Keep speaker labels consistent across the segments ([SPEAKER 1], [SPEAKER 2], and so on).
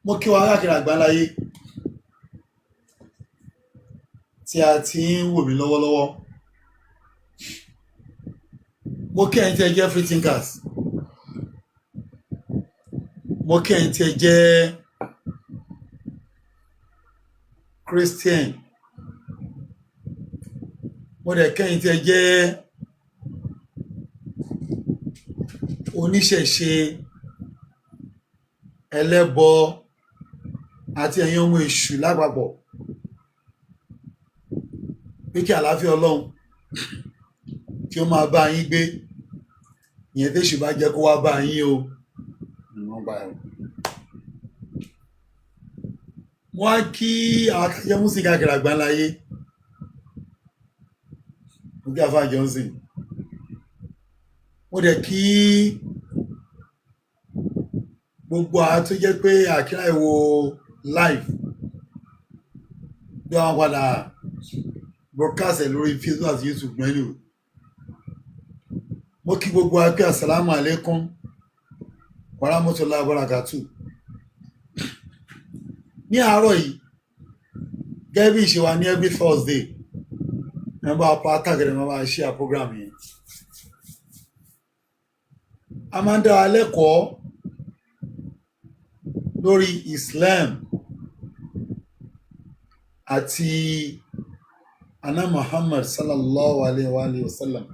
[SPEAKER 1] Mo kí wa káàkiri àgbáláyé tí a ti ń wò mí lọ́wọ́lọ́wọ́. Mo kí ẹ̀yin tí ẹ jẹ́ free thinkers. Mo kí ẹ̀yin tí ẹ jẹ́ Christian. Mo dẹ̀ kí ẹ̀yin tí ẹ jẹ́ oníṣẹ̀ṣe, ẹlẹ́bọ àti ẹ̀yin ọmọ èṣù lápapọ̀, pé kí àlàáfíà Ọlọ́run kí ó máa bá yín gbé. Ìyẹn téṣù bá jẹ́ kó wá bá yín o. Wọ́n bá ẹ. Mo wá kí àwọn akẹ́kọ̀ọ́ mùsùlùmí káàkiri àgbáńláyé. Mo kí Àfáà Johnson. Mo dẹ̀ kí gbogbo àwọn tó jẹ́ pé àkírà ìwò live bí wọ́n padà broadcast ẹ̀ lórí Facebook àti YouTube mẹ́nu. Mo kí gbogbo wa pé assalamu alaikum warahmatullahi wabarakatuh. Ní àárọ̀ yìí, gẹ́gẹ́ bí ìṣe wa ní every Thursday, ẹ bá pa tàgẹ̀rẹ̀, máa bá share program yẹn. A máa ń dá wa lẹ́kọ̀ọ́ lórí Islam àti Ana Muhammad sallallahu alayhi wa alayhi wa sallam.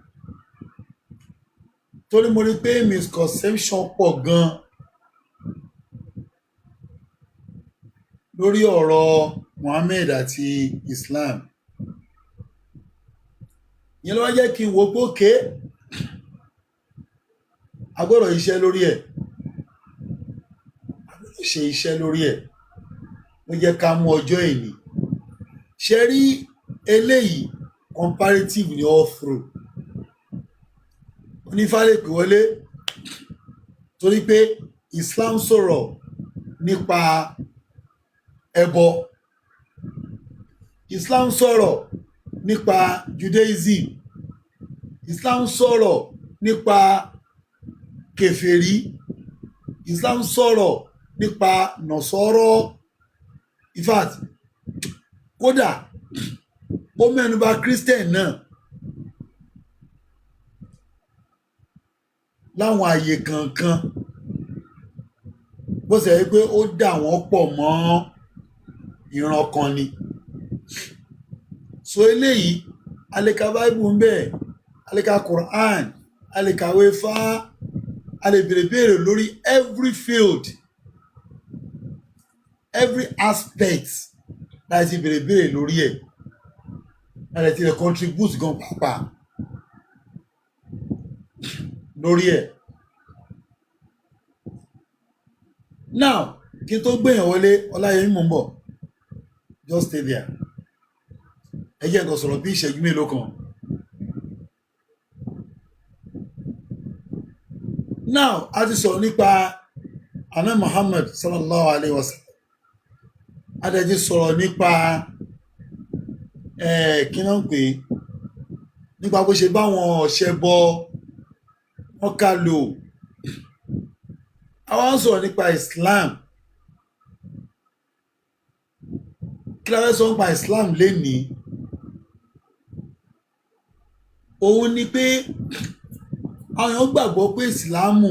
[SPEAKER 1] Torí mo rí pé misconception pọ̀ gan lórí ọ̀rọ̀ Muhammad àti Islam. Ìyẹn ló wá jẹ́ kí n wo pé òkè a gbọ́dọ̀ iṣẹ́ lórí ẹ̀, a gbọ́dọ̀ ṣe iṣẹ́ lórí ẹ̀. Ló jẹ́ ká mú ọjọ́ èní. Ṣe rí eléyìí, comparative ni all through. Onífá lè pè wọlé torí pé Islam sọ̀rọ̀ nípa ẹbọ, Islam sọ̀rọ̀ nípa Judaism, Islam sọ̀rọ̀ nípa kèfèrí, Islam sọ̀rọ̀ nípa nọ̀sọ́rọ́. In fact, kódà ó mẹ́nuba Christian náà láwọn àyè kankan, bó ṣe yẹ pé ó dà wọ́n pọ̀ mọ́ ìran kan ni. So eléyìí, a lè ka Bible ń bẹ̀, a lè ka Quran, a lè kàwé fá, a lè béèrè béèrè lórí every field, every aspect láti béèrè béèrè lórí ẹ̀, láti ti lè contribute gan pàápàá lórí ẹ̀. Now, kí n tó gbèyàn wọlé, Ọláyẹmí, mò ń bọ̀, just stay there. Ẹ jẹ́ nǹkan sọ̀rọ̀ bí ìṣẹ́jú mélòó kan. Now, a ti sọ̀rọ̀ nípa Àná Muhammad sallallahu alayhi wa sallam, a dẹ̀ ti sọ̀rọ̀ nípa kí náà ń pè é, nípa bó ṣe báwọn ọ̀ṣẹ́ bọ wọ́n ká lò. A wá ń sọ̀rọ̀ nípa Islam. Kí la fẹ́ sọ nípa Islam lénìí? Òun ni pé àwọn èèyàn gbàgbọ́ pé Ìsìláàmù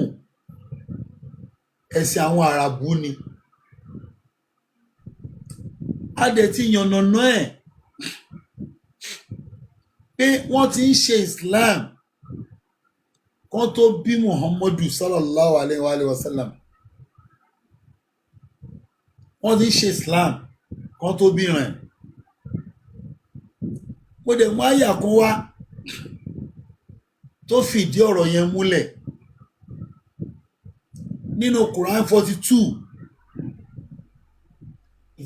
[SPEAKER 1] ẹ̀sìn àwọn Àràbù ni. A dẹ̀ ti yànnàná ẹ̀ pé wọ́n ti ń ṣe Islam kán tó bí Muhammadu sallallahu alayhi wa sallam. Wọ́n ti ń ṣe Islam kán tó bí rẹ̀. Mo dẹ̀ mú àyà kan wá tó fìdí ọ̀rọ̀ yẹn múlẹ̀ nínú Quran 42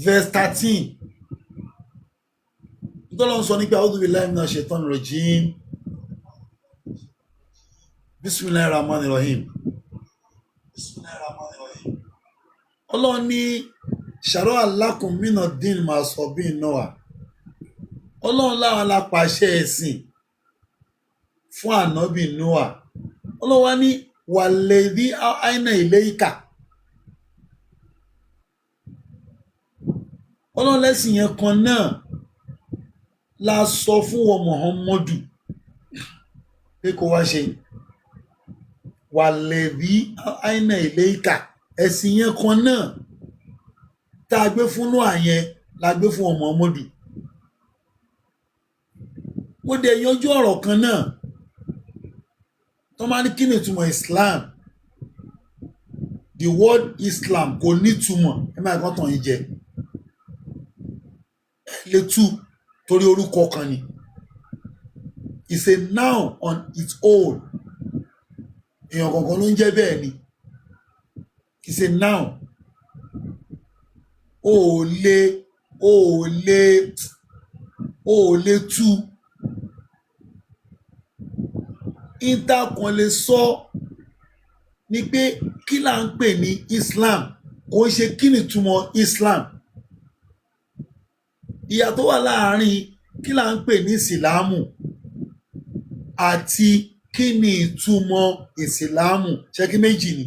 [SPEAKER 1] verse 13. Ntọ́lọ́ ń sọ nípa a'udhu billahi minash shaitani rajim, bismillahir rahmanir rahim. Ọlọ́run ní shara'a lakum mina din ma sọ bí Noah. Ọlọ́run láwọn la pàṣẹ ẹ̀sìn fún ànábì Noah. Ọlọ́run wá ní walladhi àìnà ilayka. Ọlọ́run lẹ́sìn yẹn kan náà la sọ fún wọn Muhammadu pé kó wá ṣe wàlẹ̀bí àìnà ilé ìkà. Ẹ̀sìn yẹn kan náà tá a gbé fún Nóà yẹn la gbé fún ọmọ Muhammadu. Mo dẹ̀ yanjú ọ̀rọ̀ kan náà tó máa ní kí ni ìtumọ̀ Islam. The word Islam kò nítumọ̀. Ẹ máa kọ́ tàn yín jẹ, ẹ lè tú torí orúkọ kan ni. It's a noun on its own. Èèyàn kọ̀ọ̀kan ló ń jẹ́ bẹ́ẹ̀ ni. It's a noun. O ò lè tú. Ìtàkùn lè sọ ni pé kí là ń pè ní Islam, kò ń ṣe kí ni ìtumọ̀ Islam. Ìyàtọ̀ wà láàárín kí là ń pè ní ìsìlámù àti kí ni ìtumọ̀ ìsìlámù. Ṣẹ́kí méjì ni.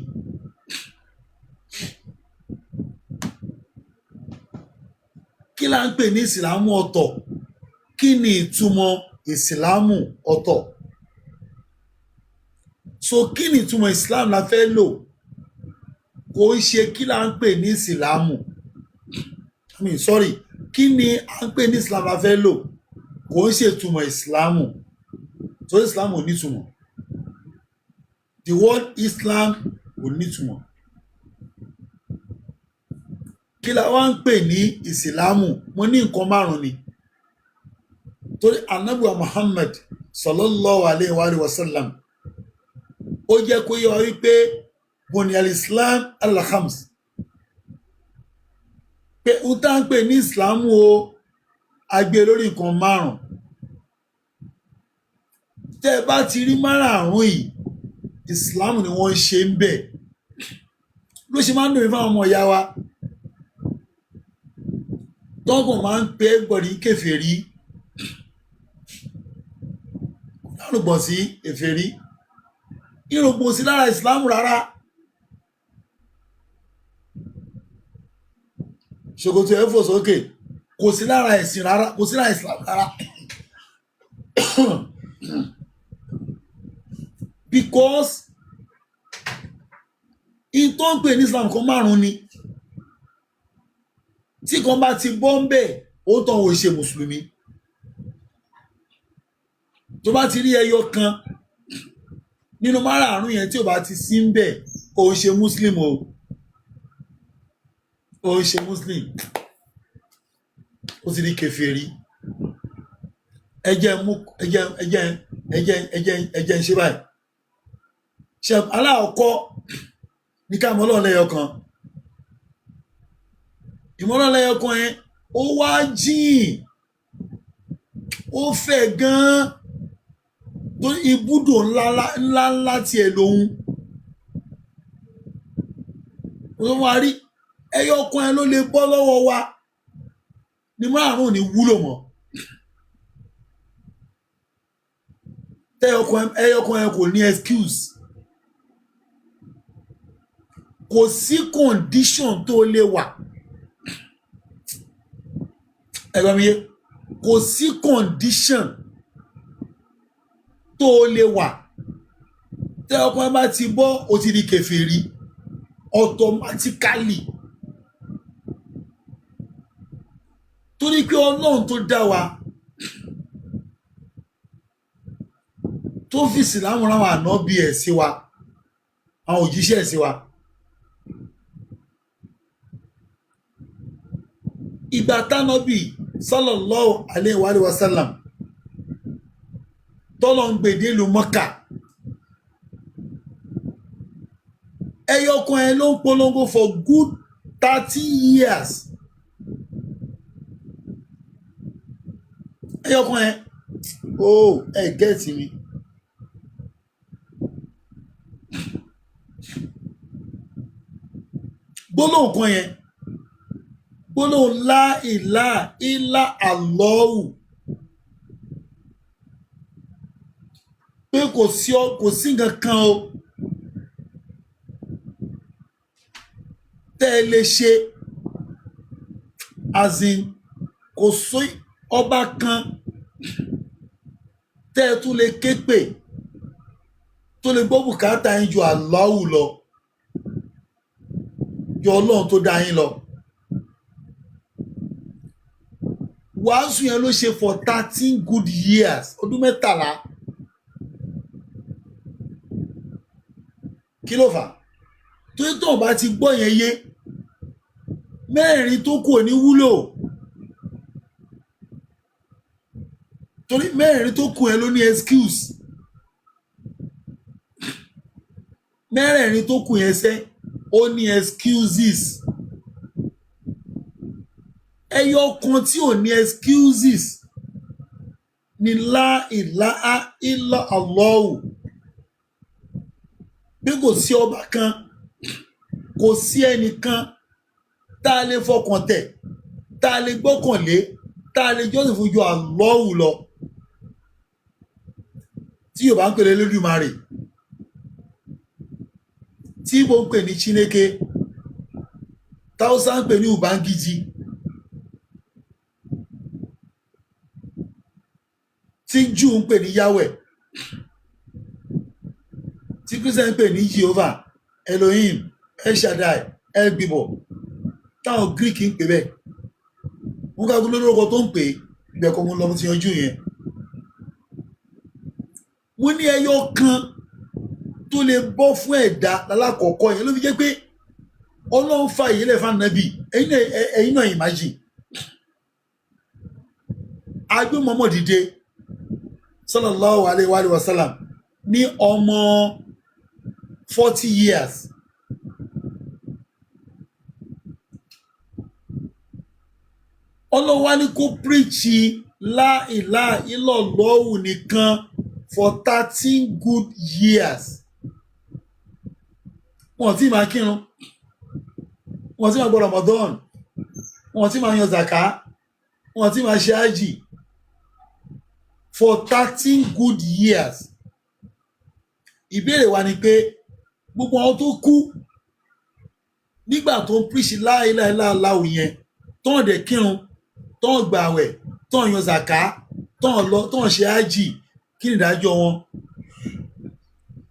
[SPEAKER 1] Kí là ń pè ní ìsìlámù ọ̀tọ̀, kí ni ìtumọ̀ ìsìlámù ọ̀tọ̀. So kí ni ìtumọ̀ Islam la fẹ́ lò, kò ń ṣe kí là ń pè ní ìsìlámù. I mean, sorry, kí ni à ń pè ní Islam la fẹ́ lò, kò ń ṣe ìtumọ̀ ìsìlámù, torí Islam ò nítumọ̀. The word Islam ò nítumọ̀. Kí la wá ń pè ní ìsìlámù? Mo ní nǹkan márùn ni, torí anabiwa Muhammad sallallahu alayhi wa alihi wa sallam ó jẹ́ kó yé wa wípé buni al-Islam al-khams, pé n tá ń pè ní ìsìlámù o, a gbé lórí nǹkan márùn. Tẹ́ ẹ bá ti rí márààrún yìí, ìsìlámù ni wọ́n ń ṣe ń bẹ̀. Ló ṣe máa ń dùn mí fáwọn ọmọ ìyá wa tọ́gùn máa ń pe everybody kèfèrí, lárúgbọ̀n sí kèfèrí, irùngbọ̀n sí lára ìsìlámù rárá. Ṣòkòtò ẹ̀ fò sókè kò sí lára ẹ̀sìn rárá, kò sí lára ìsìlámù rárá. Because in tó ń pè ní Islam kan márùn ni, tí kan bá ti bọ́ ń bẹ̀, ó tàn ó ṣe mùsùlùmí. Tó bá ti rí ẹyọ kan nínú márààrún yẹn tí ò bá ti sí ń bẹ̀, ó ń ṣe muslim o, ó ń ṣe muslim, ó ti di kèfèrí. Ẹ jẹ́ mú ẹ jẹ́ ẹ jẹ́ ẹ jẹ́ ẹ jẹ́ ẹ jẹ́ ń ṣe báyìí. Ṣe aláàkọ́ ní ká mọ̀ Ọlọ́run lẹ́yọ kan. Ìmọ̀ Ọlọ́run lẹ́yọ kan yẹn ó wá jìn, ó fẹ̀ gan-an, tó ibùdó ńlá ńlá tiẹ̀ lòun. Ó wá rí ẹyọ kan yẹn ló lè bọ́ lọ́wọ́ wa ní márùn-ún ní wúlò mọ́. Ẹyọ kan yẹn kò ní excuse, kò sí condition tó lè wà. Ẹgbẹ́ mi yé, kò sí condition tó lè wà. Tẹ́yọ kan yẹn bá ti bọ́, ó ti di kèfèrí automatically. Torí pé Ọlọ́run tó dá wa, tó fi ìsìlámù rán àwọn ànábì ẹ̀ sí wa, àwọn òjíṣẹ́ ẹ̀ sí wa. Ìgbà tánábì sallallahu alayhi wa alihi wa sallam tọ́lọ̀ ń gbèdé ìlú Mọ́kà, ẹyọkan ẹ ló ń polongo for good 30 years. Ẹyọkan ẹ o, ẹ gẹ́ẹ̀tì mi. Gbólóhùn kan yẹn, gbólóhùn la ilaha illa Allahu, pé kò sí ọ, kò sí nǹkan kan o tẹ́ ẹ lè ṣe As in, kò sí ọba kan tẹ́ ẹ tún lè ké pè tó lè gbọ́ bùkátà yín ju Allahu lọ, ju Ọlọ́run tó dá yín lọ. Wàásù yẹn ló ṣe for 13 good years, ọdún 13. Kí ló fà á? Torí tó o bá ti gbọ́ yẹn yé, mẹ́rin tó kù ò ní wúlò. Torí mẹ́rin tó kù yẹn ló ní excuse. Mẹ́rẹ̀ẹ̀rin tó kù yẹn sẹ́, ó ní excuses. Ẹyọ kan tí ò ní excuses ni la ilaha illa Allahu. Bí kò sí ọba kan, kò sí ẹnìkan tá a lè fọkàn tẹ̀, tá a lè gbọ́kànlé, tá a lè jọ́sìn fún ju Allahu lọ. Tí Yorùbá ń pè ní Olódùmarè, tí Igbo ń pè ní Chineke, táwùsá ń pè ní Ubangiji, tí Júù ń pè ní Yahweh, tí Christian ń pè ní Jehovah, Elohim, El Shaddai, El Gibor, táwọn Greek ń pè bẹ́ẹ̀. Wọ́n ká gbọ́dọ̀ lórúkọ tó ń pè é, ibẹ̀ kọ́ mo lọ, mo ti yanjú yẹn. Mo ní ẹyọ kan tó lè bọ́ fún ẹ̀dá lálákọ̀ọ́kọ́ yẹn ló fi jẹ́ pé Ọlọ́run fa ìyẹlẹ̀ fún Ànábì. Ẹ̀yin náà imagine. Agbé Muhammad dìde sallallahu alayhi wa sallam ní ọmọ 40 years. Ọlọ́run wá ní kó píríṣì la ilaha illallahu nìkan for 13 good years. Wọ́n ti máa kírun, wọ́n ti máa gbọ́ Ramadan, wọ́n ti máa yan zaka, wọ́n ti máa ṣe ájì for 13 good years. Ìbéèrè wa ni pé gbogbo àwọn tó kú nígbà tó ń píríṣì la ilaha illallahu yẹn, tó ń dẹ̀ kírun, tó ń gbààwẹ̀, tó ń yan zaka, tó ń lọ, tó ń ṣe ájì, kí ni ìdájọ́ wọn?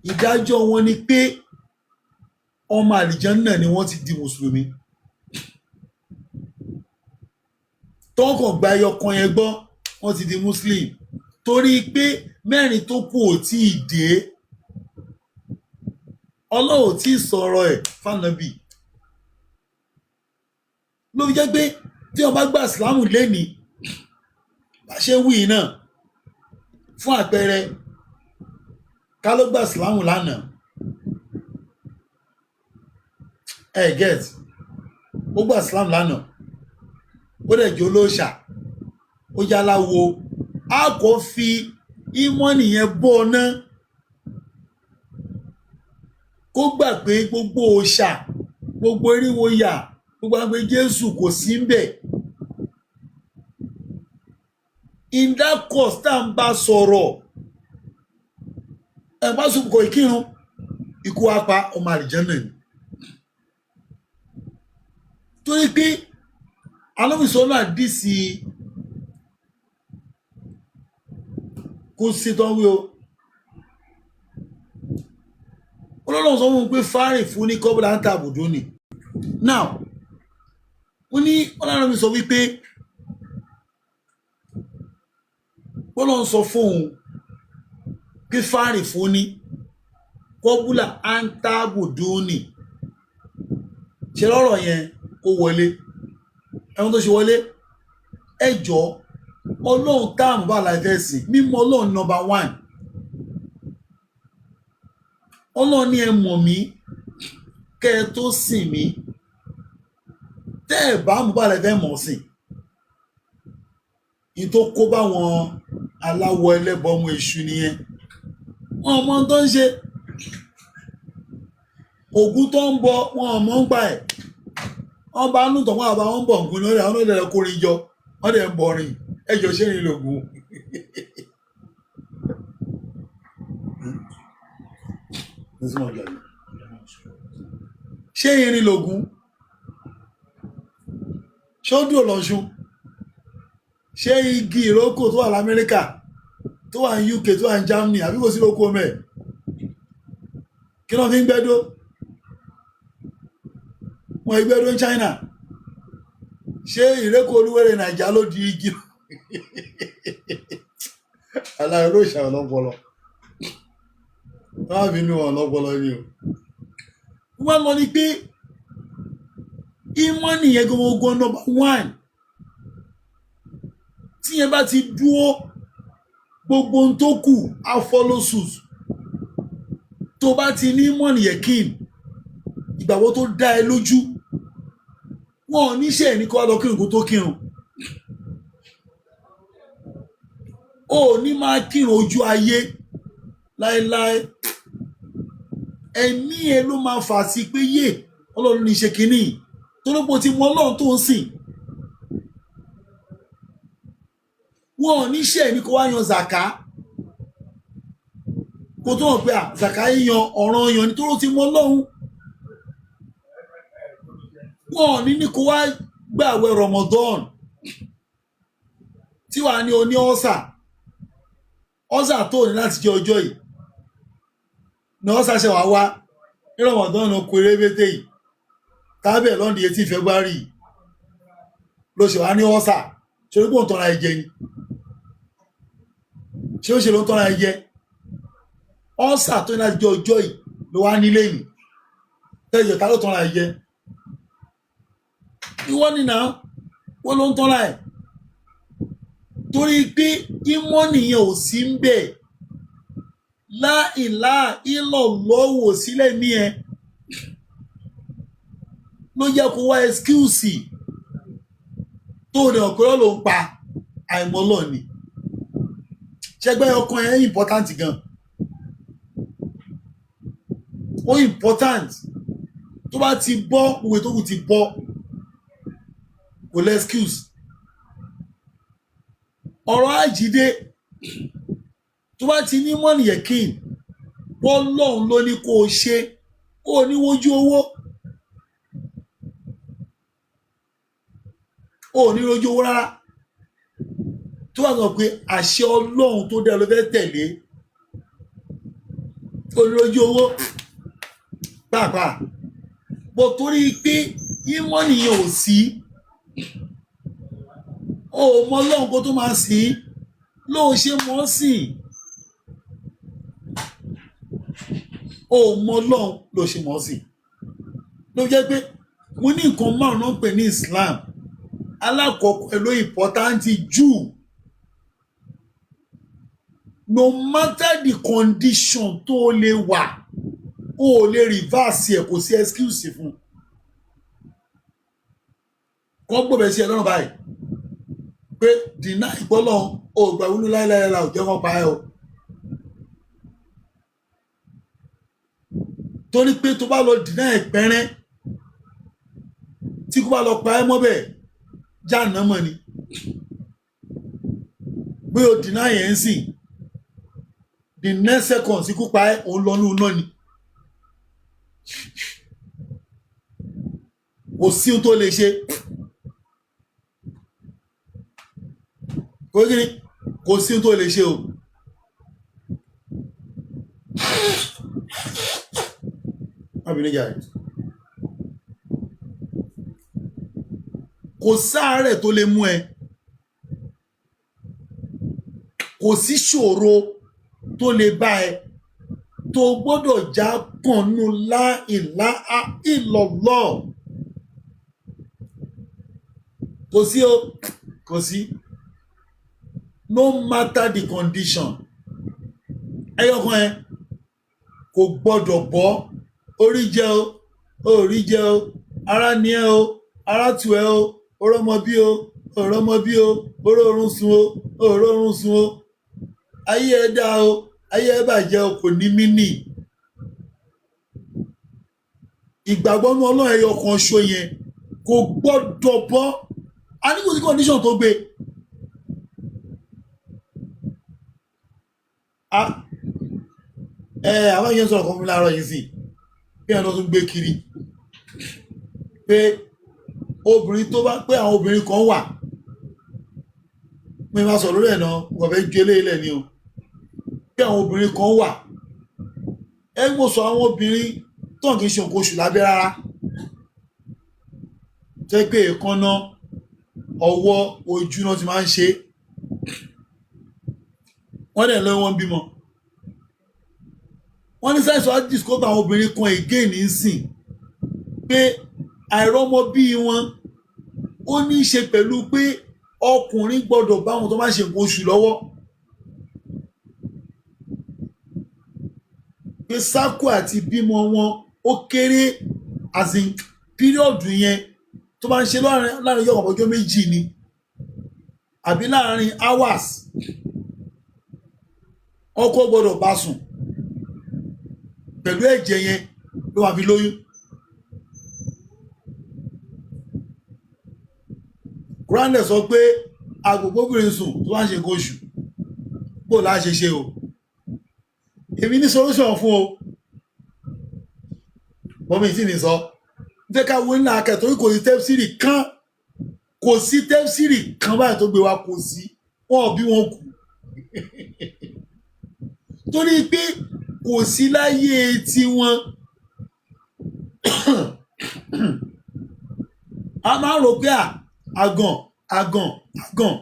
[SPEAKER 1] Ìdájọ́ wọn ni pé ọmọ àlìjánná ni wọ́n ti di mùsùlùmí. Tó ń kàn gba ẹyọ kan yẹn gbọ́, wọ́n ti di muslim. Torí pé mẹ́rin tó kù ò tí ì dé. Ọlọ́run ò tí ì sọ̀rọ̀ ẹ̀ fànàbì. Ló fi jẹ́ pé tí wọ́n bá gba ìsìlámù lénìí, bá ṣe ń wí yìí náà, fún àpẹẹrẹ, ká ló gba ìsìlámù lánàá, ẹ get, ó gba ìsìlámù lánàá, ó dẹ̀ jẹ́ olóòṣà, ó jẹ́ aláwo, a kò fi ìmọ̀nì yẹn bọ́ ọ ná kó gbà pé gbogbo òòṣà, gbogbo eriwo yà, gbogbo àgbẹ̀ Jésù kò sí ń bẹ̀. In that course tá à ń bá sọ̀rọ̀, ẹ̀ bá sùn kò ìkírun, ikú wa pa ọmọ àlìjánná ni. Torí pé alóbìsọ náà dì sí kó sí tán wí o. Ọlọ́run sọ fún un pé fárìn fún ní kọ́bùlà ń ta àbùdó ni. Now, ó ní Ọlọ́run mi sọ wípé Ọlọ́run sọ fún òun pé fárìn fún ní kọ́bùlà ń ta àbùdó ni. Ṣe lọ́rọ̀ yẹn ó wọlé. Ẹ̀wọ̀n tó ṣe wọlé, ẹ jọ̀ọ́, Ọlọ́run táàmù bá la fẹ́ sìn, mímọ̀ Ọlọ́run number one. Ọlọ́run ní ẹ mọ̀ mí kẹ́ ẹ tó sìn mí. Tẹ́ ẹ bá mú bá la fẹ́ mọ̀ sìn. Ní tó kó báwọn aláwọ̀ ẹlẹ́bọ ọmọ èṣù nìyẹn. Wọn ò mọ ohun tó ń ṣe. Ògún tó ń bọ wọn ò mọ̀ ń pa ẹ̀. Wọ́n bá ń lùtọ̀ wọn àbá wọn ń bọ̀ ògún lórí àwọn ọ̀dẹ̀ kórin jọ. Wọ́n dẹ̀ ń bọrin. Ẹ jọ ṣé ìrìn lògùn. Ṣé irin lògùn? Ṣódò lọ́ṣun? Ṣé igi ìrókò tó wà lamẹ́ríkà, tó wà ní UK, tó wà ní Germany, àbí kò sí ìrókò mẹ́? Kí ló fi ń gbẹ́dó? Wọn ìgbẹ́dó ní China. Ṣé ìrókò olúwẹ̀rẹ̀ Nàìjà ló di igi? Aláàrẹ ló ṣàwọn lọ́pọlọ, wọ́n á fi inú wọn lọ́pọlọ ni o. Wọ́n lọ ní pé ìmọ̀ nìyẹn gbogbo number one. Tí yẹn bá ti dúró, gbogbo ohun tó kù á follow suit. Tó bá ti ní ìmọ̀ nìyẹn, kín ìgbàgbọ́ tó dá ẹ lójú, wọn ò níṣẹ́ ní kó wá lọ kírun kó tó kírun. O ò ní máa kírun ojú ayé láéláé. Ẹ̀mí ẹ ló máa fà sí pé yé Ọlọ́run ní í ṣe kínní tó ló pọ̀ tí mọ Ọlọ́run tó ń sìn. Wọn ò níṣẹ́ ní kó wá yan zàká kó tó hàn pé à zàká yíyan ọ̀ràn yan nítorí ó ti mọ Ọlọ́run. Wọn ò ní kó wá gbààwẹ̀ Ramadan tí wàá ní oní ọ́sà ọ́sà tó ní láti jẹ ọjọ́ yìí ní ọ́sà ṣe wàá wá ní Ramadan kó erébété yìí tábẹ̀ lọ́ndì 18 February ló ṣe wá ní ọ́sà. Ṣe orí pò ń tọ́ra ẹ jẹ ni? Ṣé ó ṣe ló ń tọ́ra ẹ jẹ? Ọ́sà tó ní láti jẹ ọjọ́ yìí ló wá nílé yìí tẹ́jọ̀. Ta ló tọ́ra ẹ jẹ? Ìwọ nìyà, wọ́n ló ń tọ́ra ẹ̀ torí pé ìmọ̀ nìyẹn ò sí ń bẹ̀. Láìlá ìlọ̀lọ́wọ̀ sílẹ̀ ní ẹ ló yẹ kó wá ẹ́skíùsì tó ní ọ̀pẹ̀rọ̀ ló ń pa àìmọ́lọ̀ ni. Ṣẹgbẹ́ ọkàn ẹ̀ important gan, ó important. Tó bá ti bọ́, gbogbo ètò kù ti bọ́, kò lẹ́ excuse. Ọ̀rọ̀ àjídé, tó bá ti ní mọ́nì yẹ̀kín bọ́lọ́hún ló ní kó o ṣe, ó ní wojú owó, ó ní rojú owó rárá. Tó bá sọ pé àṣẹ Ọlọ́run tó dá ló fẹ́ tẹ̀lé, ó ní rojú owó pàápàá bó, torí pé ìmọ̀nì yẹn ò sí. Ó mọ Ọlọ́run kó tó máa sìn ín lóun ṣe mọ́ ọ́ sìn. Ó mọ Ọlọ́run ló ṣe mọ́ ọ́ sìn. Ló jẹ́ pé mo ní nǹkan márùn-ún náà ń pè ní Islam. Alákọ̀ọ́kọ́ ẹ̀ ló important jù. No matter the condition tó o lè wà, o ò lè reverse ẹ̀, kò sí excuse fún un. Kọ́ gbọ́bẹ̀ sí ẹ lọ́rùn báyìí pé deny ìgbọ́lọ̀ o gbà wúlò láéláé la ò jẹ́ kó pa ẹ́ o, torí pé tó bá lọ deny ẹ̀ pẹ́rẹ́, tí kò bá lọ pa ẹ́ mọ́bẹ̀, jáàná mọ́ ni. Bí o deny ẹ̀ ń sìn, the next second tí kò pa ẹ́, òun lọ ní iná ni. Kò sí ohun tó lè ṣe. Kò kí kò sí ohun tó lè ṣe o. Má bínú jàre. Kò sáàárẹ̀ tó lè mú ẹ, kò sí ṣòro tó lè bá ẹ tó gbọ́dọ̀ já kànnú lá ìlà ìlọ̀lọ́. Kò sí o, kò sí. No matter the condition, ẹyọkan ẹ kò gbọ́dọ̀ bọ́. Orí jẹ o, orí jẹ o, ara ni ẹ o, ara tù ẹ o, orọmọ bí o, òrọmọ bí o, orórun sùn o, òrórun sùn o, ayé ẹ dá o, ayé ẹ bàjẹ́ o, kò ní mí nì. Ìgbàgbọ́ nú Ọlọ́run ẹyọ kan ṣo yẹn kò gbọ́dọ̀ bọ́. A ní kò sí condition tó gbé. Ẹ àwọn yẹn sọ̀rọ̀ kan fún mi láàárọ̀ yìí sí bí ẹni tó tún gbé kiri pé Obìnrin tó bá pé, àwọn obìnrin kan wà, mi máa sọ lórí ẹ̀ náà, wọ́n fẹ́ ju eléyìí lẹ̀ ni o, pé àwọn obìnrin kan wà, ẹ ń sọ àwọn obìnrin tó kì í ṣe nǹkan oṣù lábẹ́ rárá, jẹ́ pé èékánná ọwọ́, ojú náà ti máa ń ṣe, wọ́n dẹ̀ lọ́wọ́, wọn bímọ. Wọ́n ní sáyẹ̀nsì wá discover àwọn obìnrin kan again nísìn pé àìrọ́mọ bí wọn, ó ní í ṣe pẹ̀lú pé ọkùnrin gbọ́dọ̀ bá wọn tó máa ń ṣe nǹkan oṣù lọ́wọ́, pé sákò àti bímọ wọn ó kéré, as in period yẹn tó bá ń ṣe láàrin ọjọ́ kan, ọjọ́ 2 ni, àbí láàrin hours, ọkọ gbọ́dọ̀ bá sùn pẹ̀lú ẹ̀jẹ̀ yẹn ló máa fi lóyún. Quran dẹ̀ sọ pé agbègbè obìnrin sùn tó bá ń ṣe nǹkan oṣù, bó láà ṣe ṣe o. Èmi ní solution fún o, bọ́mí tí ní sọ jẹ́ ká wo ńlá akẹ́, torí kò sí tẹ́fsìrì kan, kò sí tẹ́fsìrì kan báyìí tó gbé wa, kò sí wọn ò bí wọn kù, torí pé kò sí láyé tiwọn. A máa ń rò pé àgàn àgàn àgàn,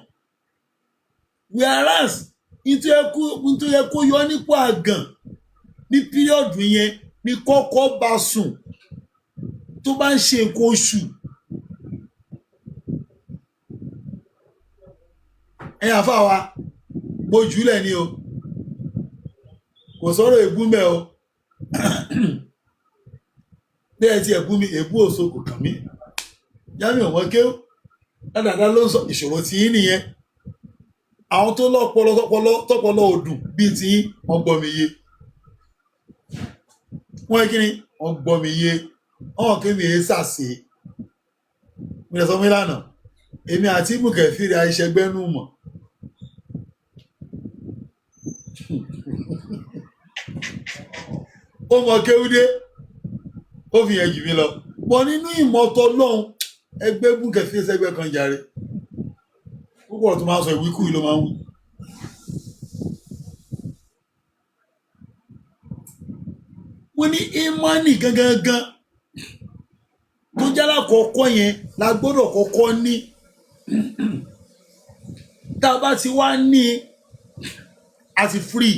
[SPEAKER 1] whereas nítorí ẹ kó yọ nípò àgàn ní period yẹn ní kọ́kọ́ bá sùn tó bá ń ṣe nǹkan oṣù. Ẹ̀yin àfa wa, mo jùlẹ̀ ni o, kò sọ̀rọ̀ ègún mẹ́ o. Bí ẹ ti ẹ̀bú mi, èbú òso kò kàn mí. Jamiu ọmọ kéwù dáadáa ló ń sọ ìṣòro tí yín nìyẹn. Àwọn tó lọ́pọlọ tọpọlọ tọpọlọ òdùn bíi ti yín, wọ́n gbọ́ mi yé. Wọ́n kí ni wọ́n gbọ́ mi yé, wọ́n kí mi yé sàṣe. Mi lè sọ mí lánàá, èmi àti ibùkẹ́ fìrí àìṣẹ́gbẹ́nu mọ̀. Ó mọ kéwúdé, ó fi yẹn jù mí lọ. Bọ́ nínú ìmọ̀tọ́ lọ́hùn, ẹgbẹ́ bùkẹ́ fi sẹ́gbẹ́ kan jàre. Púpọ̀ tó máa ń sọ ìwíkú yìí ló máa ń wí. Wọ́n ní ìmánì gangan tó jálá kọ̀ọ̀kọ́ yẹn la gbọ́dọ̀ kọ́kọ́ ní. Tá a bá ti wá ní, a ti free.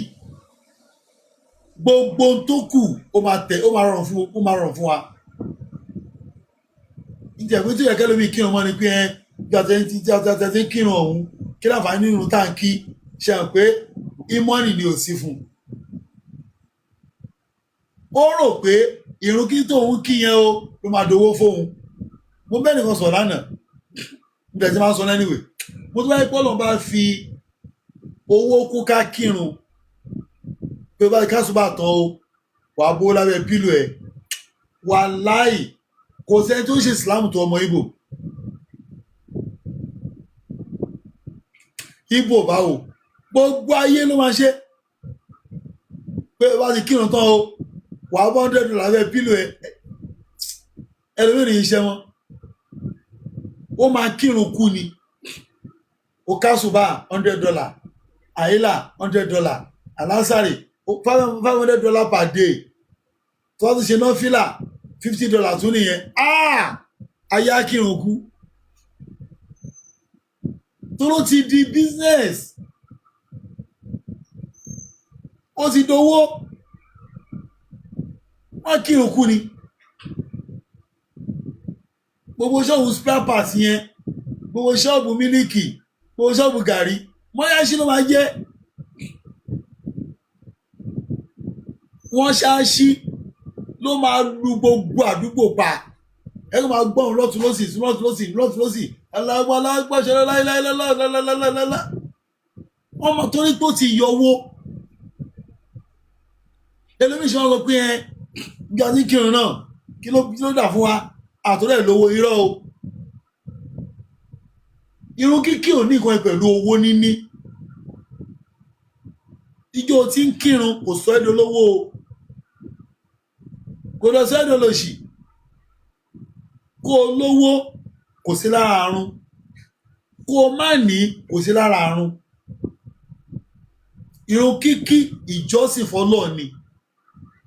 [SPEAKER 1] Gbogbo tó kù ó máa tẹ̀, ó máa rọrùn fún, ó máa rọrùn fún wa. Ǹjẹ́ pé tó yẹ kẹ́lómi kírun mọ́ ni pé ẹ gbàtẹ́ tí ń kírun ọ̀hún, kí láǹfààní nínú táǹkì ṣe hàn pé ìmánì ni ò sí fún un. Ó rò pé ìrun kí tóun kí yẹn o ló máa dowó fóun. Mo bẹ́ẹ̀ nìkan sọ̀rọ̀ lánàá, nígbà tí máa ń sọ anyway. Mo tún bá yẹ pé Ọlọ́run bá fi owó kú ká kírun, pé bá káṣù bá tán o, wà á bó lábẹ́ pílò ẹ̀. Wàláì, kò sẹ́ni tó ń ṣe Islam tó ọmọ Ìgbò. Ìgbò báwo? Gbogbo ayé ló máa ṣe. Pé bá ti kírun tán o, wà á bọ́ $100 lábẹ́ pílò ẹ̀. Ẹlòmíràn iṣẹ́ wọn. Ó máa kírun kú ni. O káṣù bá $100, àyílà $100, àlásàrè $500 per day. Tó bá tún ṣe náfìlà $50 tún nìyẹn. Ayé á kírun kú. Tóró ti di business. Ó ti dowó. Wọ́n kírun kú ni. Gbogbo ṣọ́ọ̀bù spare parts yẹn, gbogbo ṣọ́ọ̀bù mílíkì, gbogbo ṣọ́ọ̀bù gàrí, mọ́yáṣí ló máa jẹ́. Wọ́n ṣáṣí ló máa lu gbogbo àdúgbò pa. Ẹ kò máa gbọ́n lọ́tún lọ́sì, lọ́tún lọ́sì, lọ́tún lọ́sì. Alágbó alágbó ṣẹlẹ̀ láíláíláíláíláíláíláíláí. Wọ́n mọ̀ torí pé ó ti yọ owó. Ẹlòmíì ṣe wọ́n sọ pé ẹ bí a ti ń kírun náà, kí ló dà fún wa? Àtúrẹ̀ lówó irọ́ o. Irun kíkí ò ní nǹkan pẹ̀lú owó níní. Ijó tí ń kírun kò sọ ẹ́ dolówó o. Kò lọ sọ ẹ́ dolòṣì. Kó o lówó Kò sí lára àrùn. Kó o má ní, kò sí lára àrùn. Irun kíkí ìjọsìn fọlọ́ọ̀ ni.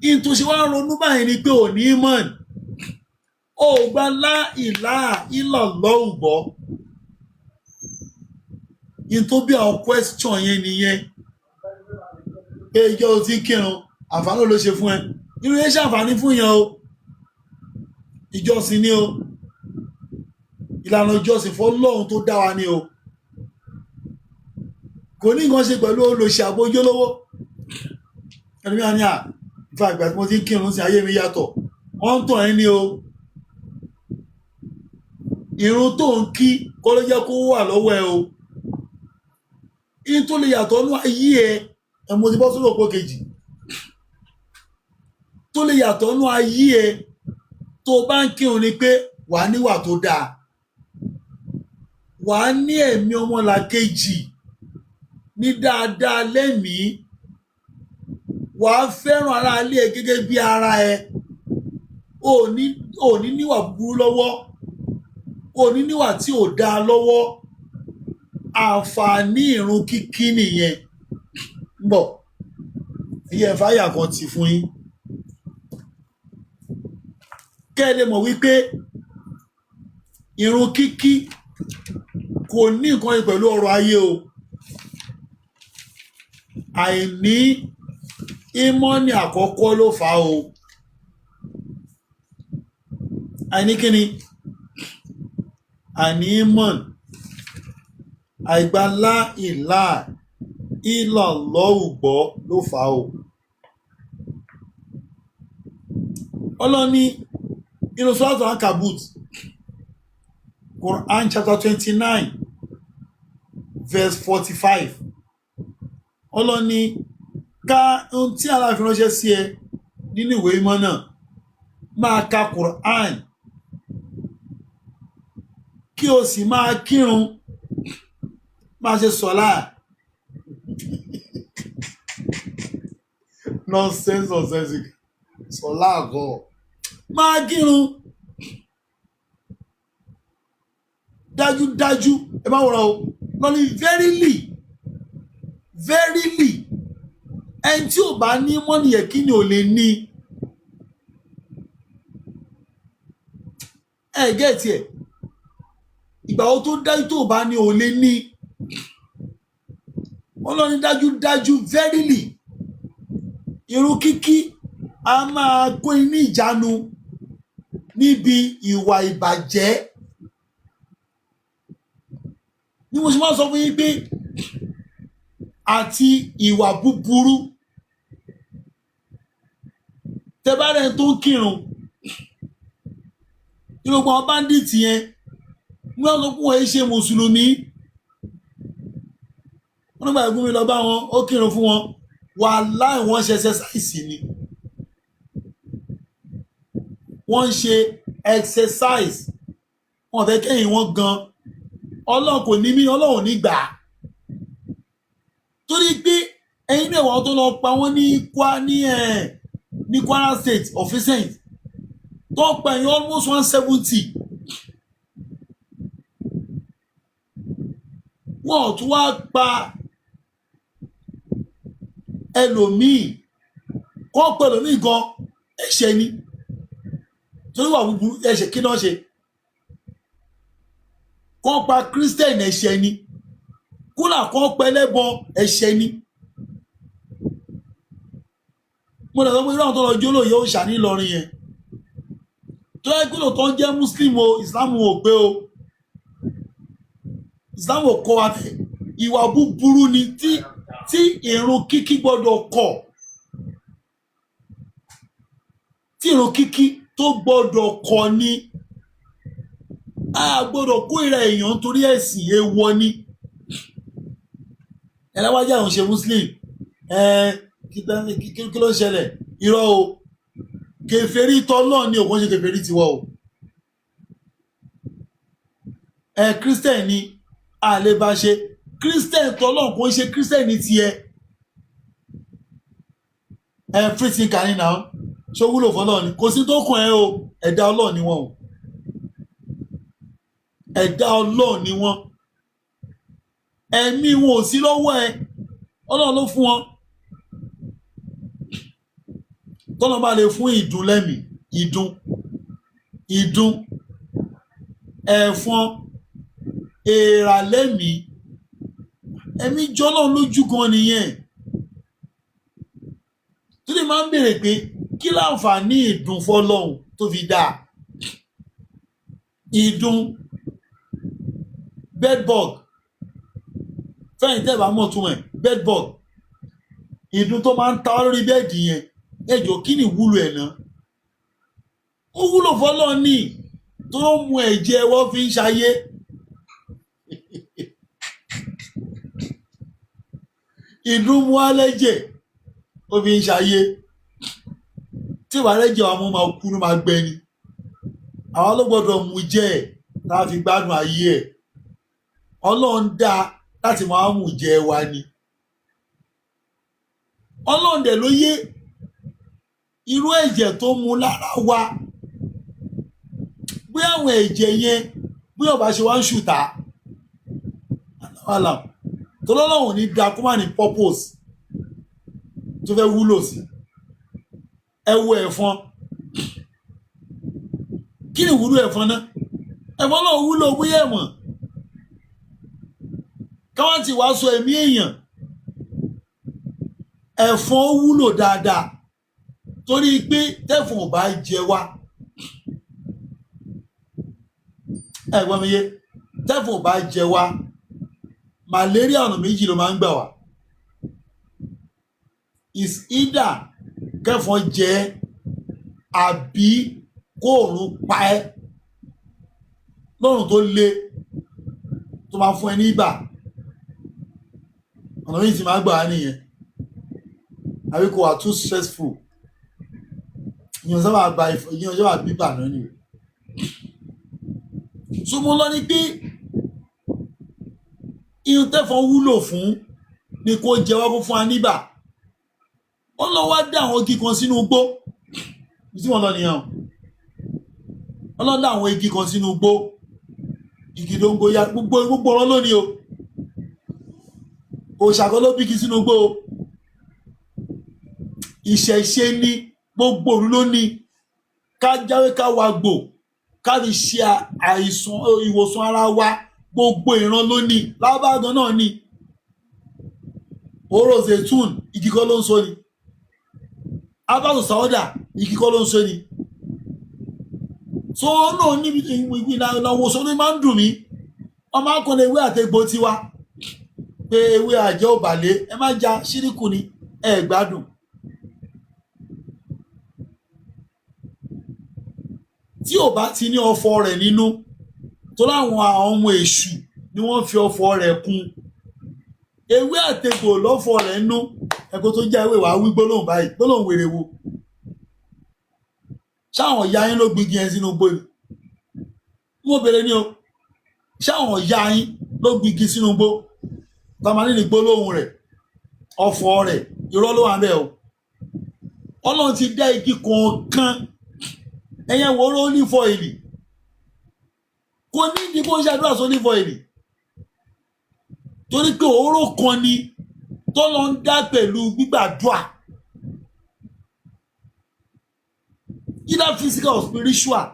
[SPEAKER 1] In tó ṣe wá ń ronú báyìí ni pé ò ní mọ̀n, ó gba lá ìlà illallah gbọ́. In tó bí àwọn question yẹn nìyẹn, pé ìjọ o ti ń kírun, àǹfààní wo ló ṣe fún ẹ? Irun yẹn ṣàǹfààní fún yẹn o. Ìjọsìn ni o, ìlànà ìjọsìn fọlọ́run tó dá wa ni o. Kò ní nǹkan ṣe pẹ̀lú olóṣì àbójúlówó. Ẹlòmíràn ní à ìfà ìgbà tí mo ti ń kírun sí, ayé mi yàtọ̀. Wọ́n ń tàn ẹ́ ní o. Irun tó ń kí kọ́ ló jẹ́ kó wà lọ́wọ́ ẹ o. In tó lè yàtọ̀ nú ayé ẹ, ẹ mo ti bọ́ sórí òpó kejì tó lè yàtọ̀ nú ayé ẹ tó bá ń kírun ni pé wàá níwà tó dáa, wàá ní ẹ̀mí ọmọlàkejì ní dáadáa lẹ́mìí, wàá fẹ́ràn ara ilé ẹ gẹ́gẹ́ bí ara ẹ. Ò ní níwà búburú lọ́wọ́, ò ní níwà tí ò dáa lọ́wọ́. Àǹfààní ìrun kíkí nìyẹn. Ń bọ̀, ẹ̀yẹ fáyà kan ti fún yín kẹ́ ẹ lè mọ̀ wípé ìrun kíkí kò ní nǹkan ṣe pẹ̀lú ọrọ̀ ayé o. Àìní ìmọ́ni àkọ́kọ́ ló fà á o. Àìní kíni? Àìní ìmọ̀n, àìgbà lá ìlà illallahu gbọ́ ló fà á o. Ọlọ́ni inú Suratul Ankabut, Quran chapter 29 verse 45, ọlọ́ni ká ohun tí Allah fi ránṣẹ́ sí ẹ nínú ìwé mímọ́ náà, máa ka Quran kí o sì máa kírun, máa ṣe sọ̀lá. Nonsense, nonsense, sọ̀lá àgọ́ máa kírun dájúdájú. Ẹ má wọ̀rọ̀ o. Lọ́ni verily, verily, ẹni tí ò bá ní mọ́nì yẹ kí ni ò lè ní. Ẹ gẹ́ẹ̀tì ẹ̀. Ìgbà wo tó dájú tó bá ní ò lè ní. Ọlọ́ni dájúdájú, verily, irun kíkí a máa kó ní ìjánu níbi ìwà ìbàjẹ́. Ní mo ṣe máa ń sọ fún yín pé àti ìwà búburú, tẹ bá rẹ̀ tó ń kírun ní gbogbo àwọn bandits yẹn, wọ́n sọ fún wọn yìí ṣe mùsùlùmí. Wọ́n nígbà ìgún mi lọ bá wọn, ó kírun fún wọn, wàláì wọ́n ṣe exercise ni. Wọ́n ń ṣe exercise, wọ́n fẹ́ kẹ́yìn wọn gan. Ọlọ́run kò ní mí, Ọlọ́run ní gbà á, torí pé ẹ̀yin náà wọ́n tó lọ pa wọ́n ní kwa ní ẹ̀ ní Kwara State of recent, tó pa ẹ̀yìn almost 170. Wọ́n ò tún wá pa ẹlòmíì kọ́ pẹ̀ ẹlòmíì gan, ẹ̀ṣẹ̀ ni, torí wà búburú ẹ̀ṣẹ̀ kí náà ṣe kọ́ pa Christian, ẹ̀ṣẹ̀ ni, kúlà kọ́ pẹ́ lẹ́bọ, ẹ̀ṣẹ̀ ni. Mo lè sọ pé irú àwọn tó lọ jó lóye ó ṣà ní Ìlọrin yẹn, tó yẹ kí lóòótọ́ jẹ́ Muslim o, Islam ò pé o, Islam ò kọ́ wa bẹ́ẹ̀. Ìwà búburú ni tí ìrun kíkí gbọ́dọ̀ kọ̀, tí ìrun kíkí tó gbọ́dọ̀ kọ̀ ni. A gbọ́dọ̀ kórìíra èèyàn nítorí ẹ̀sìn, èèwọ̀ ni. Ẹlẹ́wájú àwọn ṣe Muslim, ẹ kí ló ń ṣẹlẹ̀? Irọ́ o, kèfèrí tọ́lọ́ ni, òkú ṣe kèfèrí tiwọ́ o. Ẹ Christian ni, a lè bá ṣe. Christian tọ́lọ́ kò ń ṣe Christian ní tiẹ̀. Ẹ free thinker ni náà, ṣó wúlò fọlọ́ ni? Kò sí tó kàn ẹ́ o, ẹ̀dá Ọlọ́ọ̀ ni wọ́n o. Ẹ̀dá Ọlọ́run ni wọ́n. Ẹ̀mí wọn ò sí lọ́wọ́ ẹ, Ọlọ́run ló fún wọn. Tọ́lọ́ bá lè fún ìdun lẹ́mìí, ìdun, ìdun, ẹ̀fọn, èèrà lẹ́mìí, ẹ̀mí jọlọ́run lójú gan nìyẹn. Tó lè máa ń béèrè pé kí láǹfààní ìdun fọlọ́hun tó fi dáa? Ìdun, bedbug, fẹ́yìn tẹ́ bá mọ̀ tún ẹ̀, bedbug, ìdun tó máa ń ta wá lórí bẹ́ẹ̀dì yẹn, ẹ jọ̀ọ́, kí ni ìwúlò ẹ̀ náà? Ó wúlò fọlọ́run ní tó ń mu ẹ̀jẹ̀ wọ́n fi ń ṣayé. Ìdun mu alẹ́jẹ̀ ó fi ń ṣayé. Tí ìwà rẹ̀ jẹ́ wa mú, máa kú ló máa gbẹ ni. Àwa ló gbọ́dọ̀ mú jẹ́ ẹ̀ tá a fi gbádùn ayé ẹ̀. Ọlọ́run dá láti máa mú jẹ wa ni. Ọlọ́run dẹ̀ ló yé irú ẹ̀jẹ̀ tó mu lára wa, bí àwọn ẹ̀jẹ̀ yẹn bí ọba ṣe wá ń ṣùtá aláwàlà tó lọ́lọ́run ní da kó má ní purpose tó fẹ́ wúlò sí. Ẹ wo ẹ̀fọn, kí ni ìwúlò ẹ̀fọn náà? Ẹ̀fọn náà wúlò bóyá ẹ̀mọ̀ káwọn ti wá sọ ẹ̀mí èèyàn. Ẹ̀fọn wúlò dáadáa torí pé tẹ̀fọn ò bá jẹ wá, ẹ gbọ́ mi yé, tẹ̀fọn ò bá jẹ wá, malaria ọ̀nà méjì ló máa ń gbà wá. Is either kẹ́fọn jẹ ẹ́ àbí kóòrùn pa ẹ́ lọ́rùn tó le tó máa fún ẹ ní ibà. Ọ̀nà méjì tí máa gbà wá nìyẹn. Àbí kò wà too stressful, ìyẹn sábà gba ìyẹn sábà bíbà náà nìyẹn. So mo lọ ní pé ihun tẹ́fọn wúlò fún ni kó jẹ wá, kó fún wa níbà. Ó lọ wá dá àwọn igi kan sínú igbó tí wọ́n lọ nìyẹn o. Ó lọ dá àwọn igi kan sínú igbó, igi dóngóyá, gbogbo gbogbo ọ̀rọ̀ lónìí o. Òòṣà kan ló bí igi sínú igbó o. Ìṣẹ̀ṣe ni, gbogbo òru ló ní ká jáwé, ká wa gbò, ká fi ṣe àìsàn ìwòsàn ara wa. Gbogbo ìran ló ní, lábàgàn náà ní oró zaitun, igi kọ́ ló ń so ni? Abáṣọ sáwọ́dà, igi kọ́ ló ń so ni? So náà níbi ìlànà ìwòsàn ló máa ń dùn mí. Wọ́n máa ń kọ́ni ewé àtegbò tiwa pé ewé àjẹ́ òbàlẹ̀, ẹ má ja ṣíríkù ni, ẹ gbádùn. Tí ò bá ti ní ọ̀fọ̀ rẹ̀ nínú tó láwọn àwọn ọmọ èṣù ni wọ́n fi ọ̀fọ̀ rẹ̀ kún ewé àtegbò lọ́fọ̀ rẹ̀ nú. Ẹ̀kọ́ tó jẹ́ ewé wàá wí gbólóhùn báyìí, gbólóhùn wèrè wo? Ṣáwọn ìyá yín ló gbígi yẹn sínú igbó ni? Mo bèrè ni o. Ṣáwọn ìyá yín ló gbígi sínú igbó tọ́mọ nínú gbólóhùn rẹ̀, ọ̀fọ̀ rẹ̀? Irọ́ ló wà ń bẹ̀ o. Ọlọ́run ti dá igi kọ̀ọ̀kan. Ẹ̀yẹn wo ló ní fọ ìlì kò ní ìdí kó ń ṣàdúrà sóní fọ ìlì, torí pé òróró kan ni tọ́lọ́ ń dá pẹ̀lú gbígbàdúà, either physical or spiritual.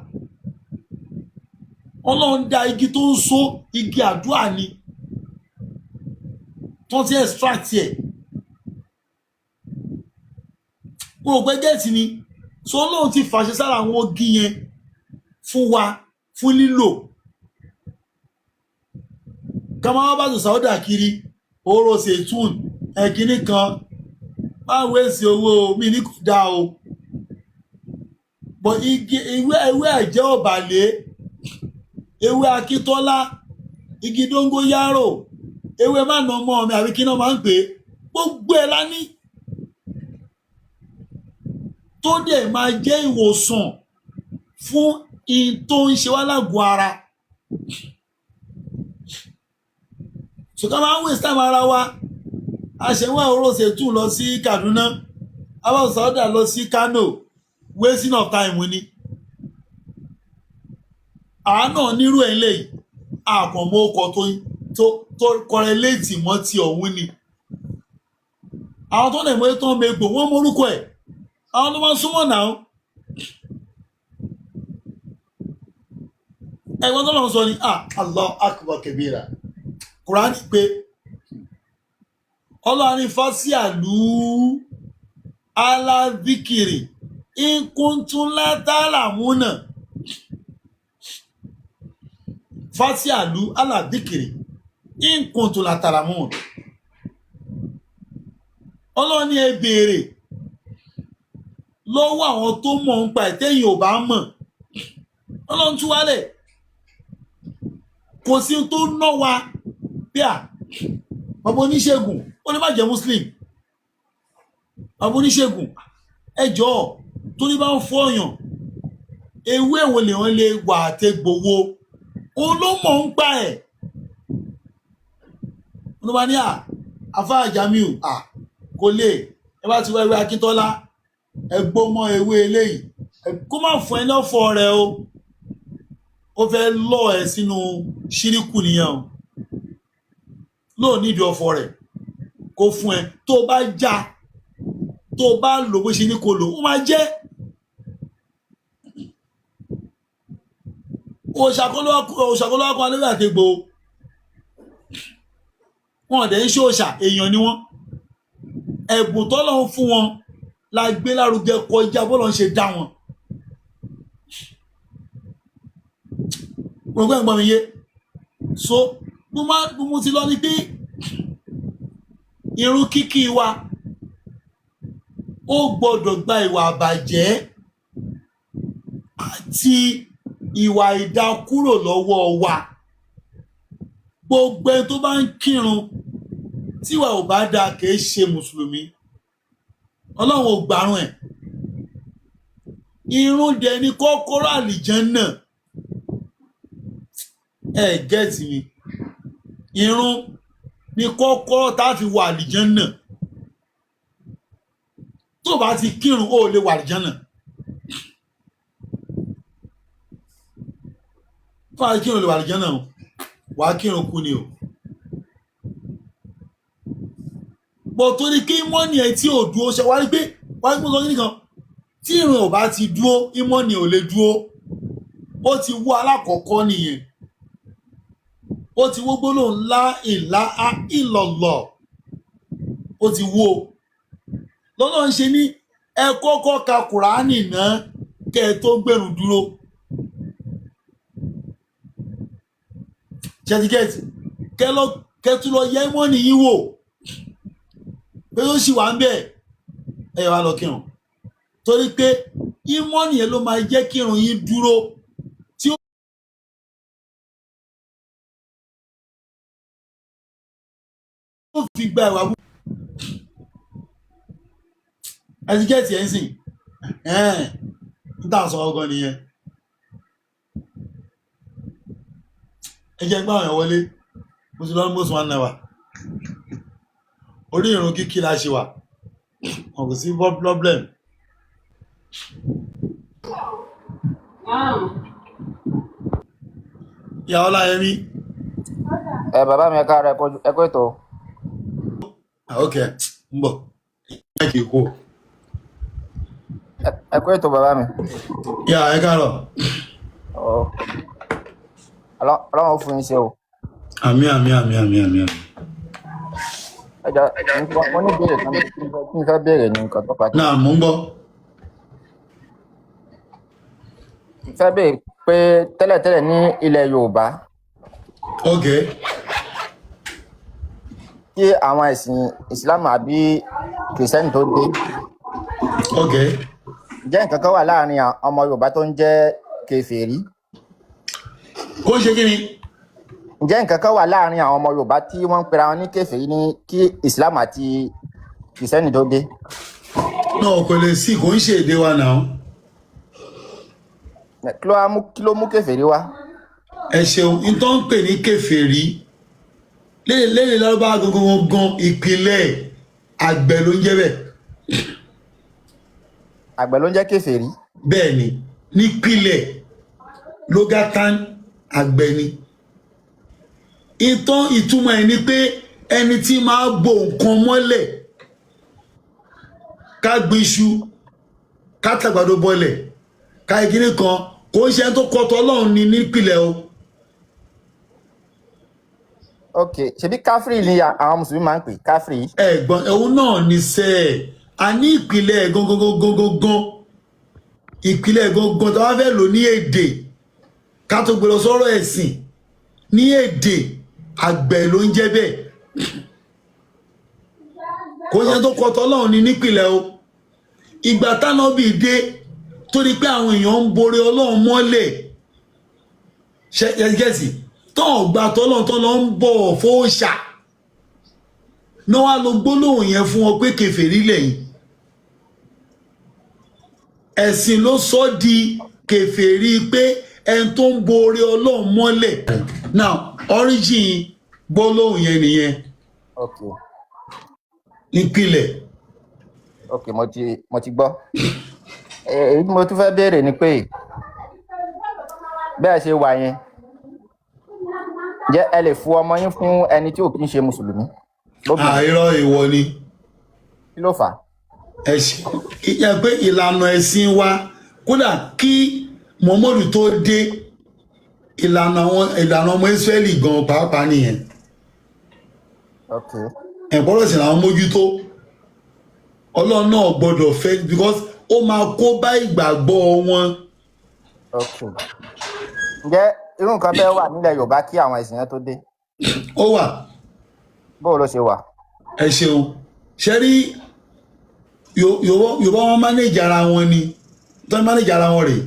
[SPEAKER 1] Ọlọ́run dá igi tó ń so igi àdúà ni tó ti extract ẹ̀. Mo rò pé gẹ́ẹ̀tì ni. So Ọlọ́run ti fàṣẹ sára àwọn igi yẹn fún wa fún lílò. Ká máa bá tó sáwọ́dà kiri oró ṣètún ẹ̀kíní kan máa wéèsì owó mi ní kò dáa o. But igi ewé, ewé ẹ̀jẹ̀ ọ̀bàlẹ̀, ewé akíntọ́lá, igi dóngóyárò, ewé má nà ọmọ mi àbí kí náà máa ń pè é, gbogbo ẹ̀ la ní tó dẹ̀ máa jẹ́ ìwòsàn fún in tó ń ṣe wá lágọ̀ọ́ ara. So ká máa ń waste time ara wa, a ṣe wá oró ṣètún lọ sí Kaduna, àwọn sọ́dà lọ sí Kano, wasting of time ni. Àwa náà nírú ẹ̀ lẹ́yìn. Àkànmọ́ ọkọ̀ tó tó correlate mọ́ ti ọ̀hún ni. Àwọn tó lè mọ ètò ọmọ egbò, wọ́n mọ orúkọ ẹ̀, àwọn ló máa ń súnmọ́ náà. Ẹ̀gbọ́n tó lọ́n sọ ni, ah, Allah akbar kabira. Kùránì pé Ọlọ́run ní fásíàlú aládìkìrì ìkúntúnlátàlàmúnà, fásíàlú aládìkìrì ìkúntúnlátàlàmúnà. Ọlọ́run ní ẹ béèrè lọ́wọ́ àwọn tó mọ̀ ń pa ẹ̀ tẹ́yìn ò bá mọ̀. Ọlọ́run tú wálẹ̀, kò sí ohun tó ná wa bí à bàbá oníṣègùn, ó lè má jẹ́ muslim. Bàbá oníṣègùn, ẹ jọ̀ọ́, torí bá ń fọyàn, ewé wo lè wọ́n lè wà àtẹ̀gbòwo, òun ló mọ̀ ń pa ẹ̀. Ló bá ní à afáà Jamiu, à kò lè, ẹ bá ti wá ewé Akíntọ́lá, ẹ gbó mọ́ ewé eléyìí, kó má fún ẹ lọ́fọ̀ rẹ o, ó fẹ́ lọ ẹ sínú ṣíríkù nìyẹn o. Lóò nídìí ọ̀fọ̀ rẹ̀ kó fún ẹ, tó o bá já, tó o bá lò bó ṣe ní kó lò, ó máa jẹ́. Òòṣàkọlọ́wọ́ kan lórí àtẹ̀gbò, wọn dẹ̀ ń ṣe òòṣà, èèyàn ni wọ́n. Ẹ̀bùn tọ́lọ́ ń fún wọn la gbé lárugẹ kọjá bọ́lọ̀ ń ṣe dá wọn. Gbogbo ẹ̀gbọ́n mi yé. So mo máa mo ti lọ ní pé irun kíkí wa ó gbọ́dọ̀ gba ìwà àbàjẹ́ àti ìwà ìdákúrò lọ́wọ́ wa. Gbogbo ẹni tó bá ń kírun tíwà ò bá dáa kìí ṣe mùsùlùmí, Ọlọ́run ò gbàrún ẹ̀. Irun dẹ̀ ni kọ́kọ́rọ́ àlìjánnà. Ẹ gẹ́ẹ̀tì mi, irun ni kọ́kọ́rọ́ tá a fi wọ àlìjánnà. Tó o bá ti kírun, ó lè wọ àlìjánnà. Tó o bá ti kírun, ó lè wọ àlìjánnà o, wàá kírun kú ni o. Bọ̀ torí kí ìmọ̀nì ẹ̀ tí ò dúró ṣe wá rí pé wá rí pé sọ nìkan, tí ìrun ò bá ti dúró, ìmọ̀nì ò lè dúró. Ó ti wó alákọ̀ọ́kọ́ nìyẹn, ó ti wó gbólóhùn lá ìlà á ìlọ̀lọ̀, ó ti wó. Lọ́nà ń ṣe ní ẹ kọ́kọ́ ka Kùránì náà kẹ́ ẹ tó gbẹ̀rùn dúró. Ṣẹtikẹ́tì kẹ́ tún lọ yẹ ìmọ̀nì yín wò pé ó sì wà ń bẹ̀, ẹ wá lọ kírun, torí pé ìmọ̀nì yẹn ló máa jẹ́ kírun yín dúró tí ó fi gba ìwà bú. Ẹtikẹ́tì ẹ̀ ń sìn ẹ̀ẹ́n ń tà sọ ọgọ́ nìyẹn. Ẹ jẹ́ gbá àwọn wọlé, mo ti lọ almost 1 hour orí ìrun kíkí la ṣe wà, wọn kò sí problem. Ìyá Ọláyẹmí.
[SPEAKER 2] Ẹ bàbá mi, ẹ káàárọ̀, ẹ kú ètò.
[SPEAKER 1] Ah, ok, ń bọ̀, ẹ kì í kú.
[SPEAKER 2] Ẹ kú ètò, bàbá mi.
[SPEAKER 1] Ìyá, ẹ káàárọ̀.
[SPEAKER 2] Ọ, Ọlọ́run ó fún yín ṣe o.
[SPEAKER 1] Àmín, àmín, àmín, àmín, àmín, àmín.
[SPEAKER 2] Ẹ jọ, mo ní ìbéèrè kan tí mo fẹ́ béèrè ní nǹkan tó pàtó.
[SPEAKER 1] Náà mò ń gbọ́.
[SPEAKER 2] Mo fẹ́ béèrè pé tẹ́lẹ̀tẹ́lẹ̀ ní ilẹ̀ Yorùbá,
[SPEAKER 1] Ok.
[SPEAKER 2] kí àwọn ẹ̀sìn Ìsìlámù àbí Kìrìsìtẹ́nì tó dé,
[SPEAKER 1] Ok.
[SPEAKER 2] ǹjẹ́ nǹkan kan wà láàrin ọmọ Yorùbá tó ń jẹ́ kèfèrí?
[SPEAKER 1] Kó ń ṣe kí ni?
[SPEAKER 2] Ǹjẹ́ nǹkan kan wà láàrin àwọn ọmọ Yorùbá tí wọ́n ń pera wọn ní kèfèrí ní kí Ìsìlámù àti Kìrìsìtẹ́nì tó dé?
[SPEAKER 1] Náà kò lè sí, kò ń ṣe èdè wa náà.
[SPEAKER 2] Kí ló mú kèfèrí wá?
[SPEAKER 1] Ẹ ṣeun. N tó ń pè ní kèfèrí léèrè lárúbá gangan gan, ìpìlẹ̀ àgbẹ̀ ló ń jẹ́ bẹ́ẹ̀.
[SPEAKER 2] Àgbẹ̀ ló ń jẹ́ kèfèrí.
[SPEAKER 1] Bẹ́ẹ̀ ni, nípìlẹ̀ lógátán àgbẹ̀ ni. Ìtàn ìtumọ̀ ẹ̀ ni pé ẹni tí máa bo nǹkan mọ́lẹ̀, ká gbin iṣu, ká tàgbàdo bọlẹ̀, ká ìkíní kan, kò ń ṣe ẹni tó kọ́tọ̀ Ọlọ́run ní nípìnlẹ̀ o.
[SPEAKER 2] Ok, ṣebí káfírí ni àwọn mùsùlùmí máa ń pè káfírí?
[SPEAKER 1] Ẹ̀gbọ́n, òun náà ní sẹ́ ẹ̀ a ní ìpìlẹ̀ gangan gangan gangan, ìpìlẹ̀ gangan tó bá fẹ́ lò ní èdè, ká tó gbé lọ sọ́rọ̀ ẹ̀sìn, ní èdè àgbẹ̀ ló ń jẹ́ bẹ́ẹ̀. Kò ń ṣe tó kọ́tọ̀ Ọlọ́run ní nípìnlẹ̀ o. Ìgbà tánábì dé, torí pé àwọn èèyàn ń borí Ọlọ́run mọ́lẹ̀, ṣẹ́gẹ́sì tán ọ̀gbà tọ́lọ́run tán lọ ń bọ̀ fóòṣà náà, wá lo gbólóhùn yẹn fún wọn pé kèfèrí lẹ́yìn. Ẹ̀sìn ló sọ di kèfèrí, pé ẹni tó ń borí Ọlọ́run mọ́lẹ̀. Now, origin gbólóhùn yẹn nìyẹn. Ìpìlẹ̀.
[SPEAKER 2] Ok, mo ti gbọ́. Èyí tí mo tún fẹ́ béèrè ni pé bẹ́ẹ̀ ṣe wà yẹn, ǹjẹ́ ẹ lè fún ọmọ yín fún ẹni tí ò kí ń ṣe mùsùlùmí lóbìnrin?
[SPEAKER 1] Àìrọ, ìwọ ni.
[SPEAKER 2] Kí ló fà á?
[SPEAKER 1] Ẹ ṣe ìyẹn pé ìlànà ẹ̀sìn wa, kódà kí Muhammadu tó dé, ìlànà àwọn, ìlànà ọmọ Israẹli gan pàápàá nìyẹn. Ẹ̀pọ̀rọ̀ sì làwọn mójútó. Ọlọ́run náà gbọ́dọ̀ fẹ́, because ó máa kó bá ìgbàgbọ́ wọn.
[SPEAKER 2] Ok, ǹjẹ́ irú nǹkan bẹ́ẹ̀ wà nílẹ̀ Yorùbá kí àwọn ẹ̀sìn yẹn tó dé?
[SPEAKER 1] Ó wà.
[SPEAKER 2] Bó ló ṣe wà?
[SPEAKER 1] Ẹ ṣeun. Ṣe rí Yorùbá, wọn manage ara wọn ni. Tó ń manage ara wọn rèé,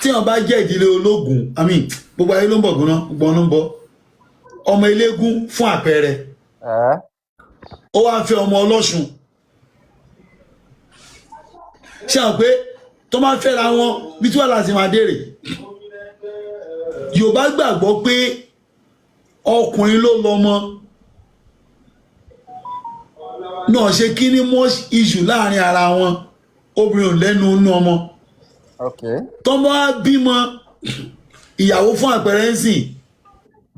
[SPEAKER 1] tí wọn bá jẹ́ ìdílé ológun, I mean, gbogbo ayé ló ń bọ̀ gúnná, gbogbo wọn ló ń bọ̀. Ọmọ eléégún, fún àpẹẹrẹ, ó wá ń fẹ́ ọmọ ọlọ́ṣun. Ṣé àwọn pé tó máa ń fẹ́ra wọn bí tí wàhálà ti máa dé rè? Yorùbá gbàgbọ́ pé ọkùnrin ló lọ́mọ náà. Ṣe kí ní much issue láàrin ara wọn, obìnrin ò lẹ́nu inú ọmọ. Tó bá bímọ ìyàwó, fún àpẹẹrẹ ń sìn,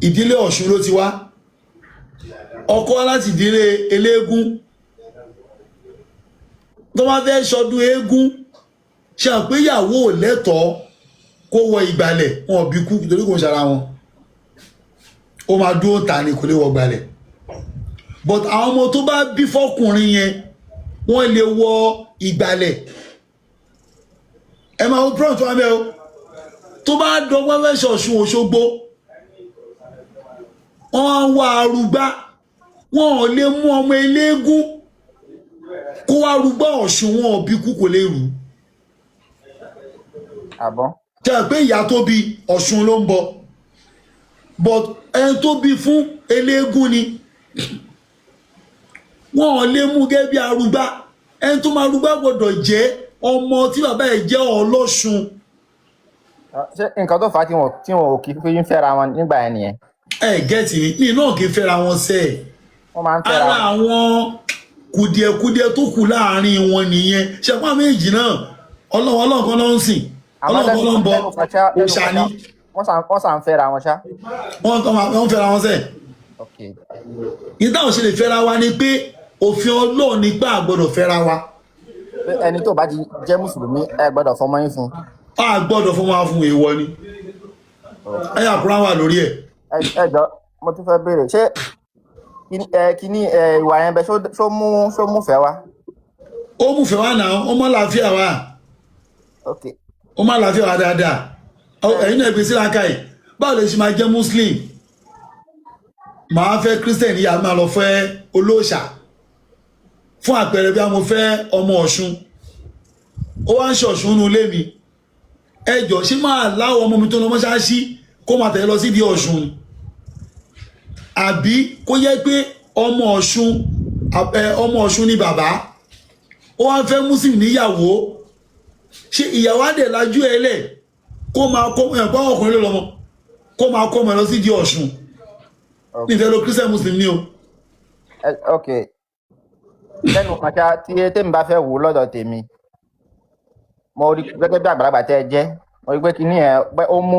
[SPEAKER 1] ìdílé Ọ̀ṣun ló ti wá, ọkọ wá láti ìdílé eléégún. Tó bá fẹ́ ṣọdún eégún, ṣe àpéyàwó ò lẹ́tọ̀ọ́ kó wọ ìgbàlẹ̀ wọn ò bí kú, torí kò ń ṣara wọn. Ó máa dúró ta ni, kò lè wọ ìgbàlẹ̀. But àwọn ọmọ tó bá bí fọkùnrin yẹn, wọ́n lè wọ ìgbàlẹ̀. Ẹ máa wo prompt wọn bẹ́ẹ̀ o. Tó bá dọ́gbọ́n fẹ́ ṣọ̀ṣun Òṣogbo, wọ́n á wá arúgbá. Wọn ò lè mú ọmọ eléégún kó wá rúgbá Ọ̀ṣun, wọn ò bí kú, kò lè rú.
[SPEAKER 2] Àbọ̀.
[SPEAKER 1] Jẹ́ pé ìyá tó bí Ọ̀ṣun ló ń bọ̀, but ẹni tó bí fún eléégún ni. Wọn ò lè mú gẹ́gẹ́ bí arúgbá. Ẹni tó máa rúgbá gbọ́dọ̀ jẹ́ ọmọ tí bàbá ẹ̀ jẹ́ ọlọ́ṣun.
[SPEAKER 2] Ṣé nǹkan tó fà á tí wọn ò kí fi ń fẹ́ra wọn nígbà yẹn nìyẹn?
[SPEAKER 1] Ẹ get mi, ní náà kì í fẹ́ra wọn sẹ́ẹ̀.
[SPEAKER 2] Wọ́n máa ń fẹ́ra
[SPEAKER 1] Ara
[SPEAKER 2] wọn.
[SPEAKER 1] àwọn kùdìẹ̀kudiẹ tó kù láàrin wọn nìyẹn. Ṣẹpọ́n àwọn méjì náà, Ọlọ́run, Ọlọ́run kan ló ń sìn,
[SPEAKER 2] Àmọ́
[SPEAKER 1] Ọlọ́run kan ló ń bọ,
[SPEAKER 2] lẹ́nu kan ṣá, lẹ́nu
[SPEAKER 1] òòṣà
[SPEAKER 2] kan
[SPEAKER 1] ni.
[SPEAKER 2] ṣá, wọ́n sà ń fẹ́ra wọn ṣá.
[SPEAKER 1] Wọ́n fẹ́ra wọn sẹ́ẹ̀. Ìdáhùn ṣe lè fẹ́ra wa ni pé òfin Ọlọ́run ní pé a gbọ́dọ̀ fẹ́ra wa.
[SPEAKER 2] Pé ẹni tó bá ti jẹ́ mùsùlùmí, ẹ gbọ́dọ̀ fọmọ yín fún.
[SPEAKER 1] A gbọ́dọ̀ fún wa fún, èèwọ̀ ni. Ẹ̀yà kúrò wà lórí ẹ̀.
[SPEAKER 2] Ẹ jọ, mo tún fẹ́ béèrè, ṣé kíní ẹ ìwà yẹn bẹ ṣó mú fẹ́ wá?
[SPEAKER 1] Ó mú fẹ́ wá náà, ó mọ́ làáfíà wá. Ó má làáfíà wá dáadáa. Ẹ̀yin náà gbé síra káyì, báwo lè ṣe máa jẹ́ muslim, màá fẹ́ christian, yìí a máa lọ fẹ́ olóòṣà? Fún àpẹẹrẹ, bí a mo fẹ́ ọmọ Ọ̀ṣun, ó wá ń ṣọ̀ṣun nínú ilé mi. Ẹ jọ, ṣé máa láwọ ọmọ mi tó lọ mọ́ṣáláṣí kó máa tẹ̀lé lọ síbi Ọ̀ṣun ni? Àbí kó yẹ pé ọmọ Ọ̀ṣun, ọmọ Ọ̀ṣun ni bàbá, ó wá ń fẹ́ muslim níyàwó, ṣé ìyàwó àdè lajú ẹ lẹ̀ kó máa kó ẹ̀pọ̀ ọkùnrin ló lọ́mọ kó máa kó ọmọ ẹ lọ síbi Ọ̀ṣun? Nífẹ̀ẹ́ lo christian muslim ni o.
[SPEAKER 2] Ok, lẹ́nu kan ṣá, tí tèmi bá fẹ́ wò ó lọ́dọ̀ tèmi, mo rí gẹ́gẹ́ bí àgbàlagbà tẹ́ ẹ jẹ́, mo rí pé kíní ẹ pé ó mú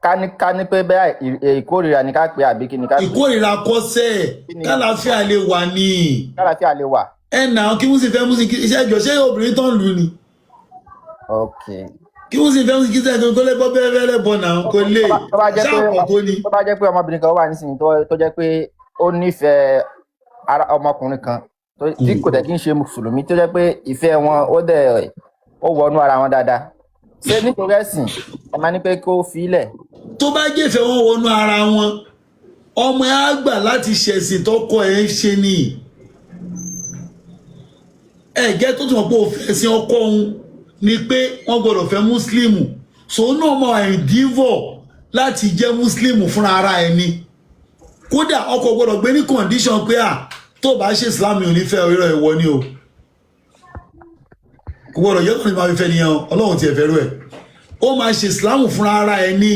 [SPEAKER 2] Ká ní pé bẹ́ẹ̀ ìkórìíra ni ká pè, àbí kí ni ká pè?
[SPEAKER 1] Ìkórìíra kọ́sẹ̀.
[SPEAKER 2] Kí ni?
[SPEAKER 1] Kálàáfíà lè wà ní.
[SPEAKER 2] Kálàáfíà lè wà.
[SPEAKER 1] Ẹ nà kí wọ́n sì fẹ́ mú sí iṣẹ́ ìjọ, ṣé obìnrin tán lù ni? Kí wọ́n sì fẹ́ mú sí iṣẹ́ kó lè bọ́ bẹ́ẹ̀ bẹ́ẹ̀ bọ̀ náà kó lè
[SPEAKER 2] Tó bá jẹ́ pé
[SPEAKER 1] ṣáà kó ní.
[SPEAKER 2] Tó bá jẹ́ pé ọmọbìnrin kan wà nísìnyí tó jẹ́ pé ó nífẹ̀ẹ́ ara ọmọkùnrin kan tí kò dẹ̀ kí ń ṣe mùsùlùmí, tó jẹ́ pé ìfẹ́ wọn ó dẹ̀ ó wọnú ara wọn dáadáa, ṣé nítorí ẹ̀sìn ẹ máa ní pé kó fi í lẹ̀?
[SPEAKER 1] Tó bá jẹ́fẹ̀ẹ́ wọn wọnú ara wọn, ọmọ ẹ á gbà láti ṣẹ̀sìn tọkọ ẹ̀ ń ṣe ni. Ẹ jẹ́ tó tún mọ̀ pé òfin ẹ̀sìn ọkọ òun ni pé wọ́n gbọ́dọ̀ fẹ́ mùsùlùmù, so náà mọ endeavour láti jẹ́ mùsùlùmù fúnra ara ẹ̀ ni. Kódà ọkọ gbọ́dọ̀ gbé ní condition pé à tó bá ṣe Islam ò ní fẹ́ irọ́, ìwọ ni o kò gbọ́dọ̀ yẹ kó ní máa fi fẹ́ nìyẹn o. Ọlọ́run tiẹ̀ fẹ́ rú ẹ̀, ó máa ṣe Islam fúnra ara ẹ̀ ní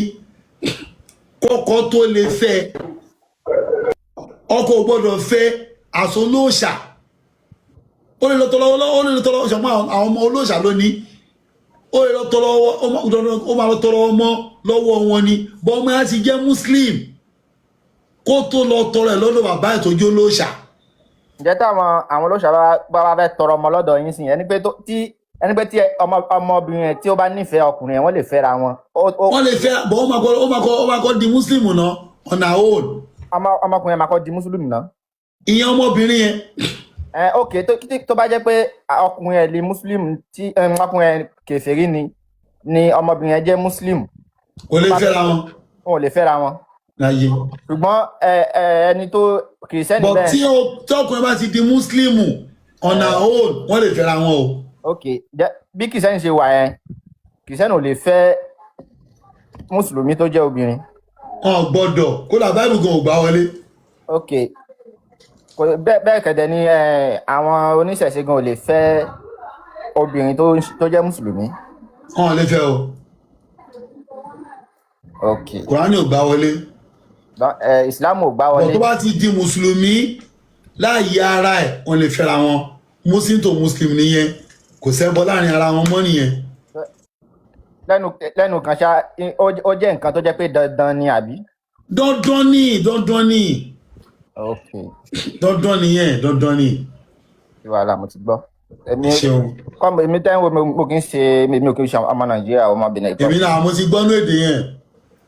[SPEAKER 1] kọ́kọ́ tó lè fẹ́. Ọkọ ò gbọ́dọ̀ fẹ́ àsolóòṣà. Ó lè lọ tọrọ, ó lè lọ tọrọ ṣọmọ àwọn ọmọ olóòṣà lónìí, ó lè lọ tọrọ, ó máa lọ tọrọ ọmọ lọ́wọ́ wọn ni bọ́. Ọmọ yẹn ti jẹ́ muslim kó tó lọ tọrọ ẹ̀ lọ́dọ̀ bàbá ẹ̀ tó jẹ́ olóòṣà.
[SPEAKER 2] Ǹjẹ́ táwọn àwọn olóṣà bá wá fẹ́ tọrọ ọmọ lọ́dọ̀ yín sí, ẹni pé tí ẹni pé tí ọmọbìnrin yẹn tí ó bá nífẹ̀ẹ́ ọkùnrin yẹn, wọ́n lè fẹ́ra wọn?
[SPEAKER 1] Wọ́n lè fẹ́ bọ́, ó máa kọ́ di muslim náà on her own.
[SPEAKER 2] Ọmọkùnrin yẹn máa kọ́ di mùsùlùmí náà?
[SPEAKER 1] Ìyẹn ọmọbìnrin yẹn.
[SPEAKER 2] Ẹ ok, tó bá jẹ́ pé ọkùnrin yẹn lè muslim, tí ọkùnrin yẹn kèfèrí ni ọmọbìnrin yẹn jẹ́ muslim.
[SPEAKER 1] Kò lè fẹ́ra wọn.
[SPEAKER 2] Wọn ò lè fẹ́ra wọn.
[SPEAKER 1] Láyé.
[SPEAKER 2] Ṣùgbọ́n ẹ ẹ ẹni tó kìrìsìtẹ́nì
[SPEAKER 1] but
[SPEAKER 2] bẹ́ẹ̀.
[SPEAKER 1] Tí ọkùnrin bá ti di muslim on her own, wọ́n lè fẹ́ra wọn o.
[SPEAKER 2] Ok, bí kìrìsìtẹ́nì ṣe wà yẹn, kìrìsìtẹ́nì ò lè fẹ́ mùsùlùmí tó jẹ́ obìnrin?
[SPEAKER 1] Wọn ò gbọ́dọ̀, kódà báìbù gan ò gbà wọlé.
[SPEAKER 2] Ok, kò bẹ́ẹ̀ bẹ́ẹ̀ kẹ̀dẹ̀ ni àwọn oníṣẹ̀ṣe gan ò lè fẹ́ obìnrin tó jẹ́ mùsùlùmí?
[SPEAKER 1] Wọn ò lè fẹ́ o.
[SPEAKER 2] Ok.
[SPEAKER 1] Kùránì ò gbà wọlé.
[SPEAKER 2] Ìsìlámù ò gbà
[SPEAKER 1] but
[SPEAKER 2] wọlé.
[SPEAKER 1] tó bá ti di mùsùlùmí láàyè ara ẹ̀, wọ́n lè fẹ́ra wọn. Muslim to muslim nìyẹn, kò sẹ́bọ láàrin ara wọn mọ́ nìyẹn.
[SPEAKER 2] Lẹ́nu kan ṣá, ó jẹ́ nǹkan tó jẹ́ pé dandan ni, àbí?
[SPEAKER 1] Dandan ni, dandan ni.
[SPEAKER 2] Ok.
[SPEAKER 1] Dandan nìyẹn, dandan ni.
[SPEAKER 2] Sí wàhálà, mo ti gbọ́. Èmi
[SPEAKER 1] Ṣeun.
[SPEAKER 2] Kọ́ èmi tẹ́ ń wo mi, mo kì í ṣe mi ò kì í ṣe ọmọ Nàìjíríà, ọmọ Benin
[SPEAKER 1] Èmi
[SPEAKER 2] Republic.
[SPEAKER 1] náà, mo ti gbọ́ nú èdè yẹn.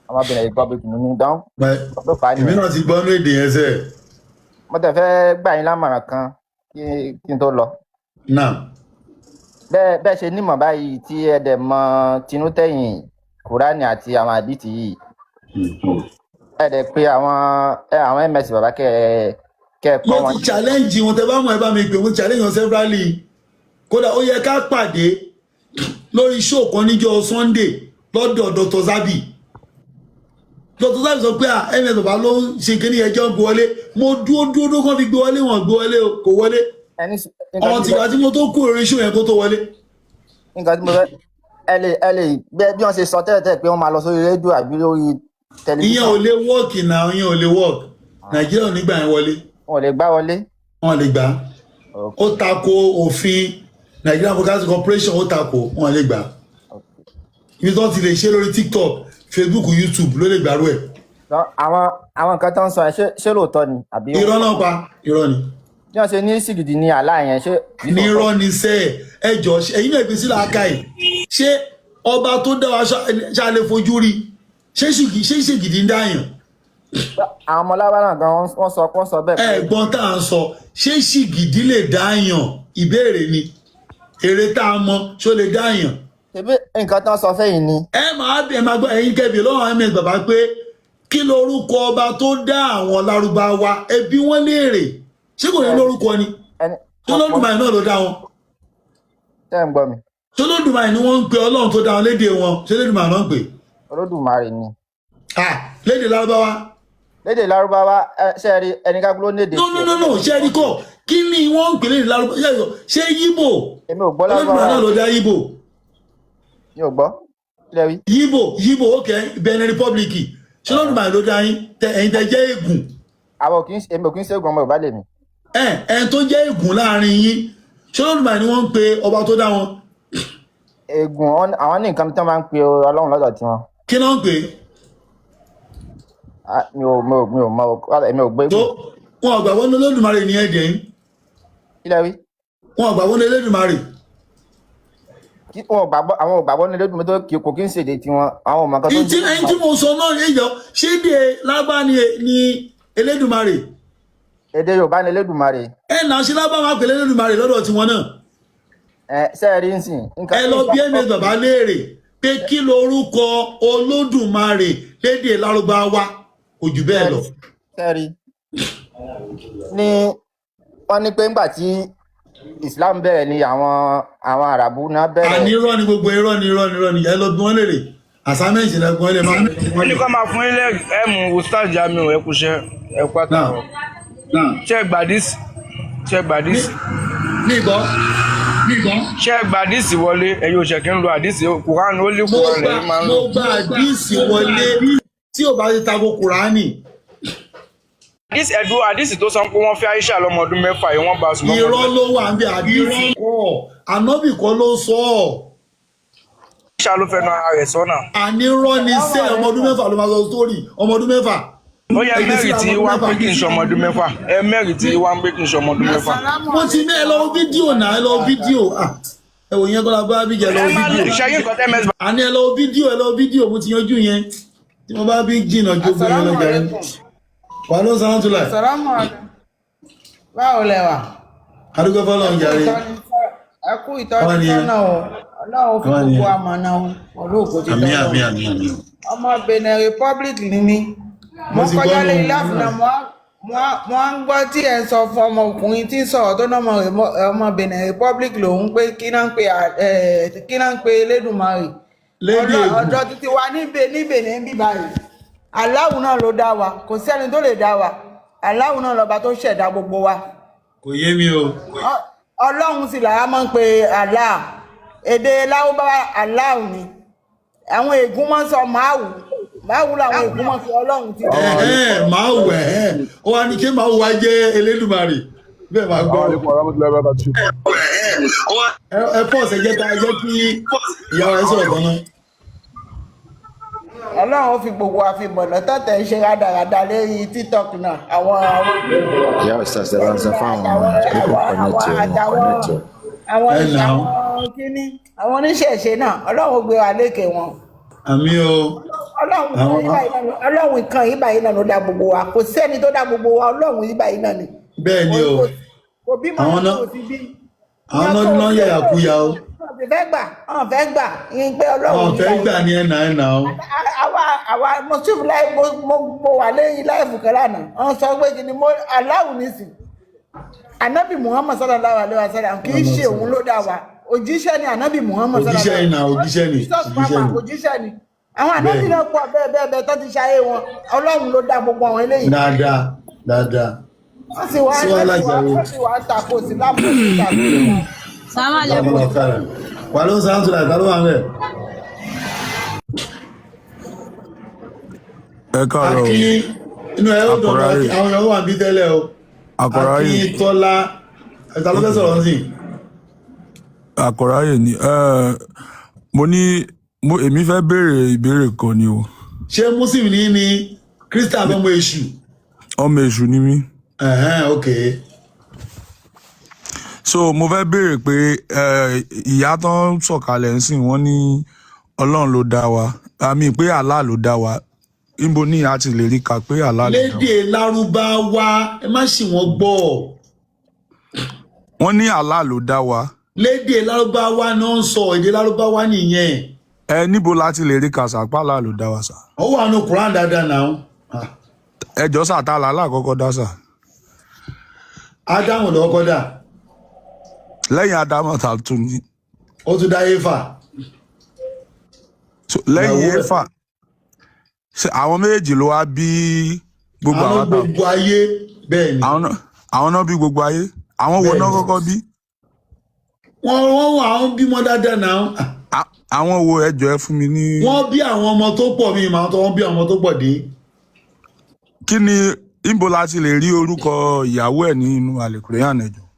[SPEAKER 2] Ọmọ Benin Republic ni mí dán. Ló fà á
[SPEAKER 1] Èmi
[SPEAKER 2] nìyẹn.
[SPEAKER 1] náà ti gbọ́ nú èdè yẹn sẹ́ẹ̀.
[SPEAKER 2] Mo tẹ̀ fẹ́ gbà yín lámọ̀ràn kan kí n tó lọ.
[SPEAKER 1] Náà.
[SPEAKER 2] Bẹ́ẹ̀ bẹ́ẹ̀ ṣe nímọ̀ báyìí tí ẹ dẹ̀ mọ tinútẹ̀yìn Kúránì àti àwọn àdìtì yìí, ẹ dẹ̀ pé àwọn àwọn ms bàbá kẹ ẹ
[SPEAKER 1] Mo
[SPEAKER 2] kọ́ wọn.
[SPEAKER 1] ti challenge wọn. Tẹ bá mọ̀, ẹ bá mi pè. Mo ti challenge wọn severally. Kódà ó yẹ ká pàdé lórí show kan níjọ́ Sunday lọ́dọ̀ Dr. Zabi. Dr. Zabi sọ pé à ms bàbá ló ń ṣe kíní ẹjọ́ ń gbé wọlé. Mo dúró dúró dúró kán fi gbé wọlé, wọn gbé wọlé o, kò wọlé.
[SPEAKER 2] Ẹni nǹkan
[SPEAKER 1] ọ̀hún
[SPEAKER 2] tí
[SPEAKER 1] tìgbà tí mo tó kú lórí show yẹn kó tó wọlé.
[SPEAKER 2] Nǹkan tí mo fẹ́, ẹ lè bí wọ́n ṣe sọ tẹ́lẹ̀tẹ́lẹ̀ pé wọ́n máa lọ sórí rédíò àbí lórí
[SPEAKER 1] Ìyẹn ò
[SPEAKER 2] tẹlifíṣàn.
[SPEAKER 1] lè work náà, ìyẹn ò lè work. Nàìjíríà ò ní gbà yẹn wọlé.
[SPEAKER 2] Wọn ò lè gbá wọlé.
[SPEAKER 1] Wọn lè gbà. Ó tako òfin Nigerian Broadcasting Corporation, ó tako, wọn lè gbà. Ibi tó ti lè ṣe lórí TikTok, Facebook, YouTube ló lè gbàrú ẹ̀.
[SPEAKER 2] Àwọn nǹkan tó ń sọ yẹn, ṣé lóòótọ́ ni àbí?
[SPEAKER 1] Irọ́ náà pa, irọ́ ni.
[SPEAKER 2] Bí wọ́n ṣe ní sìgìdì ní àlá yẹn, ṣé kìí
[SPEAKER 1] Ní
[SPEAKER 2] sòótọ́?
[SPEAKER 1] Irọ́ ni sẹ́ ẹ. Jọ, ẹ̀yin náà fi sílẹ̀ aka yìí. Ṣé ọba tó dá wa ṣá lè fojú rí? Ṣé ṣìgìdì ń dáyàn?
[SPEAKER 2] Àwọn ọmọ lábàrán gan wọ́n sọ bẹ́ẹ̀ pé
[SPEAKER 1] Ẹ̀gbọ́n tá à ń sọ, ṣé ṣìgìdì lè dáyàn? Ìbéèrè ni. Èrè tá a mọ, ṣó lè dáyàn?
[SPEAKER 2] Ṣebí nǹkan tó ń sọ fẹ́yìn ni.
[SPEAKER 1] Ẹ máa ẹ máa gbọ́, ẹ̀yin kẹ́bi lọ́wọ́ ms bàbá pé kí lorúkọ ọba tó dá àwọn Lárúbáwá? Ẹbí wọn léèrè, ṣé kò ní lórúkọ ni?
[SPEAKER 2] Ẹni
[SPEAKER 1] Ṣé Olódùmarè náà ló dá wọn?
[SPEAKER 2] Tẹ́ ń gbọ́ mi?
[SPEAKER 1] Ṣé Olódùmarè ni wọ́n ń pe Ọlọ́run tó dá wọn lédè wọn? Ṣé Olódùmarè náà ń pè?
[SPEAKER 2] Olódùmarè ni.
[SPEAKER 1] Ah, lédè Lárúbáwá.
[SPEAKER 2] Lédè Lárúbáwá, ẹ ṣe rí ẹni ká ló lédè
[SPEAKER 1] No, no, no, no, ṣé ẹni kọ́ kí ni wọ́n ń pè lédè Lárúbáwá? Ṣé Yíbò?
[SPEAKER 2] Èmi ò gbọ́
[SPEAKER 1] Olódùmarè
[SPEAKER 2] Lárúbáwá.
[SPEAKER 1] náà ló dá Yíbò?
[SPEAKER 2] Mi ò gbọ́, kílẹ̀ wí?
[SPEAKER 1] Yíbò, Yíbò, ok, Benin Republic. Ṣé Olódùmarè ló dá yín, ẹ̀yin tẹ jẹ́ Ègùn?
[SPEAKER 2] Àwọn ò kì í ṣe, èmi ò kì í ṣe ègùn, ọmọ Yorùbá lèmi.
[SPEAKER 1] Ẹ ẹn tó jẹ́ Ègùn láàrin yín, ṣé Olódùmarè ni wọ́n ń pe ọba tó dá wọn?
[SPEAKER 2] Ègùn, àwọn ní nǹkan tí wọ́n máa ń pe Ọlọ́run lọ́dọ̀ tiwọn.
[SPEAKER 1] Kí ló ń pè?
[SPEAKER 2] Ah, mi ò mọ o. Èmi ò
[SPEAKER 1] Tó
[SPEAKER 2] gbégùn.
[SPEAKER 1] wọn ò gbàgbọ́ ní Olódùmarè nìyẹn jẹ́ yín.
[SPEAKER 2] Kí lẹ wí?
[SPEAKER 1] Wọn ò gbàgbọ́ ní Elédùmarè.
[SPEAKER 2] Kí wọn ò gbàgbọ́, àwọn ò gbàgbọ́ ní Elédùmarè tó kì kò kí ń ṣèdè tiwọn, àwọn ò mọ nǹkan tó ń
[SPEAKER 1] Ìtí
[SPEAKER 2] jẹ́
[SPEAKER 1] ẹni tí mo sọ náà èyọ ṣé dé lábá ni ni Elédùmarè.
[SPEAKER 2] Èdè Yorùbá ní Elédùmarè.
[SPEAKER 1] Ẹ nà ṣe lábá máa pèlè Elédùmarè lọ́dọ̀ tiwọn náà.
[SPEAKER 2] Ẹ ṣe é rí nsìn nǹkan
[SPEAKER 1] Ẹ lọ bí
[SPEAKER 2] nǹkan
[SPEAKER 1] ms bàbá léèrè pé kí lorúkọ Olódùmarè lédè Lárúbáwá, kò jù bẹ́ẹ̀ lọ.
[SPEAKER 2] Ṣe é rí ní wọ́n ní pé ńgbà tí Islam bẹ̀rẹ̀ ni àwọn Àràbù náà bẹ̀rẹ̀.
[SPEAKER 1] Àní irọ́ ni gbogbo, irọ́ ni, irọ́ ni, irọ́ ni. Ẹ lọ bí wọ́n léèrè, assignment lẹ bí wọ́n lè máa bí
[SPEAKER 3] Wọ́n
[SPEAKER 1] wọ́n
[SPEAKER 3] ní
[SPEAKER 1] lè.
[SPEAKER 3] kó máa fún ilé ẹ̀mú Ustaz Jamiu, ẹ kúṣẹ́, ẹ kú
[SPEAKER 1] Náà
[SPEAKER 3] àtàwọn. Ṣé ẹ gbàdísì? Ṣé ẹ
[SPEAKER 1] ní
[SPEAKER 3] gbàdísì?
[SPEAKER 1] ní ìgbọ́
[SPEAKER 3] Ṣé ẹ gbàdísì wọlé? Ẹ̀yin ò ṣẹ̀kí ń lo àdísì Kùránì, ó lé
[SPEAKER 1] mo
[SPEAKER 3] Kùránì
[SPEAKER 1] gba
[SPEAKER 3] lẹ́yìn máa ń
[SPEAKER 1] mo
[SPEAKER 3] lò.
[SPEAKER 1] gba àdíìsì wọlé tí ò bá ti tako Kùránì.
[SPEAKER 3] Àdísì ẹ̀dùn àdísì tó sọ pé wọ́n fẹ́ Aisha lọ́mọ ọdún 6 yìí, wọ́n bá a sùn lọ́mọ
[SPEAKER 1] Irọ́
[SPEAKER 3] ọdún
[SPEAKER 1] ló wà ń bẹ, àdíìsì kọ́, ànábì kọ́ ló sọ ọ́.
[SPEAKER 3] Aisha ló fẹnu ara rẹ̀ sọ́nà.
[SPEAKER 1] Àní irọ́ ni
[SPEAKER 4] Assalamu
[SPEAKER 1] sẹ́ ọmọ ọdún
[SPEAKER 4] alaikum.
[SPEAKER 1] 6 ló máa sọ sórí ọmọ ọdún 6.
[SPEAKER 3] Ó yẹ
[SPEAKER 1] Ẹgbẹ́
[SPEAKER 3] mẹ́rì
[SPEAKER 1] síra
[SPEAKER 3] tí
[SPEAKER 1] ọmọ ọdún
[SPEAKER 3] wá
[SPEAKER 1] 6.
[SPEAKER 3] pé kí n ṣe ọmọ ọdún 6. Ẹ mẹ́rì tí wá ń pé kí n ṣe ọmọ ọdún 6.
[SPEAKER 4] Assalamu
[SPEAKER 1] Wọ́n ti ní ẹ lọ
[SPEAKER 4] alaikum
[SPEAKER 1] fídíò náà, ẹ lọ fídíò. Ah, ẹ wò yẹn kọ́lá bá bíjẹ lọ
[SPEAKER 3] Ẹ má
[SPEAKER 1] fídíò.
[SPEAKER 3] ṣe yín nǹkan tẹ́ mẹ́sì
[SPEAKER 1] Àní ẹ lọ fídíò, ẹ lọ fídíò, mo ti yanjú yẹn. Tí mo bá bí jìnnà ju gbogbo yẹn
[SPEAKER 4] Assalamu
[SPEAKER 1] lọ jàre.
[SPEAKER 4] alaikum.
[SPEAKER 1] Wà ló ń sáwọn tó láì.
[SPEAKER 4] Assalamu alaikum. Báwo lẹ wà?
[SPEAKER 1] Adúgbò fọlọ́
[SPEAKER 4] Ẹ
[SPEAKER 1] ń
[SPEAKER 4] kú
[SPEAKER 1] jàre.
[SPEAKER 4] ìtọ́ni ẹ kú
[SPEAKER 1] Àwa
[SPEAKER 4] ìtọ́ni
[SPEAKER 1] nìyẹn.
[SPEAKER 4] sọ́nà o. Ọlọ́run fi
[SPEAKER 1] Àwa
[SPEAKER 4] gbogbo
[SPEAKER 1] nìyẹn.
[SPEAKER 4] àmọ̀nà o. Pẹ̀lú ògo ti
[SPEAKER 1] Àmì àmì
[SPEAKER 4] tọ́lọ́run.
[SPEAKER 1] àmì àmì.
[SPEAKER 4] Ọmọ Benin Republic ni mí.
[SPEAKER 1] Mo
[SPEAKER 4] Mo
[SPEAKER 1] ti
[SPEAKER 4] kọjá
[SPEAKER 1] gbọ́
[SPEAKER 4] lé
[SPEAKER 1] nù.
[SPEAKER 4] ilé àfúnà mo á ń gbọ́ tí ẹ̀ ń sọ fún ọmọkùnrin tí ń sọ̀rọ̀ tó náà ọmọ Benin Republic lòun pé kí náà ń pe kí náà ń pe Elédùmarè.
[SPEAKER 1] Lédè Ègùn.
[SPEAKER 4] Ọ̀dọ̀ títí wa ní Benin bí báyìí. Aláwo náà ló dá wa, kò sẹ́ni tó lè dá wa. Aláwo náà lọ́ba tó ṣẹ̀dá gbogbo wa.
[SPEAKER 1] Kò yé mi o.
[SPEAKER 4] Ọlọ́run sì làá máa ń pe Allah. Èdè Lárúbáwá Allah ni. Àwọn ègún máa ń sọ màáwù. Màáwù làwọn ègún máa ń fi Ọlọ́run ti tẹ̀.
[SPEAKER 1] Ẹ̀hẹ́n, máa wù ẹ̀hẹ́n. Ó wá ní kí máa wù wá jẹ́ Elédùmarè. Bẹ́ẹ̀ máa gbọ́.
[SPEAKER 5] Assalamu alaikum warahmatullahi wabarakatuh.
[SPEAKER 1] Ẹ pọ̀ ṣe jẹ́ ká jẹ́ kí ìyàwó ẹ sọ̀rọ̀ gan-an.
[SPEAKER 4] Ọlọ́run fi gbogbo wa fi mọ̀nà tọ́tẹ̀ ń ṣe rádaràda lórí TikTok náà. Àwọn
[SPEAKER 6] Ìyá Ustaz, ẹ bá ń sọ fáwọn ọmọ
[SPEAKER 4] àtàwọn
[SPEAKER 6] pé kò
[SPEAKER 4] àwọn
[SPEAKER 6] connect
[SPEAKER 4] àwọn
[SPEAKER 6] ẹ, wọn
[SPEAKER 4] àtàwọn
[SPEAKER 6] connect ẹ.
[SPEAKER 4] àwọn
[SPEAKER 1] Ẹ nà ó.
[SPEAKER 4] àwọn kíní àwọn oníṣẹ̀ṣe náà, Ọlọ́run gbé wa lékè wọn.
[SPEAKER 1] Àmì o.
[SPEAKER 4] Ọlọ́run kan
[SPEAKER 1] Àwọn
[SPEAKER 4] yìí báyìí náà Ọlọ́run kan yìí báyìí náà ló dá gbogbo wa, kò sẹ́ni tó dá gbogbo wa, Ọlọ́run yìí báyìí náà ni.
[SPEAKER 1] Bẹ́ẹ̀ ni
[SPEAKER 4] Kò
[SPEAKER 1] o.
[SPEAKER 4] kò kò bímọ
[SPEAKER 1] Àwọn
[SPEAKER 4] náà
[SPEAKER 1] náà
[SPEAKER 4] kò sí bí.
[SPEAKER 1] àwọn
[SPEAKER 4] Ìyẹn
[SPEAKER 1] náà
[SPEAKER 4] tó
[SPEAKER 1] náà yàyà kúya o.
[SPEAKER 4] wọn ti fẹ́ gbà, wọn fẹ́ gbà yín pé Ọlọ́run
[SPEAKER 1] Àwọn
[SPEAKER 4] yìí
[SPEAKER 1] fẹ́
[SPEAKER 4] báyìí
[SPEAKER 1] gbà ní ẹ̀ nà ẹ̀ nà o.
[SPEAKER 4] Àwa mo sì láì mo wà lẹ́yìn láìfù kan lánàá, wọn sọ pé kí ni mo aláwù nísìn anabi Muhammad sallallahu alaihi wa sallam kì í ṣe òun ló dá wa, òjíṣẹ́ ni anabi Muhammad
[SPEAKER 1] Òjíṣẹ́
[SPEAKER 4] sallallahu
[SPEAKER 1] ni nà, òjíṣẹ́ ni,
[SPEAKER 4] Jesus
[SPEAKER 1] òjíṣẹ́
[SPEAKER 4] papa
[SPEAKER 1] ni.
[SPEAKER 4] òjíṣẹ́ ni àwọn anabi
[SPEAKER 1] Bẹ́ẹ̀ ni.
[SPEAKER 4] náà pọ̀ bẹ́ẹ̀ bẹ́ẹ̀ bẹ́ẹ̀ tó ti ṣayé wọn, Ọlọ́run ló dá gbogbo àwọn eléyìí.
[SPEAKER 1] Dáadáa dáadáa.
[SPEAKER 4] Wọ́n sì wá
[SPEAKER 1] Sí
[SPEAKER 4] wọ́n
[SPEAKER 1] wàhálà
[SPEAKER 4] sì wá
[SPEAKER 1] jàre.
[SPEAKER 4] wọ́n sì wá tako sí lápò sí tako sí wọn.
[SPEAKER 7] Assalamu alaikum.
[SPEAKER 1] Jazakallah khairan. Wà ló ń sáwọn tó láì, ta ló wà ń bẹ̀?
[SPEAKER 5] Ẹ káàárọ̀ o.
[SPEAKER 1] Akin inú ẹ ó dùn
[SPEAKER 5] Àkọ́ráyè.
[SPEAKER 1] àwọn èèyàn wà níbí tẹ́lẹ̀ o.
[SPEAKER 5] Àkọ́ráyè.
[SPEAKER 1] Akíntọ́lá ta ló fẹ́ sọ̀rọ̀ sí?
[SPEAKER 5] Àkọ́ráyè ni. Mo ní mo èmi fẹ́ béèrè ìbéèrè kan ni o.
[SPEAKER 1] Ṣé Muslim ní ní Christian fẹ́ mọ èṣù?
[SPEAKER 5] Ọmọ èṣù ni mí.
[SPEAKER 1] Ẹ̀hẹ́n, ok.
[SPEAKER 5] So mo fẹ́ béèrè pé ìyá tó ń sọ̀kalẹ̀ ń sìn wọ́n ní Ọlọ́run ló dá wa. Àmì pé Allah ló dá wa. Níbo ni a ti lè rí kà pé Allah ló dá wa?
[SPEAKER 1] Lédè Lárúbáwá, ẹ má ṣì wọ́n gbọ́.
[SPEAKER 5] Wọ́n ní Allah ló dá wa.
[SPEAKER 1] Lédè Lárúbáwá náà ń sọ, èdè Lárúbáwá nìyẹn.
[SPEAKER 5] Ẹ níbo la ti lè rí kà sà pé Allah ló dá wa sà?
[SPEAKER 1] Ó wà nù Quran dáadáa náà. Ah,
[SPEAKER 5] Ẹ jọ sà, ta làálàá kọ́kọ́ dá sà?
[SPEAKER 1] Ádámù ló kọ́kọ́ dà,
[SPEAKER 5] Lẹ́yìn Ádámù ta tún ní.
[SPEAKER 1] ó tún dá Éfà.
[SPEAKER 5] So, lẹ́yìn
[SPEAKER 1] Ìyàwó ẹ̀.
[SPEAKER 5] Éfà, ṣe àwọn méjèèjì ló wá bí gbogbo
[SPEAKER 1] Àwọn
[SPEAKER 5] àwọn tá
[SPEAKER 1] gbogbo ayé bẹ́ẹ̀ ni.
[SPEAKER 5] àwọn náà bí gbogbo ayé, àwọn wo
[SPEAKER 1] Bẹ́ẹ̀
[SPEAKER 5] náà
[SPEAKER 1] ni.
[SPEAKER 5] kọ́kọ́ bí?
[SPEAKER 1] Wọ́n wà àwọn bímọ dáadáa náà. Ah,
[SPEAKER 5] Àwọn wo? Ẹ jọ̀ọ́ ẹ fún mi ní.
[SPEAKER 1] Wọ́n bí àwọn ọmọ tó pọ̀ mi màá tó wọ́n bí àwọn ọmọ tó pọ̀ dé.
[SPEAKER 5] Kí ni níbo la ti lè rí orúkọ ìyàwó ẹ̀ nínú àlèkùrẹ́yàn? Ẹ jọ̀ọ́.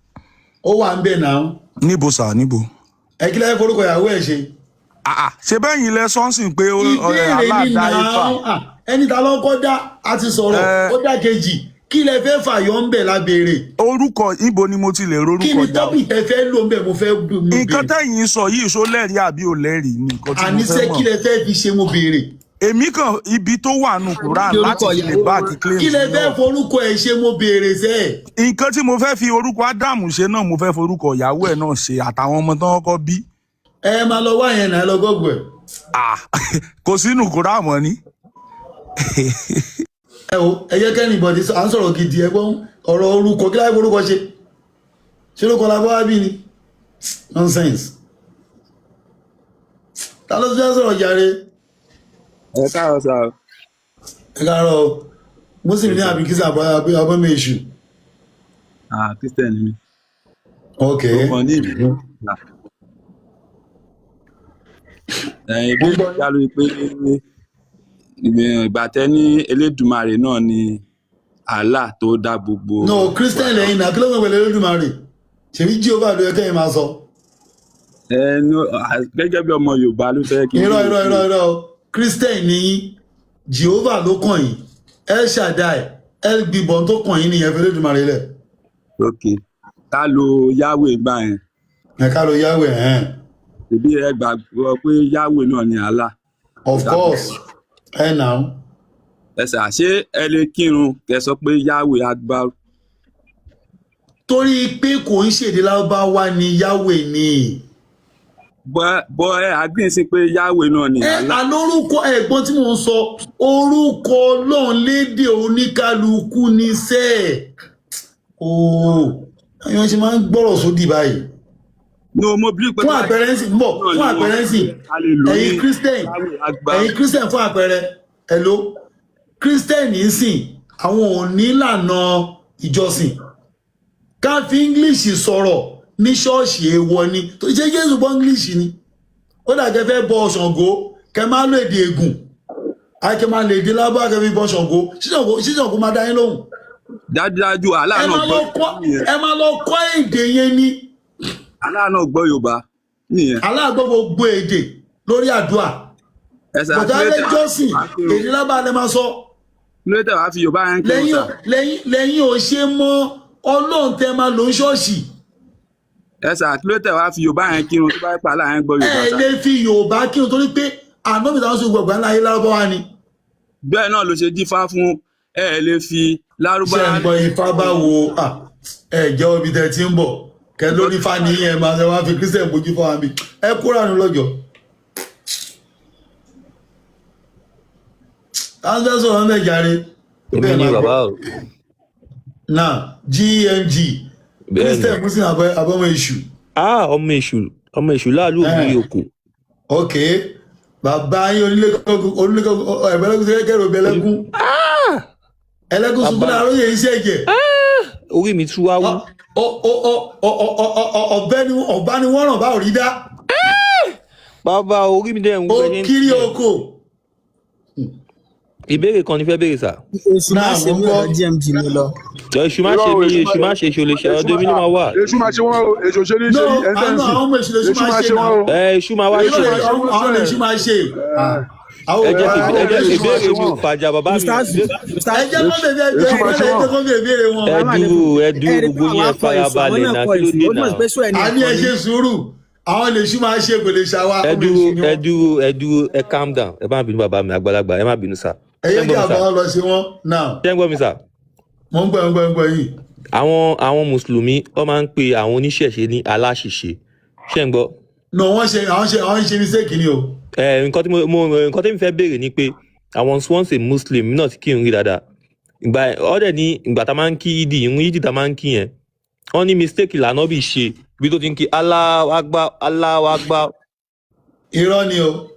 [SPEAKER 1] Ó wà ń bẹ̀ náà.
[SPEAKER 5] Níbo sà, níbo?
[SPEAKER 1] Ẹ kí lẹ́yìn forúkọ ìyàwó ẹ̀ ṣe.
[SPEAKER 5] Àà, ṣe bẹ́yìn lẹ sọ́nsìn pé
[SPEAKER 1] Ìbéèrè
[SPEAKER 5] Allah
[SPEAKER 1] ni
[SPEAKER 5] dá
[SPEAKER 1] náà.
[SPEAKER 5] Éfà.
[SPEAKER 1] Ah, Ẹni ta ló kọ́ dá a ti sọ̀rọ̀,
[SPEAKER 5] Ẹ
[SPEAKER 1] ó dá kejì. Kí lẹ fẹ́ fàyọ ń bẹ̀ lábẹ́rẹ́?
[SPEAKER 5] Orúkọ ibo ni mo ti lè
[SPEAKER 1] Kí
[SPEAKER 5] rorúkọ
[SPEAKER 1] ni
[SPEAKER 5] dá?
[SPEAKER 1] tọ́pì tẹ fẹ́ lò ń bẹ̀? Mo fẹ́ mo
[SPEAKER 5] Nǹkan
[SPEAKER 1] béèrè.
[SPEAKER 5] tẹ́yìn sọ yìí, ṣó lẹ́rìí àbí ò lẹ́rìí ni nǹkan tí mo
[SPEAKER 1] Àníṣe
[SPEAKER 5] fẹ́
[SPEAKER 1] kí
[SPEAKER 5] mọ̀.
[SPEAKER 1] lẹ fẹ́ fi ṣe, mo béèrè.
[SPEAKER 5] Èmi kàn ibi tó wà nù Quran
[SPEAKER 7] Kí
[SPEAKER 5] láti
[SPEAKER 7] orúkọ
[SPEAKER 5] fi lè
[SPEAKER 7] ìyàwó
[SPEAKER 5] back
[SPEAKER 7] wọn.
[SPEAKER 1] Kí
[SPEAKER 5] claims
[SPEAKER 1] lẹ
[SPEAKER 5] mi
[SPEAKER 1] fẹ́
[SPEAKER 5] up.
[SPEAKER 1] forúkọ ẹ̀ ṣe, mo béèrè sẹ́ ẹ̀.
[SPEAKER 5] Nǹkan tí mo fẹ́ fi orúkọ Ádámù ṣe náà, mo fẹ́ forúkọ ìyàwó ẹ̀ náà ṣe, àtàwọn ọmọ tán kọ́kọ́ bí.
[SPEAKER 1] Ẹ máa lọ wá yẹn náà, ẹ lọ gọ́gùn ẹ̀.
[SPEAKER 5] Ah, kò sínú Quran mọ́ ni.
[SPEAKER 1] Ẹ o, ẹ jẹ́ kẹ́ni ìbọ̀dí à ń sọ̀rọ̀ gidi. Ẹ gbọ́n ọ̀rọ̀ orúkọ, kí láì forúkọ ṣe? Ṣé ló kọ́ la bọ́ wá bí ni? Nonsense. Ta ló fẹ́ sọ̀rọ̀ jàre?
[SPEAKER 8] Ẹ káàárọ̀ sá o.
[SPEAKER 1] Ẹ káàárọ̀ o. Muslim
[SPEAKER 8] Yes,
[SPEAKER 1] ní
[SPEAKER 8] sir.
[SPEAKER 1] àbí kí sàbọ̀ abọ́mọ èṣù?
[SPEAKER 8] Ah, Christian ni mi.
[SPEAKER 1] Ok.
[SPEAKER 8] Mo kàn ní ìbéèrè. Ẹ
[SPEAKER 1] Mo ń
[SPEAKER 8] ìbéèrè
[SPEAKER 1] gbọ́.
[SPEAKER 8] dá lórí pé ìgbà tẹ ní Elédùmarè náà ni Allah tó dá gbogbo
[SPEAKER 1] No,
[SPEAKER 8] wa.
[SPEAKER 1] Christian lẹ́yìn náà, kí ló ń pẹ̀lú Olódùmarè? Ṣèbí Jehovah ló yẹ kẹ́yìn máa sọ.
[SPEAKER 8] Ẹ no, gẹ́gẹ́ bí ọmọ Yorùbá ló fẹ́ kí n
[SPEAKER 1] Irọ́,
[SPEAKER 8] béèrè
[SPEAKER 1] irọ́,
[SPEAKER 8] pé
[SPEAKER 1] irọ́, irọ́. Christian ní yín, Jehovah ló kàn yín, El Shaddai, El Gibon tó kàn yín nìyẹn, fi Olódùmarè lẹ̀.
[SPEAKER 8] Ok, ká lo Yahweh gbà yẹn.
[SPEAKER 1] Ẹ ká lo Yahweh ẹ̀hẹ́n.
[SPEAKER 8] Ṣèbí ẹ gbàgbọ́ pé Yahweh náà ni Allah tó
[SPEAKER 1] Of
[SPEAKER 8] dá gbogbo
[SPEAKER 1] course.
[SPEAKER 8] wa.
[SPEAKER 1] Ẹ nà ó.
[SPEAKER 8] Ẹ sà, ṣé ẹ lè kírun kẹ́ sọ pé Yahweh Akbar?
[SPEAKER 1] Torí pé kò ń ṣèdè Lárúbáwá ni Yahweh ni.
[SPEAKER 8] Bọ́ ẹ agree sí pé Yahweh náà ni
[SPEAKER 1] Ẹ
[SPEAKER 8] Allah.
[SPEAKER 1] alórúkọ ẹ̀gbọ́n tí mò ń sọ, orúkọ Ọlọ́run lédè oníkálukú ní sẹ́ẹ̀. Ooo, ẹ̀yàn ṣe máa ń gbọ́rọ̀ sódì báyìí.
[SPEAKER 8] No, mo believe pé
[SPEAKER 1] Fún
[SPEAKER 8] tó bá
[SPEAKER 1] àpẹẹrẹ ń sìn ń bọ̀,
[SPEAKER 8] náà
[SPEAKER 1] fún
[SPEAKER 8] ni wọ́n
[SPEAKER 1] àpẹẹrẹ ń sìn,
[SPEAKER 8] a lè lò
[SPEAKER 1] ẹ̀yin
[SPEAKER 8] ní
[SPEAKER 1] Christian,
[SPEAKER 8] Yahweh Akbar.
[SPEAKER 1] ẹ̀yin Christian, fún àpẹẹrẹ, hello, Christian ń sìn, àwọn ò ní ìlànà ìjọsìn. Ká fi English sọ̀rọ̀ ní ṣọ́ọ̀ṣì èèwọ̀ ni. Tó ṣe Jésù gbọ́ English ni. Ó dà kẹ́ fẹ́ bọ Ṣàngó, kẹ́ máa lo èdè Ègùn, àìkẹ́ máa lè èdè lábá kẹ́ fi bọ Ṣàngó. Ṣí Ṣàngó máa dá yín lóhùn?
[SPEAKER 8] Dájúdájú Allah
[SPEAKER 1] Ẹ
[SPEAKER 8] náà
[SPEAKER 1] máa
[SPEAKER 8] gbọ́
[SPEAKER 1] lọ kọ́
[SPEAKER 8] Yorùbá nìyẹn.
[SPEAKER 1] Ẹ máa lọ kọ́ èdè yẹn ni.
[SPEAKER 8] Allah náà gbọ́ Yorùbá nìyẹn.
[SPEAKER 1] Allah gbọ́ gbogbo èdè lórí àdúrà.
[SPEAKER 8] Ẹ sà,
[SPEAKER 1] Bọ̀dá
[SPEAKER 8] kí ló
[SPEAKER 1] lè
[SPEAKER 8] tẹ̀ wá
[SPEAKER 1] jọ́sìn,
[SPEAKER 8] wá kírun?
[SPEAKER 1] èdè lábá lẹ máa sọ.
[SPEAKER 8] Kí ló tẹ̀ wá fi Yorùbá yẹn kírun
[SPEAKER 1] Lẹ́yìn
[SPEAKER 8] sà?
[SPEAKER 1] lẹ́yìn ò ṣe mọ́ Ọlọ́run tẹ máa lò ń ṣọ́ọ̀ṣì.
[SPEAKER 8] Ẹ sà, kí ló tẹ̀ wá fi Yorùbá yẹn kírun tó bá yẹ pé Allah yẹn gbọ́
[SPEAKER 1] Ẹ
[SPEAKER 8] Yorùbá sà?
[SPEAKER 1] lè fi Yorùbá kírun torí pé ànábì táwọn sọ gbọ̀ngbà ńlá ayé Lárúbáwá ni.
[SPEAKER 8] Bẹ́ẹ̀ náà ló ṣe dífá fún ẹ lè fi
[SPEAKER 1] Ṣé
[SPEAKER 8] Lárúbáwá
[SPEAKER 1] ń gbọ́ ifá bá wo ẹ jẹ́ ibi tẹ́ ti ń bọ̀ kẹ lórí fani ẹ máa ṣe wá fi Christian bójú fún wa mi ẹ kúrò àánú lọ́jọ́. Táwọn fẹ́ sọ̀rọ̀ ń bẹ̀ jàre.
[SPEAKER 9] Èmi
[SPEAKER 1] Bẹ́ẹ̀
[SPEAKER 9] ni
[SPEAKER 1] máa gbọ́.
[SPEAKER 9] bàbá o.
[SPEAKER 1] Náà GMG
[SPEAKER 9] Bẹ́ẹ̀ ni.
[SPEAKER 1] Christian, Muslim, abọ́mọ èṣù.
[SPEAKER 9] Ah, ọmọ èṣù, ọmọ èṣù láàlú ògiri òkò.
[SPEAKER 1] Ok, bàbá yín onílé kọ́kọ́ ẹ̀bẹ̀lẹ́kùn kẹ́kẹ́ òbí ẹlẹ́kùn ẹlẹ́kùn sunkún
[SPEAKER 9] Bàbá
[SPEAKER 1] láàárọ̀ yẹn iṣẹ́ ẹ̀jẹ̀.
[SPEAKER 9] Orí mi tú wá wú.
[SPEAKER 1] Ọ̀bẹ ni wọ́n ràn bá ò rí dá.
[SPEAKER 9] Bàbá, orí mi dẹ̀ ń wú
[SPEAKER 1] Ó
[SPEAKER 9] bẹ́ẹ̀ ṣe ń
[SPEAKER 1] kiri
[SPEAKER 9] tiẹ̀.
[SPEAKER 1] oko.
[SPEAKER 9] Ìbéèrè kan ni fẹ́ béèrè sà.
[SPEAKER 7] Èṣù má
[SPEAKER 1] Náà
[SPEAKER 7] ṣe
[SPEAKER 1] mo ń
[SPEAKER 7] mí,
[SPEAKER 1] gbọ́.
[SPEAKER 7] ọ̀dọ̀ GMG ló lọ.
[SPEAKER 9] Jọ èṣù má
[SPEAKER 3] Irọ́
[SPEAKER 9] ṣe
[SPEAKER 3] o,
[SPEAKER 9] mí,
[SPEAKER 3] èṣù
[SPEAKER 9] èṣù má ṣe, èṣù lè ṣe,
[SPEAKER 3] èṣù
[SPEAKER 9] ọdún mi ló máa wà.
[SPEAKER 3] Èṣù máa ṣe wọ́n o, èṣù ṣe ní
[SPEAKER 1] No,
[SPEAKER 3] ṣe yí ẹni tẹ́ ń
[SPEAKER 1] àánú
[SPEAKER 3] sìn.
[SPEAKER 1] àwọn ọmọ èṣù lè
[SPEAKER 3] Èṣù
[SPEAKER 1] máa
[SPEAKER 3] máa
[SPEAKER 1] ṣe
[SPEAKER 3] ṣe
[SPEAKER 1] náà.
[SPEAKER 3] wọ́n o.
[SPEAKER 9] Ẹ èṣù máa wá
[SPEAKER 3] Èṣù
[SPEAKER 9] ṣe
[SPEAKER 3] máa
[SPEAKER 9] mí.
[SPEAKER 3] ṣe wọ́n
[SPEAKER 1] Àwọn
[SPEAKER 3] sẹ́.
[SPEAKER 1] èṣù máa ṣe. Àwọn
[SPEAKER 9] Ẹ jẹ́ kí
[SPEAKER 3] Àwọn
[SPEAKER 9] ẹ jẹ́
[SPEAKER 3] èṣù máa
[SPEAKER 9] ìbéèrè
[SPEAKER 3] ṣe
[SPEAKER 9] mi ò
[SPEAKER 3] wọ́n.
[SPEAKER 9] fàjà bàbá mi.
[SPEAKER 7] Ustaz, Ustaz,
[SPEAKER 1] ẹ jẹ́ kó bèbè ẹgbẹ́
[SPEAKER 3] Èṣù máa ṣe
[SPEAKER 1] ẹ jẹ́
[SPEAKER 3] wọ́n.
[SPEAKER 1] kó bèbè wọn.
[SPEAKER 9] Ẹ
[SPEAKER 7] Salaam alaikum.
[SPEAKER 9] dúró, ẹ
[SPEAKER 7] Ẹ
[SPEAKER 9] dúró,
[SPEAKER 7] rí pé
[SPEAKER 9] gbogbo yín
[SPEAKER 7] àwa
[SPEAKER 9] ẹ
[SPEAKER 7] kọ èṣù, àwọn
[SPEAKER 9] farabalẹ̀
[SPEAKER 7] náà
[SPEAKER 9] náà,
[SPEAKER 7] kọ
[SPEAKER 9] kí ló
[SPEAKER 7] èṣù,
[SPEAKER 9] dé
[SPEAKER 7] ó túmọ̀ sí
[SPEAKER 9] náà?
[SPEAKER 7] pé sọ ẹni
[SPEAKER 1] A ní
[SPEAKER 7] ẹ̀kọ́
[SPEAKER 1] ẹ
[SPEAKER 7] ni.
[SPEAKER 1] ṣe sùúrù, àwọn lè ṣú máa ṣe, kò lè ṣàwà,
[SPEAKER 9] Ẹ
[SPEAKER 1] ọmọ
[SPEAKER 9] dúró,
[SPEAKER 1] èṣù ni
[SPEAKER 9] ẹ
[SPEAKER 1] wọn.
[SPEAKER 9] dúró, ẹ dúró, ẹ calm down. Ẹ má bínú bàbá mi àgbàlagbà, ẹ má bínú sà.
[SPEAKER 1] Ẹ
[SPEAKER 9] Ṣé
[SPEAKER 1] yẹ
[SPEAKER 9] ń
[SPEAKER 1] kí
[SPEAKER 9] gbọ́ mi sà?
[SPEAKER 1] àbá lọ ṣe wọn náà.
[SPEAKER 9] Ṣé ń gbọ́ mi sà?
[SPEAKER 1] Mo ń gbọ́, ń gbọ́, ń gbọ́ yìí.
[SPEAKER 9] Àwọn Mùsùlùmí wọ́n máa ń pe àwọn oníṣẹ̀ṣe ní aláṣìṣe. Ṣé ń gbọ́?
[SPEAKER 1] No, wọ́n ṣe àwọn ṣe àwọn ṣe mistake ni o.
[SPEAKER 9] Ẹ nǹkan tí mo mo nǹkan tí mi fẹ́ béèrè ni pé àwọn once a Muslim náà ti kírun rí dáadáa. Ìgbà ọ̀dẹ̀ ní ìgbà tá a máa ń kí ìdí ìrun ìdí tá a máa ń kí yẹn. Wọ́n ní mistake lànà bí ṣe ibi tó ti ń kí Allahu Akbar, Allahu Akbar.
[SPEAKER 1] Irọ́ ni o,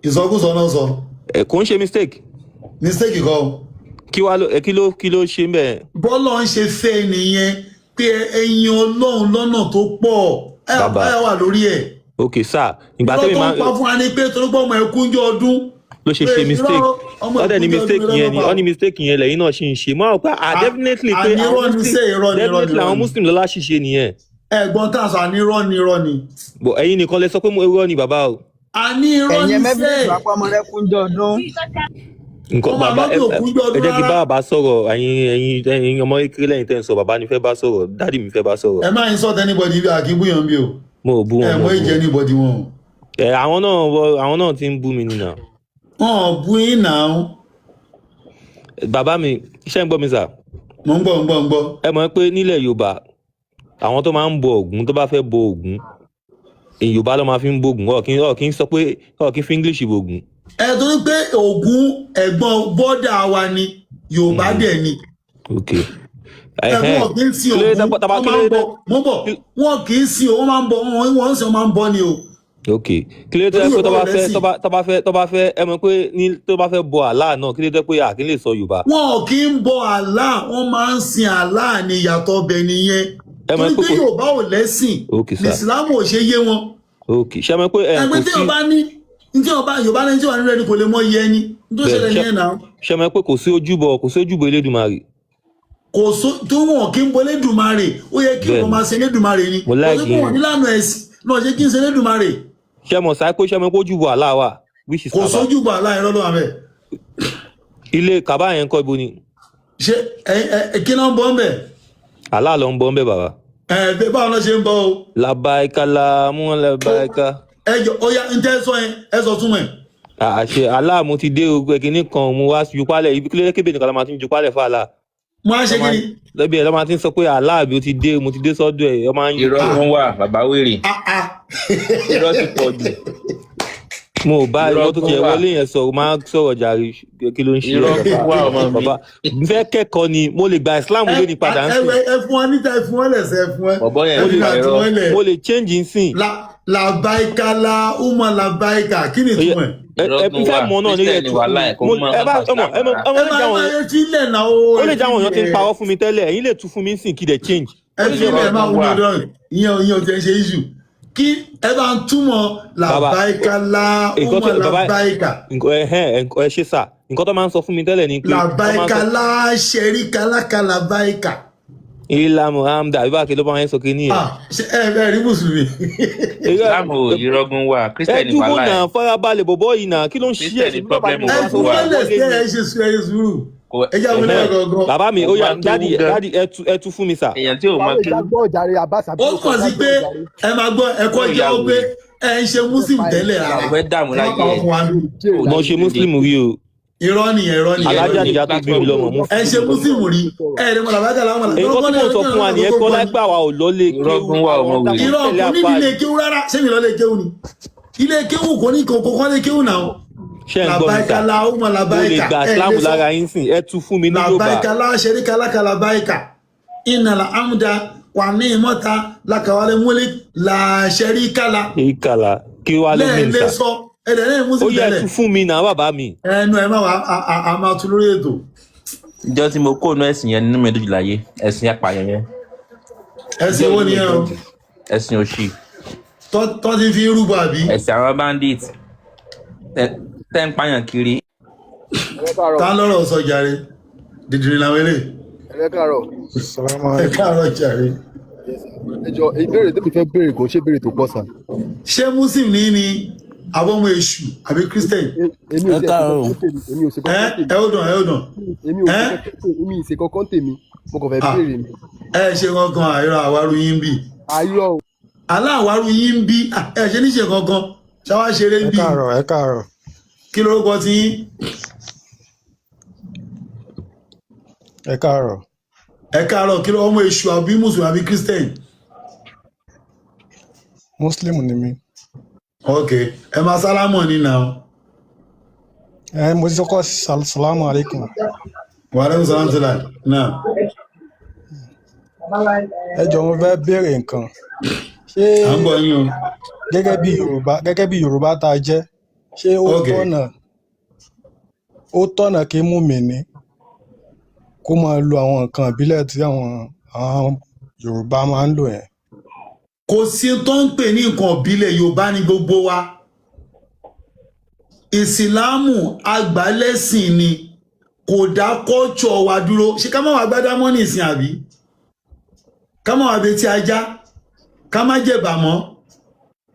[SPEAKER 1] ìsọkúsọ náà sọ.
[SPEAKER 9] Ẹ kò ń ṣe mistake.
[SPEAKER 1] Mistake kọ́ o.
[SPEAKER 9] Kí wá ló ẹ kí ló ṣe ń bẹ̀?
[SPEAKER 1] Bọ́lọ̀ ń ṣe fẹ́ nìyẹn pé ẹyin Ọlọ́run lọ́nà tó pọ̀ ẹ
[SPEAKER 9] Bàbá.
[SPEAKER 1] ẹ wà lórí ẹ̀.
[SPEAKER 9] Ok sir, ìgbà
[SPEAKER 1] Irọ́
[SPEAKER 9] tẹ́mi
[SPEAKER 1] tó
[SPEAKER 9] máa
[SPEAKER 1] ń pa fún wa ni pé torí pé ọmọ ẹ̀kú ń jọ ọdún.
[SPEAKER 9] Ló ṣe
[SPEAKER 1] Pé
[SPEAKER 9] ṣe mistake.
[SPEAKER 1] Irọ́, ọmọ
[SPEAKER 9] Ọ̀dẹ̀ ní
[SPEAKER 1] ẹ̀kú ń jọ
[SPEAKER 9] mistake
[SPEAKER 1] ọdún,
[SPEAKER 9] yẹn
[SPEAKER 1] irọ́
[SPEAKER 9] ni
[SPEAKER 1] ló pa.
[SPEAKER 9] wọ́n ní mistake yẹn lẹ́yìn náà ṣì ń ṣe. Mo rò pé ah, definitely pé
[SPEAKER 1] Àní
[SPEAKER 9] àwọn
[SPEAKER 1] irọ́ ni
[SPEAKER 9] Muslim
[SPEAKER 1] sẹ́, irọ́ ni, irọ́ ni,
[SPEAKER 9] definitely
[SPEAKER 1] irọ́
[SPEAKER 9] àwọn
[SPEAKER 1] ni.
[SPEAKER 9] Muslim lọ́lá ṣìṣe nìyẹn.
[SPEAKER 1] Ẹ̀gbọ́n tá a sọ, àní irọ́ ni, irọ́ ni.
[SPEAKER 9] But ẹ̀yin nìkan lẹ sọ pé irọ́ ni bàbá o.
[SPEAKER 1] Àní irọ́
[SPEAKER 7] Ẹ̀yin
[SPEAKER 1] ni
[SPEAKER 7] mẹ́bílẹ̀
[SPEAKER 1] sẹ́.
[SPEAKER 7] ìwà pọ́nmọ rẹ kúnjọ ọdún.
[SPEAKER 9] Nǹkan
[SPEAKER 1] Ọmọ
[SPEAKER 9] bàbá
[SPEAKER 1] ànábì
[SPEAKER 9] ẹ
[SPEAKER 1] ò kúnjọ
[SPEAKER 9] ẹ
[SPEAKER 1] ọdún
[SPEAKER 9] jẹ́ kí
[SPEAKER 1] rárá.
[SPEAKER 9] bá bàbá sọ̀rọ̀. Ẹ̀yin ọmọ kékeré lẹ́yìn tẹ́ ń sọ, bàbá ni fẹ́ bá sọ̀rọ̀, dádì mi fẹ́ bá sọ̀rọ̀.
[SPEAKER 1] Ẹ má insult anybody bí àkínbúyàn bí o.
[SPEAKER 9] Mo ò bú
[SPEAKER 1] Ẹ
[SPEAKER 9] wọn, mo
[SPEAKER 1] mọ
[SPEAKER 9] ò bú
[SPEAKER 1] ìjẹ
[SPEAKER 9] wọn.
[SPEAKER 1] anybody wọn o.
[SPEAKER 9] Ẹ àwọn náà ti ń bú mi nìyà.
[SPEAKER 1] Wọn ò bú yín náà.
[SPEAKER 9] Bàbá mi, iṣẹ́ ń gbọ́ mi sà?
[SPEAKER 1] Mò ń gbọ́, ń gbọ́, ń gbọ́.
[SPEAKER 9] Ẹ mọ̀ pé nílẹ̀ Yorùbá, àwọn tó máa ń bọ Ògún, tó bá fẹ́ bọ Ògún, Yorùbá ló máa fi ń bọ Ògún. Ọ̀ kí ń sọ pé ọ̀ kí ń fi English bọ Ògún.
[SPEAKER 1] Ẹ torí pé Ògún ẹ̀gbọ́n bọ́dà wa ni, Yorùbá dẹ̀ ni.
[SPEAKER 9] Ok.
[SPEAKER 1] Ẹ̀gbọ́n
[SPEAKER 9] Ẹ̀hẹ́n.
[SPEAKER 1] wọn kì í sin
[SPEAKER 9] Kí ló dé
[SPEAKER 1] Ògún,
[SPEAKER 9] taba
[SPEAKER 1] wọ́n
[SPEAKER 9] kí
[SPEAKER 1] máa
[SPEAKER 9] ló
[SPEAKER 1] ń
[SPEAKER 9] dé
[SPEAKER 1] bọ, mò ń bọ̀, wọn kì í sin, wọ́n máa ń bọ, wọ́n ń sin, wọ́n máa ń bọ ni o.
[SPEAKER 9] Ok, kí ló dé
[SPEAKER 1] Torí
[SPEAKER 9] pé tó
[SPEAKER 1] Yorùbá
[SPEAKER 9] bá
[SPEAKER 1] ò
[SPEAKER 9] fẹ́
[SPEAKER 1] lẹ́sìn.
[SPEAKER 9] tó bá fẹ́, ẹ mọ̀ pé ní tó bá fẹ́ bọ Allah náà, kí ló dé pé à kí lè sọ Yorùbá?
[SPEAKER 1] Wọn kì í bọ Allah, wọ́n máa ń sin Allah ni, ìyàtọ̀ ọbẹ̀ nìyẹn.
[SPEAKER 9] Ẹ mọ̀
[SPEAKER 1] Torí
[SPEAKER 9] pé
[SPEAKER 1] pé
[SPEAKER 9] kò
[SPEAKER 1] Yorùbá ò lẹ́sìn,
[SPEAKER 9] Ok
[SPEAKER 1] ní
[SPEAKER 9] sir.
[SPEAKER 1] Ìsìlámù ò ṣe yé wọn.
[SPEAKER 9] Ok, ṣe mọ̀ pé ẹ kò
[SPEAKER 1] Ẹgbẹ́ tí
[SPEAKER 9] sí
[SPEAKER 1] Yorùbá ní, tí Yorùbá Yorùbá lẹ́ni tí wà nínú ẹni kò lè mọ iye ẹni tó
[SPEAKER 9] bẹ́ẹ̀
[SPEAKER 1] ṣẹlẹ̀
[SPEAKER 9] ṣe
[SPEAKER 1] nìyẹn náà.
[SPEAKER 9] Ṣe mọ̀ pé kò sí ojúbọ Elédùmarè?
[SPEAKER 1] Kò só tó wọn kì í bọ Elédùmarè, ó yẹ kí
[SPEAKER 9] Bẹ́ẹ̀
[SPEAKER 1] wọn
[SPEAKER 9] ni.
[SPEAKER 1] máa ṣe Elédùmarè ni.
[SPEAKER 9] Mo
[SPEAKER 1] Kò sí
[SPEAKER 9] like
[SPEAKER 1] pé wọn
[SPEAKER 9] yín.
[SPEAKER 1] nílànà ẹ̀sìn náà ṣe kí n ṣe Elédùmarè.
[SPEAKER 9] Ṣe mọ̀ sáà pé ṣe mọ̀ pé ojúbọ Allah wà, which is
[SPEAKER 1] Kò
[SPEAKER 9] Kaaba?
[SPEAKER 1] sójúbọ Allah, irọ́ ló wà bẹ́ẹ̀.
[SPEAKER 9] Ilé Kaaba yẹn kọ́ ibo ni?
[SPEAKER 1] Ṣé ẹ ẹ kí ló ń bọ́ ń bẹ̀?
[SPEAKER 9] Allah ló ń bọ ń bẹ̀, bàbá.
[SPEAKER 1] Ẹ bẹ́ẹ̀, báwo ló ṣe ń bọ́ o?
[SPEAKER 9] Labaika la mú labaika.
[SPEAKER 1] Ẹ jọ, ó yá, ń tẹ́ sọ yẹn, ẹ sọ túmọ̀ ẹ̀.
[SPEAKER 9] Àṣẹ Allah, mo ti dé ogun ẹ̀kíní kan, mo wá jupálẹ̀ ibi kílódé kébè nìkan la máa ti ń jupálẹ̀ fún Allah?
[SPEAKER 1] Mo á ṣe
[SPEAKER 9] Lọ́
[SPEAKER 1] kí
[SPEAKER 9] máa
[SPEAKER 1] ni?
[SPEAKER 9] lẹ́bi ẹ̀ lọ́ máa ti ń sọ pé Allah bí o ti dé, mo ti dé sọ́dọ̀ ẹ̀, ọ máa ń
[SPEAKER 7] Irọ́
[SPEAKER 1] Ah
[SPEAKER 7] ló ń wà, bàbá wèrè.
[SPEAKER 1] ah ah.
[SPEAKER 7] Irọ́ ti pọ̀ jù.
[SPEAKER 9] Mo ò bá
[SPEAKER 7] Irọ́
[SPEAKER 9] ìwọ tó
[SPEAKER 7] tó
[SPEAKER 9] tiẹ̀
[SPEAKER 7] wà.
[SPEAKER 9] wọlé yẹn sọ̀rọ̀, máa ń sọ̀rọ̀ jàre. Kí ló ń ṣe ẹ?
[SPEAKER 7] Irọ́ tó
[SPEAKER 9] Bàbá
[SPEAKER 7] wà, ọmọ mi.
[SPEAKER 9] bàbá mo fẹ́ kẹ́kọ̀ọ́ ni, mo lè gba Islam
[SPEAKER 1] Ẹ
[SPEAKER 9] lónìí padà ń
[SPEAKER 1] ẹ
[SPEAKER 9] sìn.
[SPEAKER 1] ẹ fún wọn níta, ẹ fún wọn lẹsẹ, ẹ fún ẹ.
[SPEAKER 7] Bọ̀bọ́ yẹn
[SPEAKER 1] Ẹ
[SPEAKER 9] Mo
[SPEAKER 7] ń
[SPEAKER 9] lè
[SPEAKER 1] fi
[SPEAKER 7] pa
[SPEAKER 1] àti
[SPEAKER 7] irọ́.
[SPEAKER 1] wọn lẹ.
[SPEAKER 9] Mo lè change nsìn.
[SPEAKER 1] Làbáìkà la umar làbáìkà, kí ni
[SPEAKER 9] Ó yẹ
[SPEAKER 1] ìtumọ̀ ẹ̀?
[SPEAKER 9] ẹ
[SPEAKER 7] Irọ́
[SPEAKER 9] ẹ
[SPEAKER 7] tó
[SPEAKER 9] n fẹ́
[SPEAKER 7] wà.
[SPEAKER 9] mọ̀ náà ní ẹ
[SPEAKER 7] Christian
[SPEAKER 9] tú
[SPEAKER 7] wà
[SPEAKER 9] fún mi.
[SPEAKER 7] láì kó
[SPEAKER 9] Mo
[SPEAKER 7] mọ
[SPEAKER 9] ẹ bá
[SPEAKER 7] nípa
[SPEAKER 9] ọmọ
[SPEAKER 7] Islam
[SPEAKER 9] ẹ mọ
[SPEAKER 7] rárá.
[SPEAKER 9] ọmọ
[SPEAKER 1] Ẹ
[SPEAKER 9] lè
[SPEAKER 1] máa
[SPEAKER 9] jẹ́
[SPEAKER 1] ẹ
[SPEAKER 9] àwọn
[SPEAKER 1] máa ẹ fi ilẹ̀ náà o,
[SPEAKER 9] ó
[SPEAKER 1] ẹ
[SPEAKER 9] lè
[SPEAKER 1] fi
[SPEAKER 9] jẹ́ àwọn èèyàn ti ń
[SPEAKER 1] ilẹ̀.
[SPEAKER 9] parọ́ fún mi tẹ́lẹ̀, ẹ̀yin lè tú fún mi sìn kí dẹ̀ change.
[SPEAKER 1] Ẹ
[SPEAKER 9] Ó lè
[SPEAKER 1] fi
[SPEAKER 9] jẹ́
[SPEAKER 1] ilẹ̀,
[SPEAKER 7] Irọ́
[SPEAKER 1] ẹ máa
[SPEAKER 7] tó
[SPEAKER 1] wúlò
[SPEAKER 7] wà.
[SPEAKER 1] lọ́rùn ìyẹn ò tẹ́ ṣe issue. Kí ẹ bá ń túmọ̀
[SPEAKER 9] Bàbá
[SPEAKER 1] làbáìkà la
[SPEAKER 9] nǹkan tó
[SPEAKER 1] umar
[SPEAKER 9] bàbá
[SPEAKER 1] làbáìkà.
[SPEAKER 9] Nǹkan ẹhẹn ẹ ṣe sà, nǹkan tó máa ń sọ fún mi tẹ́lẹ̀ ni pé wọ́n máa ń
[SPEAKER 1] Làbáìkà
[SPEAKER 9] sọ
[SPEAKER 1] la ṣẹ̀ríkà láka làbáìkà.
[SPEAKER 9] Ilà Muhammad àbí báàkì ló máa ń sọ kí nìyẹn.
[SPEAKER 1] Ah, ṣe ẹ ẹ rí mùsùlùmí.
[SPEAKER 7] Islam ò, irọ́ gún wà.
[SPEAKER 9] Ẹ
[SPEAKER 7] Christian wà
[SPEAKER 9] dúró
[SPEAKER 7] láì.
[SPEAKER 9] náà, farabalẹ̀ bọ̀bọ̀ yìí náà, kí ló ń ṣí ẹ̀?
[SPEAKER 7] Christian
[SPEAKER 9] Ṣe bí bàbá
[SPEAKER 7] problem
[SPEAKER 9] mi
[SPEAKER 1] Ẹ
[SPEAKER 9] wá
[SPEAKER 1] fún
[SPEAKER 9] sọ
[SPEAKER 1] wọn
[SPEAKER 9] wá
[SPEAKER 1] lẹ̀
[SPEAKER 9] wọlé
[SPEAKER 1] sí
[SPEAKER 9] ni.
[SPEAKER 1] ẹ ṣe sùúrù, ẹ ṣe sùúrù.
[SPEAKER 7] Kò
[SPEAKER 1] Ẹ jẹ́ àwọn
[SPEAKER 9] Ẹhẹ́n.
[SPEAKER 1] ẹlẹ́yà gangan.
[SPEAKER 9] Bàbá mi, ó
[SPEAKER 7] kò
[SPEAKER 9] yá,
[SPEAKER 7] máa kéwú
[SPEAKER 9] dádì
[SPEAKER 7] gan.
[SPEAKER 9] dádì, ẹ tú fún mi sà.
[SPEAKER 7] Èèyàn tí ò mọ
[SPEAKER 10] Báwo
[SPEAKER 7] kéwú.
[SPEAKER 10] ìjà gbọ́ jàre, Abbas
[SPEAKER 1] Ó
[SPEAKER 10] Abiy
[SPEAKER 1] kàn sí
[SPEAKER 10] ìjà
[SPEAKER 1] pé
[SPEAKER 10] gbọ́ jàre.
[SPEAKER 1] ẹ máa gbọ́ ẹ̀kọ́
[SPEAKER 7] Ó ya
[SPEAKER 1] jẹ́wọ́ pé
[SPEAKER 7] wèrè.
[SPEAKER 1] ẹ ń ṣe
[SPEAKER 10] Ẹ
[SPEAKER 1] muslim
[SPEAKER 10] pa ẹ̀
[SPEAKER 1] tẹ́lẹ̀
[SPEAKER 7] Ó
[SPEAKER 1] rárá.
[SPEAKER 7] fẹ́ dààmú
[SPEAKER 1] Ẹ má
[SPEAKER 7] láyé
[SPEAKER 1] parọ́
[SPEAKER 7] ẹ̀.
[SPEAKER 1] fún wa ní.
[SPEAKER 10] Jèrè
[SPEAKER 7] Ò
[SPEAKER 9] Mo
[SPEAKER 10] láyé.
[SPEAKER 9] ṣe
[SPEAKER 7] ní
[SPEAKER 9] muslim rí o.
[SPEAKER 1] Irọ́ nìyẹn, irọ́ nìyẹn, irọ́
[SPEAKER 9] Alájà
[SPEAKER 1] nìyẹn.
[SPEAKER 9] nìyá tó bí mi
[SPEAKER 7] platform.
[SPEAKER 9] lọ́mọ mo
[SPEAKER 1] Ẹ ṣe muslim rí, ẹ ẹ mọ làbáìkà làwọn mọ
[SPEAKER 9] Nǹkan tí mò ń sọ fún wa nìyẹn kọ́ lágbà wa ò lọ lé
[SPEAKER 7] Irọ́
[SPEAKER 9] kéwú
[SPEAKER 7] gún wà, ọmọ
[SPEAKER 9] àwọn
[SPEAKER 7] wèrè.
[SPEAKER 9] táwọn
[SPEAKER 1] Irọ́
[SPEAKER 9] tẹ̀lé
[SPEAKER 1] kò ní
[SPEAKER 9] àfa
[SPEAKER 1] ilé kéwú rárá. Ṣé mi lọ lé kéwú ni? Ilé kéwú kò ní kò kọ́ lé kéwú náà.
[SPEAKER 9] Ṣé ń gbọ́ mi
[SPEAKER 1] Làbáìkà
[SPEAKER 9] sà?
[SPEAKER 1] la umar
[SPEAKER 9] Mo lè
[SPEAKER 1] làbáìkà,
[SPEAKER 9] gba
[SPEAKER 1] ẹ
[SPEAKER 9] Islam
[SPEAKER 1] lè sọ.
[SPEAKER 9] lára yín sìn, ẹ tú fún mi ní Yorùbá.
[SPEAKER 1] Làbáìkà la ṣẹríkà láka làbáìkà ìnàlà amúdá wà ní ìmọ̀ta lákàwálẹ̀ múlẹ̀ là ṣẹríkà la.
[SPEAKER 9] Ìkàlà kí wàá ló mí
[SPEAKER 1] Lẹ́ẹ̀lẹ́
[SPEAKER 9] sà?
[SPEAKER 1] sọ ẹ̀dẹ̀ lẹ́yìn
[SPEAKER 9] Ó
[SPEAKER 1] muslim
[SPEAKER 9] yẹ ẹ
[SPEAKER 1] tẹ́lẹ̀.
[SPEAKER 9] tú fún mi náà, bàbá mi.
[SPEAKER 1] Ẹnu ẹ má wà á máa tu lórí ètò.
[SPEAKER 7] Ìjọ tí mo kó inú ẹ̀sìn yẹn nínú mi dùn jù láyé, ẹ̀sìn apààyàn yẹn.
[SPEAKER 1] Ẹsìn
[SPEAKER 7] Ìjọ
[SPEAKER 1] wo
[SPEAKER 7] inú mi
[SPEAKER 1] nìyẹn o?
[SPEAKER 7] dùn jù. Ẹ̀sìn òṣì.
[SPEAKER 1] Tọ́ ti fi ń rúbọ àbí?
[SPEAKER 7] Ẹ̀sìn àwọn bandit. Tẹ́ ń pààyàn kiri.
[SPEAKER 10] Ẹ káàárọ̀.
[SPEAKER 1] Ta lọ́rọ̀ sọ jàre, dìdìrín làwọn eléyìí.
[SPEAKER 10] Ẹ káàárọ̀.
[SPEAKER 5] Salamu
[SPEAKER 1] Ẹ
[SPEAKER 5] alaikum.
[SPEAKER 1] káàárọ̀ jàre.
[SPEAKER 10] Yes, sir. Ẹ jọ, ìbéèrè tó mi fẹ́ béèrè kò ń ṣe béèrè tó pọ̀ sà.
[SPEAKER 1] Ṣé muslim ní ni àbọ̀mọ èṣù àbí christian?
[SPEAKER 10] Èmi ò
[SPEAKER 11] Ẹ
[SPEAKER 10] tiẹ̀ ṣe
[SPEAKER 11] káàárọ̀.
[SPEAKER 10] kankan tèmi. Èmi ò ṣe
[SPEAKER 1] Ẹ
[SPEAKER 10] kankan tèmi.
[SPEAKER 1] ẹ ó dàn, ẹ ó dàn.
[SPEAKER 10] Èmi ò
[SPEAKER 1] Ẹ
[SPEAKER 10] ṣe kankan tèmi. Èmi ì ṣe kankan tèmi. Mo kàn fẹ́
[SPEAKER 1] à
[SPEAKER 10] béèrè ni.
[SPEAKER 1] Ẹ ṣe kankan àìrọ àwárú yín ń bì.
[SPEAKER 10] Ayọ̀ o.
[SPEAKER 1] Aláàwárú yín ń bí. À, ẹ ṣe níṣe kankan ṣáwá ṣeré ń
[SPEAKER 5] Ẹ
[SPEAKER 1] bì.
[SPEAKER 5] káàárọ̀, ẹ káàárọ̀.
[SPEAKER 1] Kí lorúkọ ti yín?
[SPEAKER 5] Ẹ káàárọ̀.
[SPEAKER 1] Ẹ káàárọ̀. Kí ló ọmọ èṣù àbí mùsùlùmí àbí christian?
[SPEAKER 5] Muslim ni mí.
[SPEAKER 1] Ok, ẹ máa sálámọ̀ ní nà.
[SPEAKER 5] Ẹ mo ti sọkọ salamu alaikum.
[SPEAKER 1] Wàhálà sàlámù tó là náà.
[SPEAKER 5] Ẹ jọ, mo fẹ́ béèrè nǹkan. Ṣé
[SPEAKER 1] À ń gbọ́ yín o.
[SPEAKER 5] gẹ́gẹ́ bí Yorùbá tá a jẹ́, ṣé ó
[SPEAKER 1] Ok.
[SPEAKER 5] tọ̀nà, ó tọ̀nà kí mùmíní kó máa lo àwọn nǹkan ìbílẹ̀ tí àwọn Yorùbá máa ń lò yẹn?
[SPEAKER 1] Kò sí tó ń pè ní nǹkan ìbílẹ̀, Yorùbá ní gbogbo wa. Ìsìláàmù àgbálẹ́sìn ni, kò dá kọ́ọ̀tsọ̀ wa dúró. Ṣé ká má wàá gbádá mọ́ nìsín, àbí ká má wàá betí ajá, ká má jẹ̀bà mọ́,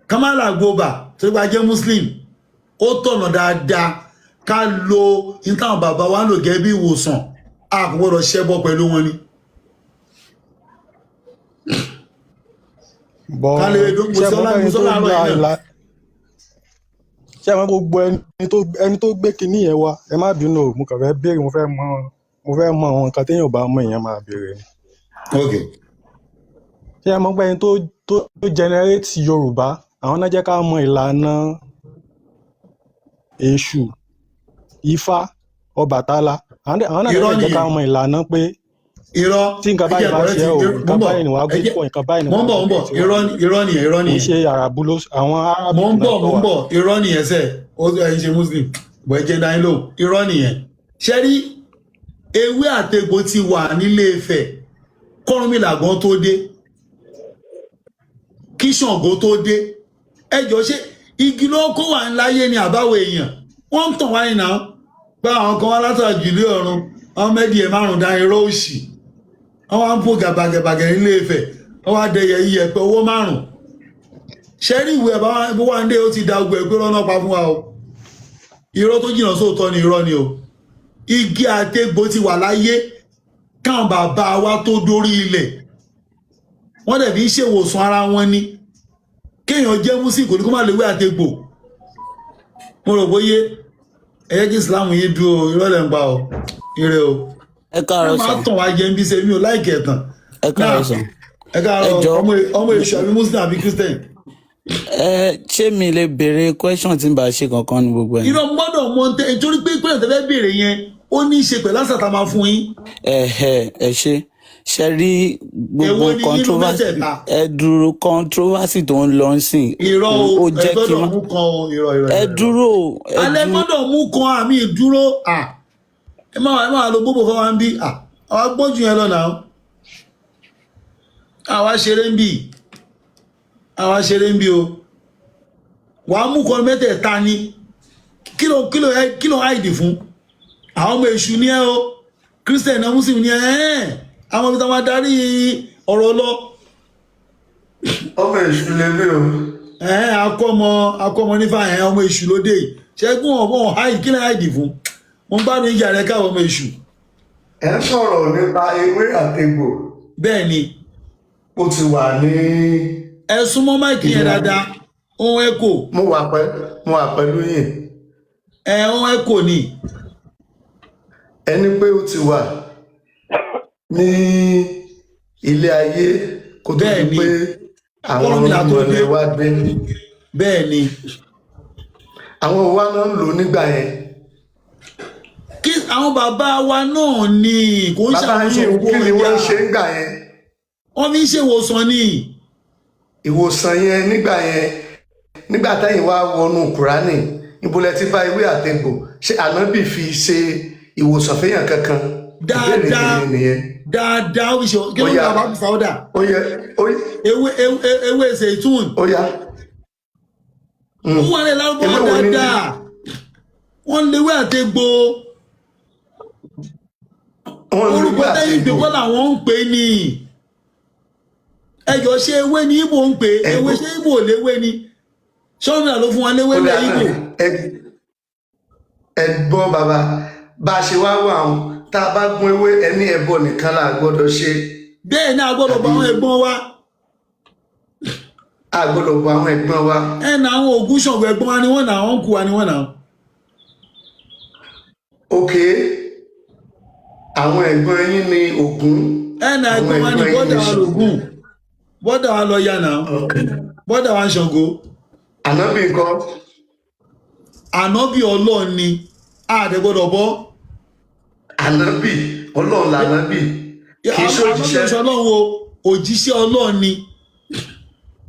[SPEAKER 1] ká má làgbo bà torí pé a jẹ́ muslim? Ó tọ̀nà dáadáa. Ká lo ní táwọn bàbá wa ń lò gẹ́gẹ́ bí ìwòsàn, a kò gbọ́dọ̀ ṣẹbọ pẹ̀lú wọn ni.
[SPEAKER 11] Bọ
[SPEAKER 1] Ká lè mo
[SPEAKER 11] ṣé
[SPEAKER 1] sọ
[SPEAKER 11] mọ̀ pé
[SPEAKER 1] mo
[SPEAKER 11] ẹni
[SPEAKER 1] sọ
[SPEAKER 11] tó
[SPEAKER 1] láàárọ̀
[SPEAKER 11] la
[SPEAKER 1] yìí náà.
[SPEAKER 11] ìlà, ṣé mọ̀ gbogbo ẹni tó gbé kinní yẹn wá, ẹ má bínú o, mo kàn fẹ́ béèrè, mo fẹ́ mọ àwọn nǹkan téèyàn ò bá mọ èèyàn máa béèrè ni.
[SPEAKER 1] Ok.
[SPEAKER 11] Ṣé ẹ mọ̀ pé ẹni tó generate Yorùbá, àwọn náà jẹ́ ká mọ ìlànà Èṣù, Ifá, Ọbàtálá, àwọn náà
[SPEAKER 1] Irọ́
[SPEAKER 11] dẹ̀ jẹ́ ká
[SPEAKER 1] nìyẹn.
[SPEAKER 11] mọ ìlànà pé
[SPEAKER 1] Irọ́.
[SPEAKER 11] tí nǹkan
[SPEAKER 1] Ẹ
[SPEAKER 11] báyìí
[SPEAKER 1] jẹ́
[SPEAKER 11] bá
[SPEAKER 1] correct
[SPEAKER 11] ṣe ẹ́ o,
[SPEAKER 1] mo ń
[SPEAKER 11] nǹkan
[SPEAKER 1] bọ̀,
[SPEAKER 11] báyìí ni wàá
[SPEAKER 1] ẹ
[SPEAKER 11] gún
[SPEAKER 1] jẹ́
[SPEAKER 11] pọ̀, nǹkan báyìí ni
[SPEAKER 1] mo ń
[SPEAKER 11] wàá
[SPEAKER 1] bọ̀, mo ń
[SPEAKER 11] gún
[SPEAKER 1] bọ̀.
[SPEAKER 11] tiwa.
[SPEAKER 1] Irọ́ irọ́ nìyẹn, irọ́
[SPEAKER 11] Kì í
[SPEAKER 1] nìyẹn.
[SPEAKER 11] ṣe àràbù ló, àwọn
[SPEAKER 1] Mo
[SPEAKER 11] Arabic
[SPEAKER 1] ń
[SPEAKER 11] náà
[SPEAKER 1] bọ̀,
[SPEAKER 11] tọ́
[SPEAKER 1] mo ń
[SPEAKER 11] wa.
[SPEAKER 1] bọ̀. Irọ́ nìyẹn sẹ́, ó ẹ̀yin ṣe Muslim bọ̀, ẹ jẹ́ dání lóhùn. Irọ́ nìyẹn. Ṣé rí, ewé àtegbò ti wà nílé Ifẹ̀ kọ́rùnmìlà gan tó dé, kí Ṣàngó tó dé. Ẹ jọ, ṣé igi ló kó wà ńláyé ni àbáwọ̀ èèyàn wọ́n ń tàn wáyé náà pé àwọn kan wá látàjù ilé ọ̀run, àwọn mẹ́díẹ̀ márùn-ún dá irọ́ òṣì, wọ́n wá ń pò gàbàgàbàgà nílé Ifẹ̀, wọ́n wá dẹyẹ iyẹ̀pẹ̀ owó márùn-ún. Ṣé rí ìwé bàbá wa ń dé, ó ti da ogun ẹgbẹ́ lọ́nà pa fún wa o. Irọ́ tó jìnnà sóòótọ́ ni, irọ́ ni o. Igi àtegbò ti wà láyé káwọn bàbá wa tó dórí ilẹ̀, wọ́n dẹ̀ fi ń ṣèwòsàn ara wọn ni. Kéèyàn jẹ́ muslim kò ní kó má lè wé àtegbò. Mo rò bóyé ẹ jẹ́ kí Islam yín dúró, irọ́ lẹ̀ ń pa o. Ire o.
[SPEAKER 12] Ẹ
[SPEAKER 1] Ẹ
[SPEAKER 12] káàárọ̀
[SPEAKER 1] máa
[SPEAKER 12] sà.
[SPEAKER 1] tàn wá jẹ ń bí ṣe mi ò láìkẹ̀ tán.
[SPEAKER 12] Ẹ
[SPEAKER 1] Náà
[SPEAKER 12] káàárọ̀ sà.
[SPEAKER 1] ẹ
[SPEAKER 12] Ẹ
[SPEAKER 1] káàárọ̀.
[SPEAKER 12] jọ,
[SPEAKER 1] Ọmọ èṣù àbí muslim àbí christian?
[SPEAKER 12] Ẹ ṣé mi lè béèrè question tí n bá ṣe kankan ní gbogbo ẹ̀?
[SPEAKER 1] Irọ́, gbọ́dọ̀ mọ tẹ, nítorí pé ìpínlẹ̀ tẹ́fẹ́ béèrè yẹn, ó ní í ṣe pẹ̀lú àṣà tá a máa fún yín.
[SPEAKER 12] Ẹ ẹ ṣe ṣe rí
[SPEAKER 1] Èwo
[SPEAKER 12] gbogbo
[SPEAKER 1] ni nínú
[SPEAKER 12] controversy
[SPEAKER 1] mẹ́tẹ̀ẹ̀ta?
[SPEAKER 12] Ẹ dúró, controversy tó ń lọ sìn,
[SPEAKER 1] Irọ́ o,
[SPEAKER 12] ó
[SPEAKER 1] ẹ
[SPEAKER 12] jẹ́ kí
[SPEAKER 1] gbọ́dọ̀
[SPEAKER 12] n
[SPEAKER 1] mú kan o. Irọ́, irọ́,
[SPEAKER 12] ẹ
[SPEAKER 1] irọ́, irọ́.
[SPEAKER 12] dúró, ẹ
[SPEAKER 1] Alẹ́
[SPEAKER 12] dúró.
[SPEAKER 1] gbọ́dọ̀ mú kan àmì ìdúró à. Ẹ má lo gbogbo fún wa ń bí à, àwa gbójú yẹn lọ náà. Àwa ṣeré ń bì, àwa ṣeré ń bì o. Wàá mú kan mẹ́tẹ̀ẹ̀ta ni. Kí ló àìdì fún àwọn ọmọ èṣù ni ẹ o, christian náà, muslim ni ẹ ẹ, àwọn ibi táwọn adarí ọ̀rọ̀ lọ.
[SPEAKER 13] Ọmọ èṣù lèmi o.
[SPEAKER 1] Ẹ akọmọ nífà ẹ, ọmọ èṣù ló dé yìí. Ṣẹ́gun ọ̀bọ̀n háì, kí lè háìdì fún? Mo ń gbádùn ìjà rẹ káwọn ọmọ èṣù.
[SPEAKER 13] Ẹ ń sọ̀rọ̀ nípa ewé àtegbò.
[SPEAKER 1] Bẹ́ẹ̀ ni.
[SPEAKER 13] Ó ti wà ní
[SPEAKER 1] Ẹ súnmọ́ máìkì yẹn
[SPEAKER 13] ilé ayé.
[SPEAKER 1] dáadáa, ohun ẹ̀kọ́.
[SPEAKER 13] Mo wà pẹ̀lú yín.
[SPEAKER 1] Ẹ ohun ẹ̀kọ́ ni.
[SPEAKER 13] Ẹni pé ó ti wà ní ilé ayé kó tó
[SPEAKER 1] Bẹ́ẹ̀
[SPEAKER 13] di
[SPEAKER 1] ni.
[SPEAKER 13] pé àwọn
[SPEAKER 1] Kọ́rọ́mìlà tó dé.
[SPEAKER 13] onímọ̀lẹ̀ wá dé.
[SPEAKER 1] Bẹ́ẹ̀ ni.
[SPEAKER 13] Àwọn wa náà ń lò nígbà yẹn.
[SPEAKER 1] Kí àwọn bàbá wa náà ni kò ń
[SPEAKER 13] Bàbá
[SPEAKER 1] ṣàkóso
[SPEAKER 13] yín,
[SPEAKER 1] owó
[SPEAKER 13] kí ni wọ́n
[SPEAKER 1] ọjà.
[SPEAKER 13] ń ṣe nígbà yẹn?
[SPEAKER 1] Wọ́n fi ń ṣèwòsàn ni.
[SPEAKER 13] Ìwòsàn yẹn nígbà yẹn, nígbà táyìn wá wọnú Kùránì, níbo lẹ ti bá ewé àtegbò? Ṣé ànábì fi ṣe ìwòsàn fẹ́yàn kankan? Ìbéèrè
[SPEAKER 1] Dáadáa.
[SPEAKER 13] tèmi nìyẹn.
[SPEAKER 1] Dáadáa, ó fi ṣe. Kí
[SPEAKER 13] Ó
[SPEAKER 1] ló ń
[SPEAKER 13] yá.
[SPEAKER 1] bá bàbá sáwọ́dà?
[SPEAKER 13] Ó yẹ ó yẹ.
[SPEAKER 1] Ewé zaitun.
[SPEAKER 13] Ó yá.
[SPEAKER 1] Ó wà ní lárúbáwá.
[SPEAKER 13] Ewé wo ni?
[SPEAKER 1] Dáadáa, wọ́n léwé àtegbò.
[SPEAKER 13] Wọ́n ń
[SPEAKER 1] Orúkọ
[SPEAKER 13] léwé
[SPEAKER 1] tẹ́yìn pé
[SPEAKER 13] àtegbò.
[SPEAKER 1] kọ́ làwọn ń pè ní. Ẹjọ́, ṣé ewé ni Ìgbò ń pè ewé?
[SPEAKER 13] Ẹ̀gbọ́n.
[SPEAKER 1] Ṣé Ìgbò léwé ni? Ṣọ́nà ló fún wa léwé
[SPEAKER 13] Ó
[SPEAKER 1] lẹ́
[SPEAKER 13] dáa
[SPEAKER 1] Ìgbò.
[SPEAKER 13] náà. Ẹ gbọ́ bàbá, bá a ṣe wá wà wọn, tá a bá gún ewé, ẹni ẹbọ nìkan là gbọ́dọ̀ ṣe.
[SPEAKER 1] Bẹ́ẹ̀ ni, a gbọ́dọ̀ bá
[SPEAKER 13] Àbí
[SPEAKER 1] àwọn ẹ̀gbọ́n wa.
[SPEAKER 13] A gbọ́dọ̀ bọ àwọn ẹ̀gbọ́n wa.
[SPEAKER 1] Ẹ̀ na àwọn Ògún Ṣàngó, ẹ̀gbọ́n wa ni wọ́n nà, àwọn ń kú wa ni wọ́n nà.
[SPEAKER 13] Ok, àwọn ẹ̀gbọ́n yín ni Ògún?
[SPEAKER 1] Ẹ̀ na
[SPEAKER 13] Àwọn
[SPEAKER 1] ẹ̀gbọ́n wa ni.
[SPEAKER 13] ẹ̀gbọ́n yín
[SPEAKER 1] Bọ́dà
[SPEAKER 13] ni
[SPEAKER 1] wa
[SPEAKER 13] Ṣàngó.
[SPEAKER 1] lògùn, bọ́dà wa lọ yà nà, bọ́dà wa ń Ṣàngó.
[SPEAKER 13] Ànábì ńkọ́?
[SPEAKER 1] Ànábì Ọlọ́run ni, a dẹ̀ gbọ́dọ̀ bọ́.
[SPEAKER 13] Ànábì Ọlọ́run lànábì, kì í
[SPEAKER 1] Ànábì
[SPEAKER 13] ṣòjíṣẹ́.
[SPEAKER 1] òṣìṣẹ́ Ọlọ́run o, òjíṣẹ́ Ọlọ́run ni.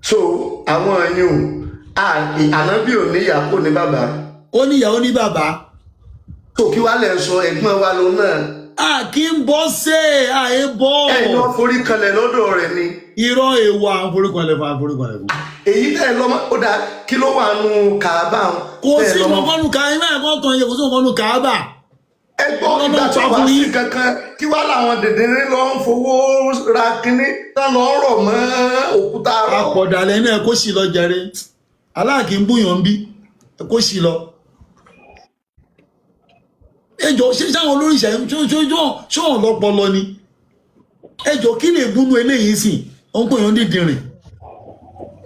[SPEAKER 13] So àwọn ẹ̀yìn ànábì ò ní ìyá, kò ní bàbá?
[SPEAKER 1] Ó ní ìyá, ó ní bàbá.
[SPEAKER 13] Tó kí wàá lẹ̀ ń sọ, ẹ̀gbọ́n wa ló náà.
[SPEAKER 1] A kì í bọ́ ṣe àyè bọ́.
[SPEAKER 13] Ẹ̀yin náà forí kanlẹ̀ lọ́dọ̀ rẹ̀ ni.
[SPEAKER 1] Irọ́, èèwọ̀, à ń forí kanlẹ̀ fún, à ń forí kanlẹ̀ fún.
[SPEAKER 13] Èyí tẹ́ ẹ lọ́mọ, ó dáa, kí ló wà nù kàábà?
[SPEAKER 1] Kò
[SPEAKER 13] Tẹ́ ẹ
[SPEAKER 1] sí
[SPEAKER 13] lọ́mọ.
[SPEAKER 1] nǹkan nù ká ẹ máa kọ́ tán yẹ, kò sí nǹkan nù Káàbà.
[SPEAKER 13] Ẹ gbọ́, ìgbà tí wàá sí kankan, kí wàá làwọn dèdèrè lọ ń fowó ra kínní tán lọ ń rọ̀ mọ́ òkúta rọ̀.
[SPEAKER 1] Akọ̀dàlẹ̀ náà, kó sì lọ jẹrẹ, aláàkí ń búyàn ń bí, kó sì lọ. Ẹjọ, ṣé sáwọn olóríṣà ṣé wọn lọ́pọlọ ni? Ẹjọ, kí lè gúnú eléyìí sìn? Ó ń pè yàn dídìrìn.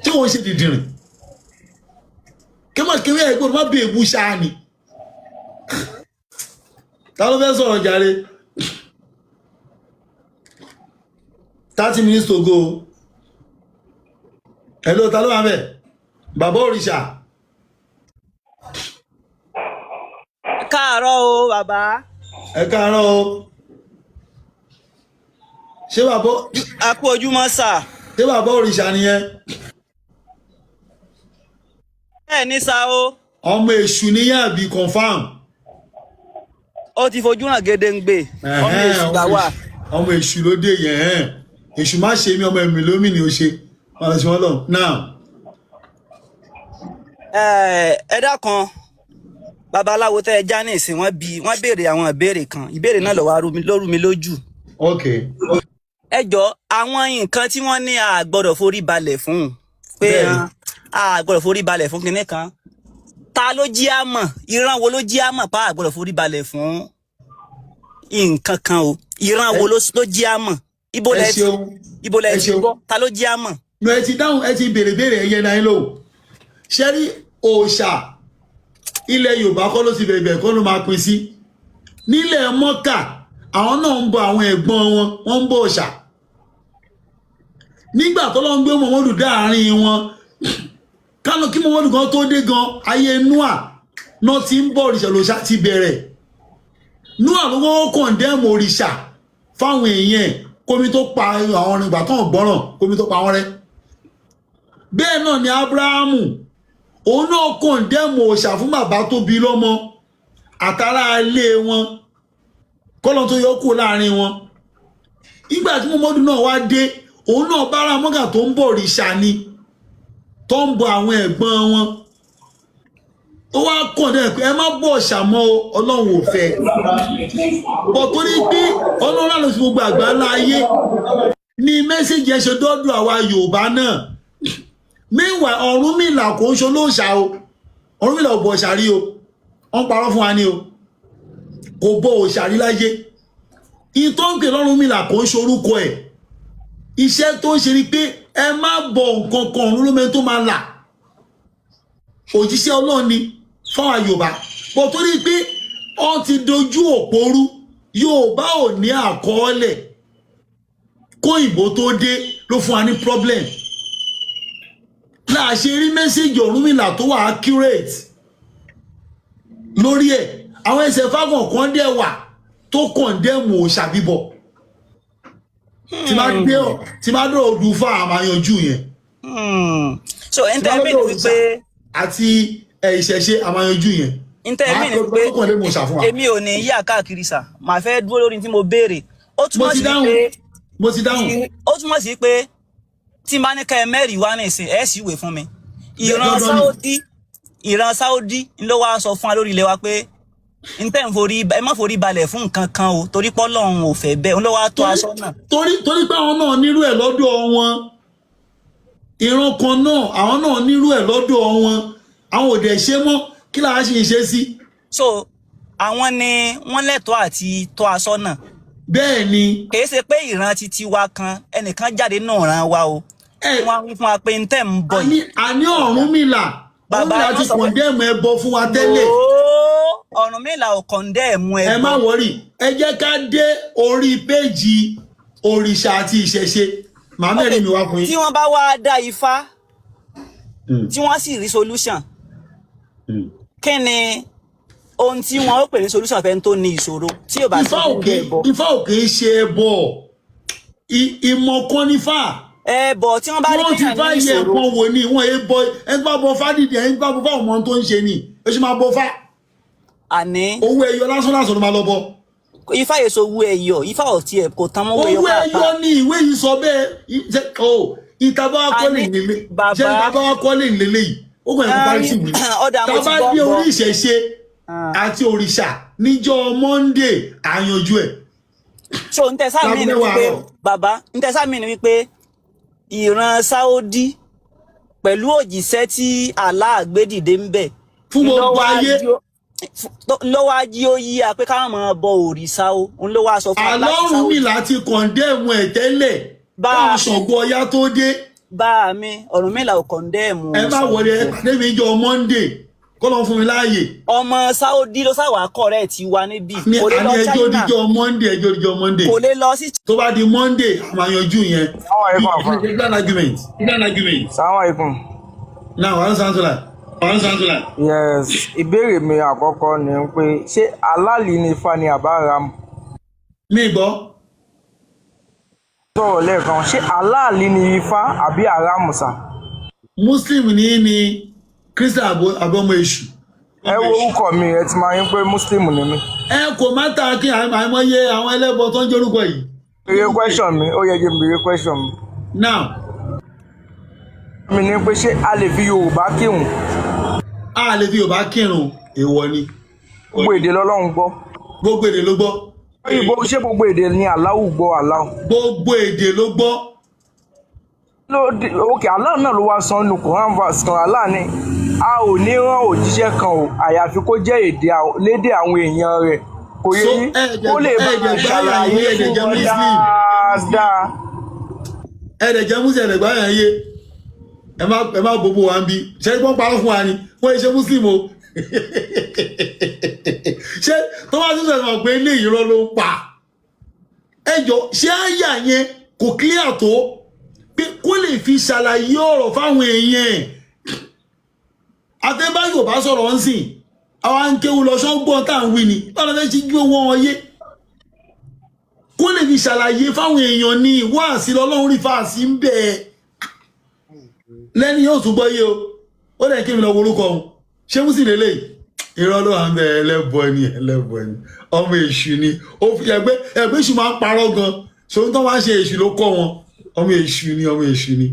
[SPEAKER 1] Ṣé wọn ṣe dídìrìn kí má kí ẹ gbọ́dọ̀ má bí èbú ṣáá ni? Ta ló fẹ́ sọ̀rọ̀ jàre? 30 minutes to go. Hello, ta ló wà bẹ̀? Bàbá òrìṣà.
[SPEAKER 14] Káàárọ̀ o, bàbá.
[SPEAKER 1] Ẹ káàárọ̀ o. Ṣé bàbá
[SPEAKER 14] A kú ojúmọ́, sà.
[SPEAKER 1] Ṣé bàbá òrìṣà nìyẹn?
[SPEAKER 14] Bẹ́ẹ̀ ni sà o.
[SPEAKER 1] Ọmọ èṣù nìyẹn àbí? Confam.
[SPEAKER 14] Ó ti fojú hàn gédéǹgbè, ọmọ èṣù là wà.
[SPEAKER 1] Ọmọ èṣù ló dé yẹn. Èṣù má ṣe mí, ọmọ ẹ̀mí lómì ni ó ṣe má lọ sí wọn lọ now.
[SPEAKER 14] Ẹ dákan, babaláwo tẹ́ ẹ já ní ìsìn, wọ́n bi wọ́n béèrè àwọn ìbéèrè kan. Ìbéèrè náà ló wá ló rú mi lójú.
[SPEAKER 1] Ok.
[SPEAKER 14] Ẹ jọ, àwọn nǹkan tí wọ́n ní a gbọ́dọ̀ forí balẹ̀ fún pé a gbọ́dọ̀ forí balẹ̀ fún kinní kan, ta ló jí á mọ̀? Ìran wo ló jí á mọ̀ pa a gbọ́dọ̀ forí balẹ̀ fún nǹkan kan o? Ìran wo ló jí á mọ̀? Ibo
[SPEAKER 1] Ẹ
[SPEAKER 14] lẹ ti
[SPEAKER 1] ṣeun.
[SPEAKER 14] Ibo lẹ
[SPEAKER 1] Ẹ
[SPEAKER 14] ti
[SPEAKER 1] ṣeun.
[SPEAKER 14] gbọ́? Ta ló jí á mọ̀?
[SPEAKER 1] No, ẹ ti dáhùn, ẹ ti béèrè béèrè ẹyẹ náà lóhùn. Ṣé rí òòṣà ilẹ̀ Yorùbá kọ́ ló ti bẹ̀rẹ̀, bẹ̀rẹ̀ kọ́ ló máa pín sí. Nílẹ̀ Mọ́kà, àwọn náà ń bọ àwọn ẹ̀gbọ́n wọn, wọ́n ń bọ òòṣà. Nígbà tó lọ́ ń gbé Muhammadu dáàrin wọn kánú, kí Muhammadu kan tó dé gan, ayé Noah náà ti ń bọ òrìṣà, lòṣà ti bẹ̀rẹ̀. Noah ló kọ́kọ́ condemn òrìṣà fáwọn èèyàn ẹ̀, kómi tó pa àwọn ìgbà tó ń gbọ́ràn, kómi tó pa wọ́n rẹ́. Bẹ́ẹ̀ náà ni Abrahamu, òun náà condemn òòṣà fún bàbá tó bí lọ́mọ àtàrà ilé wọn, kọ́lọ́n tó yọ kúrò láàrin wọn. Nígbà tí Muhammadu náà wá dé, òun náà bára mọ́gà tó ń bọ òrìṣà ni, tó ń bọ àwọn ẹ̀gbọ́n wọn. Ó wá condemn pé ẹ má bọ òòṣà mọ́ o, Ọlọ́run ò fẹ́ bọ̀. Torí pé Ọlọ́run àlọ́ sí gbogbo àgbáńlá ayé ni message ẹ̀ ṣe dọ́dọ̀ àwa Yorùbá náà. Meanwhile, Ọ̀rúnmìlà kò ń ṣe olóòṣà o. Ọ̀rúnmìlà ò bọ òòṣà rí o. Wọ́n parọ́ fún wa ni o. Kò bọ òòṣà rí láyé. Ìtọ́ ń pè lọ́rúnmìlà kò ń ṣe orúkọ ẹ̀. Iṣẹ́ tó ń ṣe ni pé ẹ má bọ nǹkan kan, ọ̀run ló mẹ́rin tó máa là. Òjíṣẹ́ Ọlọ́run ni fáwọn Yorùbá bọ̀. Torí pé wọ́n ti dojú òpó rú, Yorùbá ò ní àkọọ́lẹ̀ kóyìnbó tó dé ló fún wa ní problem láà ṣe rí message Ọ̀rúnmìlà tó wà accurate lórí ẹ̀. Àwọn ẹsẹ̀ fáwọn kan dẹ̀ wà tó condemn òòṣà bíbọ. Tí bá dé ọ, tí bá dé ọdún fún àwọn àyànjú yẹn.
[SPEAKER 14] So
[SPEAKER 1] Tí bá
[SPEAKER 14] ntẹ́mí
[SPEAKER 1] lọ́dọ̀
[SPEAKER 14] ni
[SPEAKER 1] òrìṣà
[SPEAKER 14] wípé
[SPEAKER 1] àti ìṣẹ̀ṣe, àmàyànjú yẹn.
[SPEAKER 14] Ntẹ́mí ni
[SPEAKER 1] Màá
[SPEAKER 14] wípé
[SPEAKER 1] tó condemn òòṣà fún wa.
[SPEAKER 14] Èmi ò ní yà káàkiri sà, màá fẹ́ dúró lórí tí mo béèrè. Ó
[SPEAKER 1] Mo
[SPEAKER 14] túmọ̀
[SPEAKER 1] ti
[SPEAKER 14] sí
[SPEAKER 1] dáhùn.
[SPEAKER 14] pé
[SPEAKER 1] Mo ti dáhùn.
[SPEAKER 14] Ó túmọ̀ sí pé tí n bá ní ká ẹ mẹ́rìí wá nísìn, ẹ sì wé fún mi. Ìran
[SPEAKER 1] Dandan ni.
[SPEAKER 14] Sáódì, ìran Sáódì ló wá sọ fún wa lórí ilẹ̀ wa pé ntẹ́ ń forí, ẹ má forí balẹ̀ fún nǹkan kan o, torí pé Ọlọ́run ò fẹ́ bẹ́ẹ̀. Òun ló wá tó aṣọ náà.
[SPEAKER 1] Torí pé àwọn náà nírú ẹ̀ lọ́dọ̀ wọn. Ìran kan náà, àwọn náà nírú ẹ̀ lọ́dọ̀ wọn. Àwọn ò dẹ̀ ṣe mọ́, kí làá ṣe ṣe sí.
[SPEAKER 14] So àwọn ni wọ́n lẹ́tọ̀ọ́ àti tọ́ aṣọ náà.
[SPEAKER 1] Bẹ́ẹ̀ ni.
[SPEAKER 14] Kì í ṣe pé ìran titi wa kan, ẹnìkan jáde náà ràn wa o. Wọ́n á wí fún wa pé ntẹ́ ń bọ̀ yìí.
[SPEAKER 1] Àní Ọ̀rúnmìlà
[SPEAKER 14] Bàbá,
[SPEAKER 1] Ọ̀rúnmìlà
[SPEAKER 14] ẹ má
[SPEAKER 1] ti
[SPEAKER 14] sọ pé
[SPEAKER 1] condemn ẹbọ fún wa tẹ́lẹ̀.
[SPEAKER 14] Ooo, Ọ̀rúnmìlà ò condemn ẹbọ.
[SPEAKER 1] Ẹ má worry, ẹ jẹ́ ká dé orí péjì òrìṣà àti ìṣẹ̀ṣe, màá mẹ́rin mi wá fún
[SPEAKER 14] Tí
[SPEAKER 1] yín.
[SPEAKER 14] wọ́n bá wá dá ifá, tí wọ́n sì rí solution, kí ni ohun tí wọ́n ó pè ní solution fẹ́ tó ní ìṣòro tí ò bá sí
[SPEAKER 1] Ifá òkè
[SPEAKER 14] ẹbọ?
[SPEAKER 1] Ifá òkè ṣe ẹbọ. Ìmọ̀ kan nífà.
[SPEAKER 14] Ẹbọ tí wọ́n bá rí
[SPEAKER 1] Wọ́n ti
[SPEAKER 14] kéèyàn
[SPEAKER 1] fá
[SPEAKER 14] ní
[SPEAKER 1] yẹ
[SPEAKER 14] ìṣòro.
[SPEAKER 1] ẹ̀pọ̀n wò ni wọ́n yé bọ. Ẹni bá bọ fá dìde, ẹni bá bọ fá ọmọ tó ń ṣe ni ó ṣe máa bọ fá.
[SPEAKER 14] Àní.
[SPEAKER 1] Owó ẹyọ lásán lásán ló máa lọ bọ.
[SPEAKER 14] Ifá èso owó ẹyọ, ifá ò tiẹ̀ kò tán mọ́ owó ẹyọ
[SPEAKER 1] Owó
[SPEAKER 14] pàápàá.
[SPEAKER 1] ẹyọ ni ìwé yìí sọ bẹ́ẹ̀. Ọ ìtàbá kọ́lé
[SPEAKER 14] Àní
[SPEAKER 1] nílé
[SPEAKER 14] bàbá.
[SPEAKER 1] ṣé ìtàbá kọ́lé nílé yìí ó kàn yẹ kó parí sí ìwé.
[SPEAKER 14] Ọ̀dà, mo ti
[SPEAKER 1] Tàbá
[SPEAKER 14] gbọ́
[SPEAKER 1] dé
[SPEAKER 14] gbọ́.
[SPEAKER 1] orí ìṣẹ̀ṣe àti òrìṣà níjọ́ Monday, àyànjú ẹ̀.
[SPEAKER 14] So ntẹ sáà mí ni
[SPEAKER 1] Láago mẹ́wàá
[SPEAKER 14] wípé
[SPEAKER 1] àárọ̀.
[SPEAKER 14] bàbá, ntẹ sáà mí ni wípé ìran Sáódì pẹ̀lú òjìṣẹ́ tí Allah gbé dìde ń bẹ̀
[SPEAKER 1] Fún
[SPEAKER 14] ló
[SPEAKER 1] gbogbo
[SPEAKER 14] wá
[SPEAKER 1] ayé.
[SPEAKER 14] jó. Ló wá jí ó yí a pé káwọn máa bọ òrìṣà o, òun ló wá sọ fún wa láti
[SPEAKER 1] Àlọ́run
[SPEAKER 14] Saudi.
[SPEAKER 1] mi láti condemn ẹ̀ tẹ́lẹ̀
[SPEAKER 14] Bá
[SPEAKER 1] káwọn
[SPEAKER 14] a mi
[SPEAKER 1] Ṣàngó Ọya tó dé.
[SPEAKER 14] Bá a mi, Ọ̀rúnmìlà ò condemn
[SPEAKER 1] Ẹ má wọlé, ẹ
[SPEAKER 14] Ṣàngó.
[SPEAKER 1] pàdé mi jọ Monday, kọ́ lọ́n fún mi láàyè.
[SPEAKER 14] Ọmọ Saudi ló sáwà kọ̀rẹ́ ti wa níbí.
[SPEAKER 1] Ní
[SPEAKER 14] Kò lè
[SPEAKER 1] àní
[SPEAKER 14] lọ
[SPEAKER 1] ẹjọ́
[SPEAKER 14] China.
[SPEAKER 1] díjọ́ Monday, ẹjọ́ díjọ́ Monday.
[SPEAKER 14] Kò lè lọ sí.
[SPEAKER 1] Tó bá di Monday, a máa yanjú yẹn.
[SPEAKER 3] Assalamu alaikum afa.
[SPEAKER 1] Grand argument. Grand argument.
[SPEAKER 3] Assalamu alaikum.
[SPEAKER 1] Now, one sound like. One sound like.
[SPEAKER 3] Yes, ìbéèrè mi àkọ́kọ́ ni pé ṣé aláàlì ni ifá ni àbá haram?
[SPEAKER 1] Mi gbọ́.
[SPEAKER 3] Sọ̀rọ̀ lẹ́ẹ̀kan, ṣé aláàlì ni ifá àbí haram sà?
[SPEAKER 1] Muslim ní Christian àbí ọmọ èṣù.
[SPEAKER 3] Ẹ wo orúkọ mi, ẹ ti máa ń pé Muslim ni mí.
[SPEAKER 1] Ẹ kò má ta kí àìmọye àwọn ẹlẹ́bọ tó ń jórúkọ yìí.
[SPEAKER 3] Béèrè question mi, ó yẹ kí n béèrè question mi.
[SPEAKER 1] Now.
[SPEAKER 3] Mi ni pé ṣé a lè fi Yorùbá kírun?
[SPEAKER 1] A lè fi Yorùbá kírun, èèwọ̀ ni.
[SPEAKER 3] Gbogbo èdè lọ́lọ́run gbọ́.
[SPEAKER 1] Gbogbo èdè ló gbọ́.
[SPEAKER 3] Òyìnbó, ṣé gbogbo èdè ni Allahu gbọ́ Allahu?
[SPEAKER 1] Gbogbo èdè ló gbọ́.
[SPEAKER 3] Ok, Allah náà ló wá sọ nínú Quran verse kan, Allah ní a ò ní rán òjíṣẹ́ kan o, àyàfi kó jẹ́ èdè lédè àwọn èèyàn rẹ̀. Kò yé
[SPEAKER 1] So
[SPEAKER 3] yín, kó lè bá
[SPEAKER 1] ẹ̀jẹ̀ gbáyà
[SPEAKER 3] ṣàlàyé
[SPEAKER 1] yé ẹ̀jẹ̀
[SPEAKER 3] fún
[SPEAKER 1] jẹ́
[SPEAKER 3] wọn
[SPEAKER 1] Muslim.
[SPEAKER 3] dáadáa.
[SPEAKER 1] Ẹ̀jẹ̀ jẹ́ Muslim, ẹ̀jẹ̀ gbáyà yé. Ẹ má gbogbo wa ń bí. Ṣé wọ́n parọ́ fún wa ni? Wọ́n ṣe Muslim o. Ṣé tó bá tún sọ̀rọ̀ pé ilé ìrọ́ ló ń pa? Ẹ jọ, ṣé àyà yẹn kò clear tó pé kó lè fi ṣàlàyé ọ̀rọ̀ fáwọn èèyàn ẹ̀? Àtẹ́bá Yorùbá sọ̀rọ̀ ń sìn, àwa ń kéwu lọ ṣọ́gbọ́n tá à ń wí ni, báwo la fẹ́ ṣe gbé wọn yé? Kó lè fi ṣàlàyé fáwọn èèyàn ní wáàsí lọ́lọ́run rí fáàsì ń bẹ̀ ẹ́. Lẹ́ni yóò tún gbọ́ yé o, ó lẹ̀ kí mi lọ worúkọ òun. Ṣé mú sí lélẹ̀? Irọ́ ló wà ń bẹ, ẹlẹ́bọ ni, ẹlẹ́bọ ni, ọmọ èṣù ni. Ó fi ẹgbẹ́ èṣù máa ń parọ́ gan. Ṣòun tó máa ń ṣe èṣù ló kọ́ wọn. Ọmọ èṣù ni, ọmọ èṣù ni.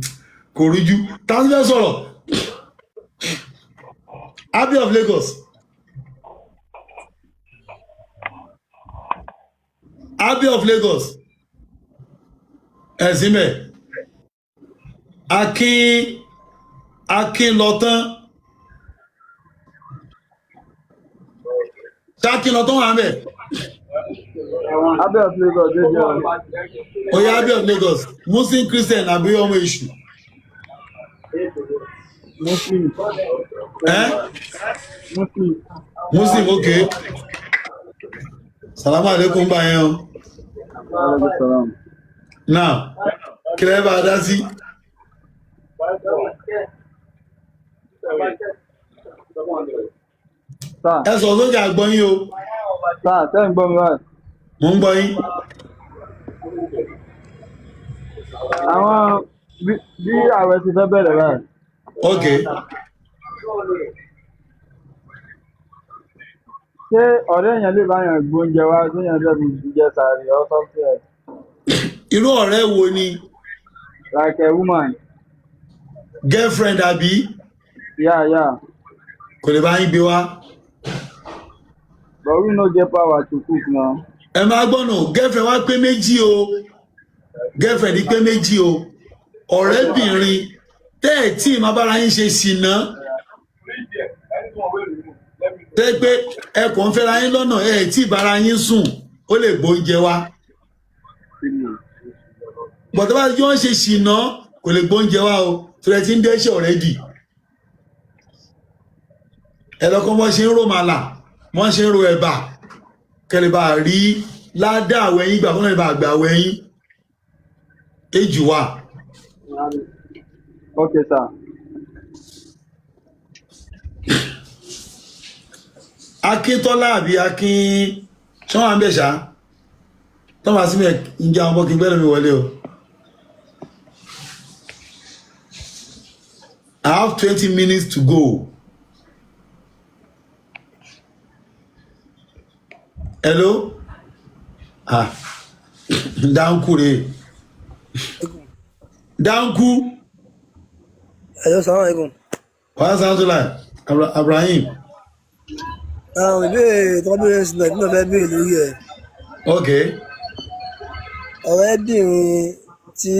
[SPEAKER 1] Kò rújú. Ta ló fẹ́ sọ̀rọ̀? Abbey of Lagos. Abbey of Lagos. Ẹ̀sìn bẹ̀. Akin lọ tán. Ṣákin lọ tán wà ń bẹ̀.
[SPEAKER 15] Abbey of Lagos dé jẹ́ o.
[SPEAKER 1] Oya Abbey of Lagos. Muslim, Christian àbí ọmọ èṣù.
[SPEAKER 15] Muslim.
[SPEAKER 1] Eh?
[SPEAKER 15] Muslim.
[SPEAKER 1] Muslim, okay. Salamu alaikum bá yẹn o.
[SPEAKER 15] Aleykum salam.
[SPEAKER 1] Now, kí lẹ bá a dá sí? Ẹ sọ sókè àgbọ̀ yín o.
[SPEAKER 15] Sáà, tẹ́ ń gbọ́ mi báyìí.
[SPEAKER 1] Mo ń gbọ́ yín.
[SPEAKER 15] Àwọn bí ààwẹ̀ ti fẹ́ bẹ̀rẹ̀ báyìí.
[SPEAKER 1] Ok.
[SPEAKER 15] Ṣé ọ̀rẹ́ èèyàn lè bá yàn gbóúnjẹ wá téèyàn dẹ̀ fi jẹ sàárì or something else?
[SPEAKER 1] Irú ọ̀rẹ́ wo ni?
[SPEAKER 15] Like a woman.
[SPEAKER 1] Girlfriend àbí?
[SPEAKER 15] Yeah.
[SPEAKER 1] Kò lè bá yín gbé wá.
[SPEAKER 15] But we no get power to cook now.
[SPEAKER 1] Ẹ máa gbọ́nà, girlfriend wá pé méjì o. Girlfriend pé méjì o. Ọ̀rẹ́bìnrin tẹ́ ẹ̀ tí ìmọ̀ bára yín ṣe ṣìnà. Tẹ́ pé ẹ kò ń fẹ́ra yín lọ́nà ẹ̀ tí ìbára yín sùn, ó lè gbóúnjẹ wá. Bọ̀dọ̀ bá yọ ń ṣe ṣìnà kò lè gbóúnjẹ wá o, torí ẹ ti ń dẹ́ṣẹ̀ already. Ẹ lọ́kọ́ wọ́n ṣe ń ro màlà, wọ́n ṣe ń ro ẹ̀bà, kẹ́lẹ́ bá rí ládàá àwẹ̀ yín gbà fún ẹ̀ bá gbà àwẹ̀ yín. Èjì wà.
[SPEAKER 15] Okay, sir.
[SPEAKER 1] Akíntọ́lá àbí Akin ṣé wọ́n à ń bẹ̀ ṣá? Tọ́mà sí mi ń jẹ́ àwọn ọmọ kí n gbẹ́rù mi wọlé o. I have 20 minutes to go. Hello? Ah, Danku re. Danku.
[SPEAKER 16] Hello, salaam alaikum.
[SPEAKER 1] Wa salam Abrahim.
[SPEAKER 16] Àwọn ìbéèrè tó bá bẹ̀rẹ̀ sí náà nínú ọ̀fẹ́ béèrè lórí ẹ̀.
[SPEAKER 1] Ok.
[SPEAKER 16] Ọ̀rẹ́bìnrin tí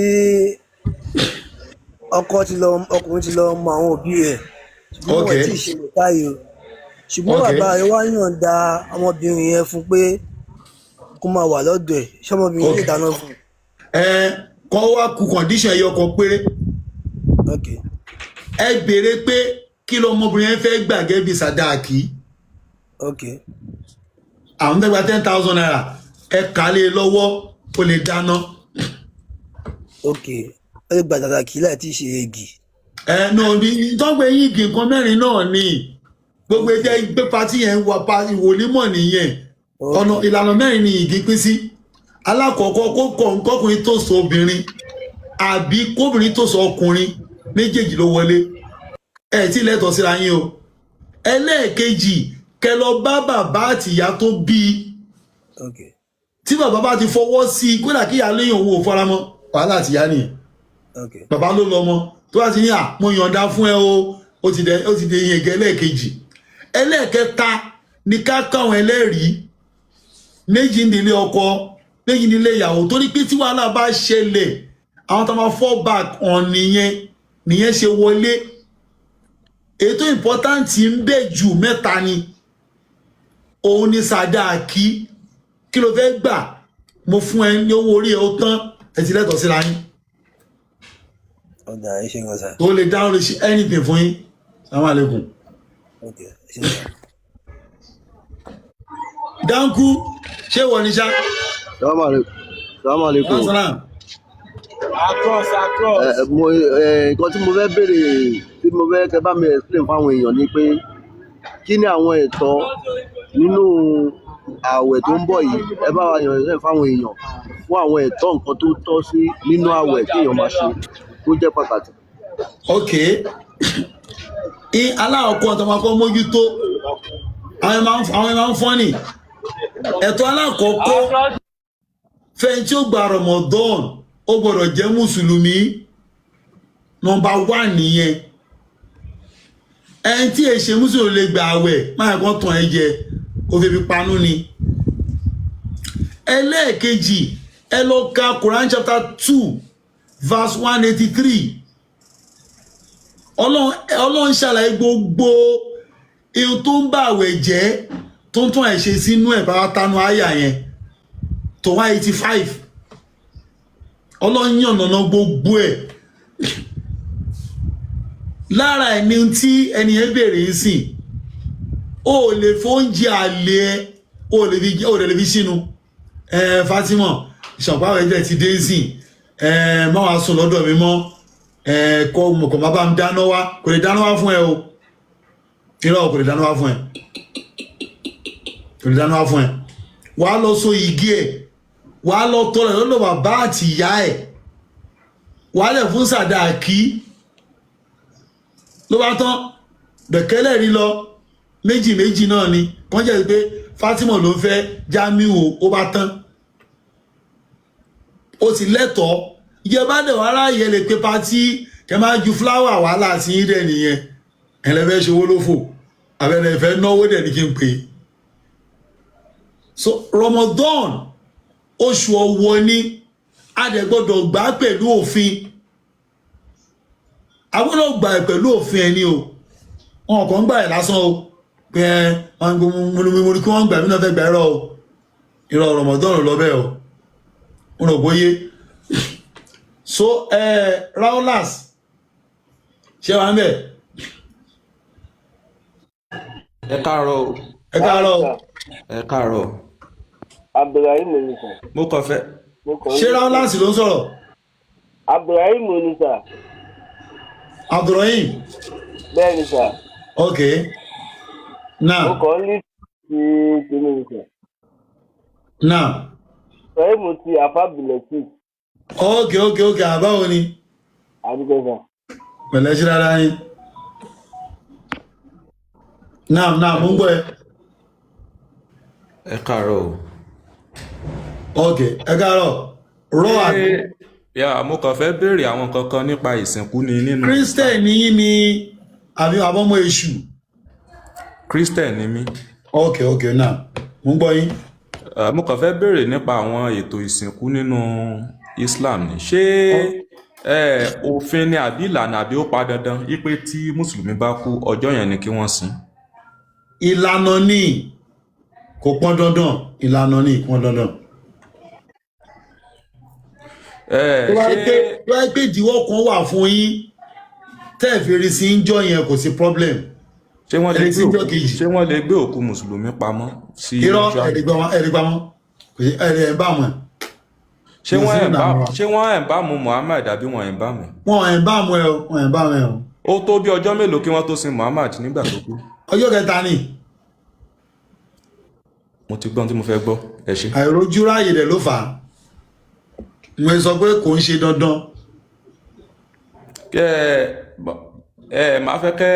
[SPEAKER 16] ọkọ ti lọ, ọkùnrin ti lọ mọ àwọn òbí rẹ̀. Ṣùgbọ́n
[SPEAKER 1] Ok.
[SPEAKER 16] wọ́n ti ṣe nìkáyò. Ṣùgbọ́n bàbá rẹ̀ wá yọ̀ǹda ọmọbìnrin yẹn fún pé kó máa wà lọ́dọ̀ ẹ̀. Ṣé ọmọbìnrin yẹn lè dáná fún un?
[SPEAKER 1] Ẹ kọ́ wá ku condition ẹyọ kan péré.
[SPEAKER 16] Ok.
[SPEAKER 1] Ẹ béèrè pé kí lọmọbìnrin yẹn fẹ́ gbà gẹ́gẹ́ bí sàdáàkì.
[SPEAKER 16] Ok.
[SPEAKER 1] Àwọn fẹ́ gba ₦10,000, ẹ kà á lé e lọ́wọ́, ó lè dáná.
[SPEAKER 16] Ok, ó lè gba sàdáàkì láì tí ì ṣe igi.
[SPEAKER 1] Ẹ náà ní tọ́gbẹ́ yìí kì í nǹkan mẹ́rin náà ni gbogbo ẹgbẹ́ gbé patí yẹn wà pa ìwòlímọ̀ nìyẹn. Ọ̀nà ìlànà mẹ́rin ni igi pín sí. Alákọ̀ọ́kọ́, kó kọ̀ kọ́kùnrin tó sọ obìnrin àbí kóbìnrin tó sọ ọkùnrin, méjèèjì ló wọlé, ẹ tí lẹ́tọ̀ọ́ síra yín o. Ẹlẹ́ẹ̀kejì, kẹ lọ bá bàbá àtìyá tó bí i.
[SPEAKER 16] Ok.
[SPEAKER 1] Tí bàbá bá ti fọwọ́ sí i, kódà kíyà léyìn òun ò faramọ́, wàhálà àtìyá nìyẹn.
[SPEAKER 16] Ok.
[SPEAKER 1] Bàbá ló lọ́mọ tó bá ti ní à mo yọ̀ǹda fún ẹ o, ó ti dẹ yẹn gẹ. Ẹlẹ́ẹ̀kejì, ẹlẹ́ẹ̀kẹta ni ká káwọn ẹlẹ́rìí méjì nílé ọkọ, méjì nílé ìyàwó, torí pé tí wàhálà bá ṣẹlẹ̀, àwọn tó máa fall back on nìyẹn nìyẹn ṣe wọlé. Ètò important ń bẹ jù mẹ́ta ni, òun ni sàdáàkì, kí ló fẹ́ gbà, mo fún ẹ ní owó orí ẹ, ó tán, ẹ ti lẹ́tọ̀ọ́ síra yín.
[SPEAKER 16] Ọ̀dà, ẹ ṣe gan sa.
[SPEAKER 1] Tó lè dáhùn, lè ṣe anything fún yín. Salaam alaikum.
[SPEAKER 16] Ok, ẹ ṣe gan.
[SPEAKER 1] Dáńkú, ṣé wọ ni ṣá.
[SPEAKER 10] Salaam alaikum. Salaam alaikum.
[SPEAKER 1] Salam.
[SPEAKER 3] Across, across.
[SPEAKER 10] Ẹ mo ẹ nǹkan tí mo fẹ́ béèrè, tí mo fẹ́ kẹ́ bá mi explain fáwọn èèyàn ni pé kí ni àwọn ẹ̀tọ́ nínú ààwẹ̀ tó ń bọ̀ yìí? Ẹ bá wa yàn ẹ̀ fáwọn èèyàn fún àwọn ẹ̀tọ́, nǹkan tó tọ́ sí nínú ààwẹ̀ tí èèyàn máa ṣe tó jẹ́ pàtàkì.
[SPEAKER 1] Ok, aláàkọ́ tó máa kọ́ mójútó, àwọn ẹ̀ máa ń fọ́nì. Ẹ̀tọ́ alákọ̀ọ́kọ́ fẹ́ni tí ó gba Ramadan, ó gbọ́dọ̀ jẹ́ mùsùlùmí, number one nìyẹn. Ẹni tí èṣe mùsùlùmí lè gbà àwẹ̀, máa kàn tàn ẹ́ jẹ, ó fi fi panú ni. Ẹlẹ́ẹ̀kejì, ẹ lọ ka Quran chapter 2 verse 183. Ọlọ́run ṣàlàyé gbogbo ihun tó ń bá àwẹ̀ jẹ́, tó ń tún àìṣe sínú ẹ̀ bá tánú àyà yẹn tó 185. Ọlọ́run yànnàná gbogbo ẹ̀. Lára ẹ̀ ni tí ẹni yẹn béèrè ń sìn, o ò lè fóúnjẹ àlè ẹ, o ò lè fi o ò lè fi sínú ẹ. Fatima ìṣàpá rẹ ti dé ń sìn, ẹ má wàá sùn lọ́dọ̀ mi mọ́, ẹ kọ́ kò má bá ń dáná wá. Kò lè dáná wá fún ẹ o. Irọ́, kò lè dáná wá fún ẹ, kò lè dáná wá fún ẹ. Wàá lọ so igi ẹ, wàá lọ tọrọ ẹ lọ́dọ̀ bàbá àti ìyá ẹ, wàá lẹ̀ fún sàdáàkì, ló bá tán. Bẹ̀kẹ́lẹ̀ rí lọ méjì méjì náà ni kàn jẹ́ pé Fatima ló ń fẹ́ Jamiu, ó bá tán, ó ti lẹ́tọ̀ọ́. Ìjọba dẹ̀ wá ráàyè lè pe party, kẹ máa ju flower, wàhálà sí yín dẹ̀ nìyẹn. Ẹlẹ́fẹ́ ṣòwò lófò, àbẹ̀rẹ̀ ìfẹ́ náwó dẹ̀ ní kí n pè é. So Ramadan, oṣù ọ̀wọ̀ ni, a dẹ̀ gbọ́dọ̀ gbà á pẹ̀lú òfin. A gbọ́dọ̀ gbà ẹ̀ pẹ̀lú òfin ẹni o. Wọn kàn ń gbà ẹ̀ lásán o pé ẹ mo ní kí wọ́n gbà mí náà fẹ́ gbà. Ẹ̀rọ o, irọ́, Ramadan lọ bẹ́ẹ̀ o. Mo rò bóyé. So ẹ Raulas, ṣé wàá ń bẹ̀?
[SPEAKER 8] Ẹ káàárọ̀ o.
[SPEAKER 1] Ẹ káàárọ̀ o.
[SPEAKER 8] Ẹ káàárọ̀.
[SPEAKER 17] Abdulrahim ni sà.
[SPEAKER 8] Mo kàn fẹ́.
[SPEAKER 17] Mo kàn ń
[SPEAKER 1] Ṣé Raulas ló ń sọ̀rọ̀?
[SPEAKER 17] Abdulrahim ni sà.
[SPEAKER 1] Abdulrahim.
[SPEAKER 17] Bẹ́ẹ̀ ni sà.
[SPEAKER 1] Ok, now.
[SPEAKER 17] Mo kàn ń lé ti tèmi ni sà.
[SPEAKER 1] Now.
[SPEAKER 17] Abdulrahim ti afa bilẹ̀tì.
[SPEAKER 1] Ok, àbáwo ni?
[SPEAKER 17] Àdúgbò sà.
[SPEAKER 1] Pẹ̀lẹ́, sí rárá yín. Now mo ń gbọ́ ẹ.
[SPEAKER 8] Ẹ káàárọ̀ o.
[SPEAKER 1] Ok, ẹ káàárọ̀ rọ àbí.
[SPEAKER 8] Yà, mo kàn fẹ́ béèrè àwọn nǹkan kan nípa ìsìnkú ni nínú.
[SPEAKER 1] Christian ni yín ni àbí àbọ̀mọ èṣù?
[SPEAKER 8] Christian ni mí.
[SPEAKER 1] Ok, now mo ń gbọ́ yín.
[SPEAKER 8] Mo kàn fẹ́ béèrè nípa àwọn ètò ìsìnkú nínú Islam ni. Ṣé òfin ni àbí ìlànà àbí ó pa dandan wípé tí mùsùlùmí bá kú, ọjọ́ yẹn ni kí wọ́n sin?
[SPEAKER 1] Ìlànà ni, kò pọn dandan. Ìlànà ni, pọn dandan.
[SPEAKER 8] Ẹ
[SPEAKER 1] Tó bá
[SPEAKER 8] ṣé
[SPEAKER 1] yẹ pé, tó bá yẹ pé ìdíwọ́ kan wà fún yín tẹ́ ẹ̀ fi rí sí ń jọ yẹn, kò sí problem.
[SPEAKER 8] Ṣé wọ́n
[SPEAKER 1] Ẹ
[SPEAKER 8] lè
[SPEAKER 1] rí
[SPEAKER 8] gbé
[SPEAKER 1] sí ń jọ
[SPEAKER 8] òkú
[SPEAKER 1] kejì.
[SPEAKER 8] Ṣé wọ́n lè gbé òkú mùsùlùmí pamọ́ sí
[SPEAKER 1] Irọ́.
[SPEAKER 8] mọ́ṣúárì?
[SPEAKER 1] Ẹ̀rí gbà wọ́n, ẹ̀rí gbà wọ́n, kò sí ẹ̀rí ẹ̀ bá wọn.
[SPEAKER 8] Ṣé
[SPEAKER 1] Kò
[SPEAKER 8] wọ́n
[SPEAKER 1] sí
[SPEAKER 8] ẹ̀ bá
[SPEAKER 1] ìlànà wa.
[SPEAKER 8] Ṣé wọ́n ẹ̀ bá mu Muhammad àbí wọ́n ẹ̀ bá mu?
[SPEAKER 1] Wọn ẹ̀ bá wọn ẹ o, wọn ẹ̀ bá wọn ẹ o.
[SPEAKER 8] Ó tó bí ọjọ́ mélòó kí wọ́n tó sin Muhammad nígbà tó kú?
[SPEAKER 1] Ọjọ́ kẹta ni.
[SPEAKER 8] Mo ti gbọ́ ohun tí mo fẹ́ gbọ́, ẹ ṣé.
[SPEAKER 1] Àìrójú ráàyè rẹ̀ ló fà á. Mo sọ pé kò ń ṣe dandan.
[SPEAKER 8] Kẹ ẹ máa fẹ́ kẹ́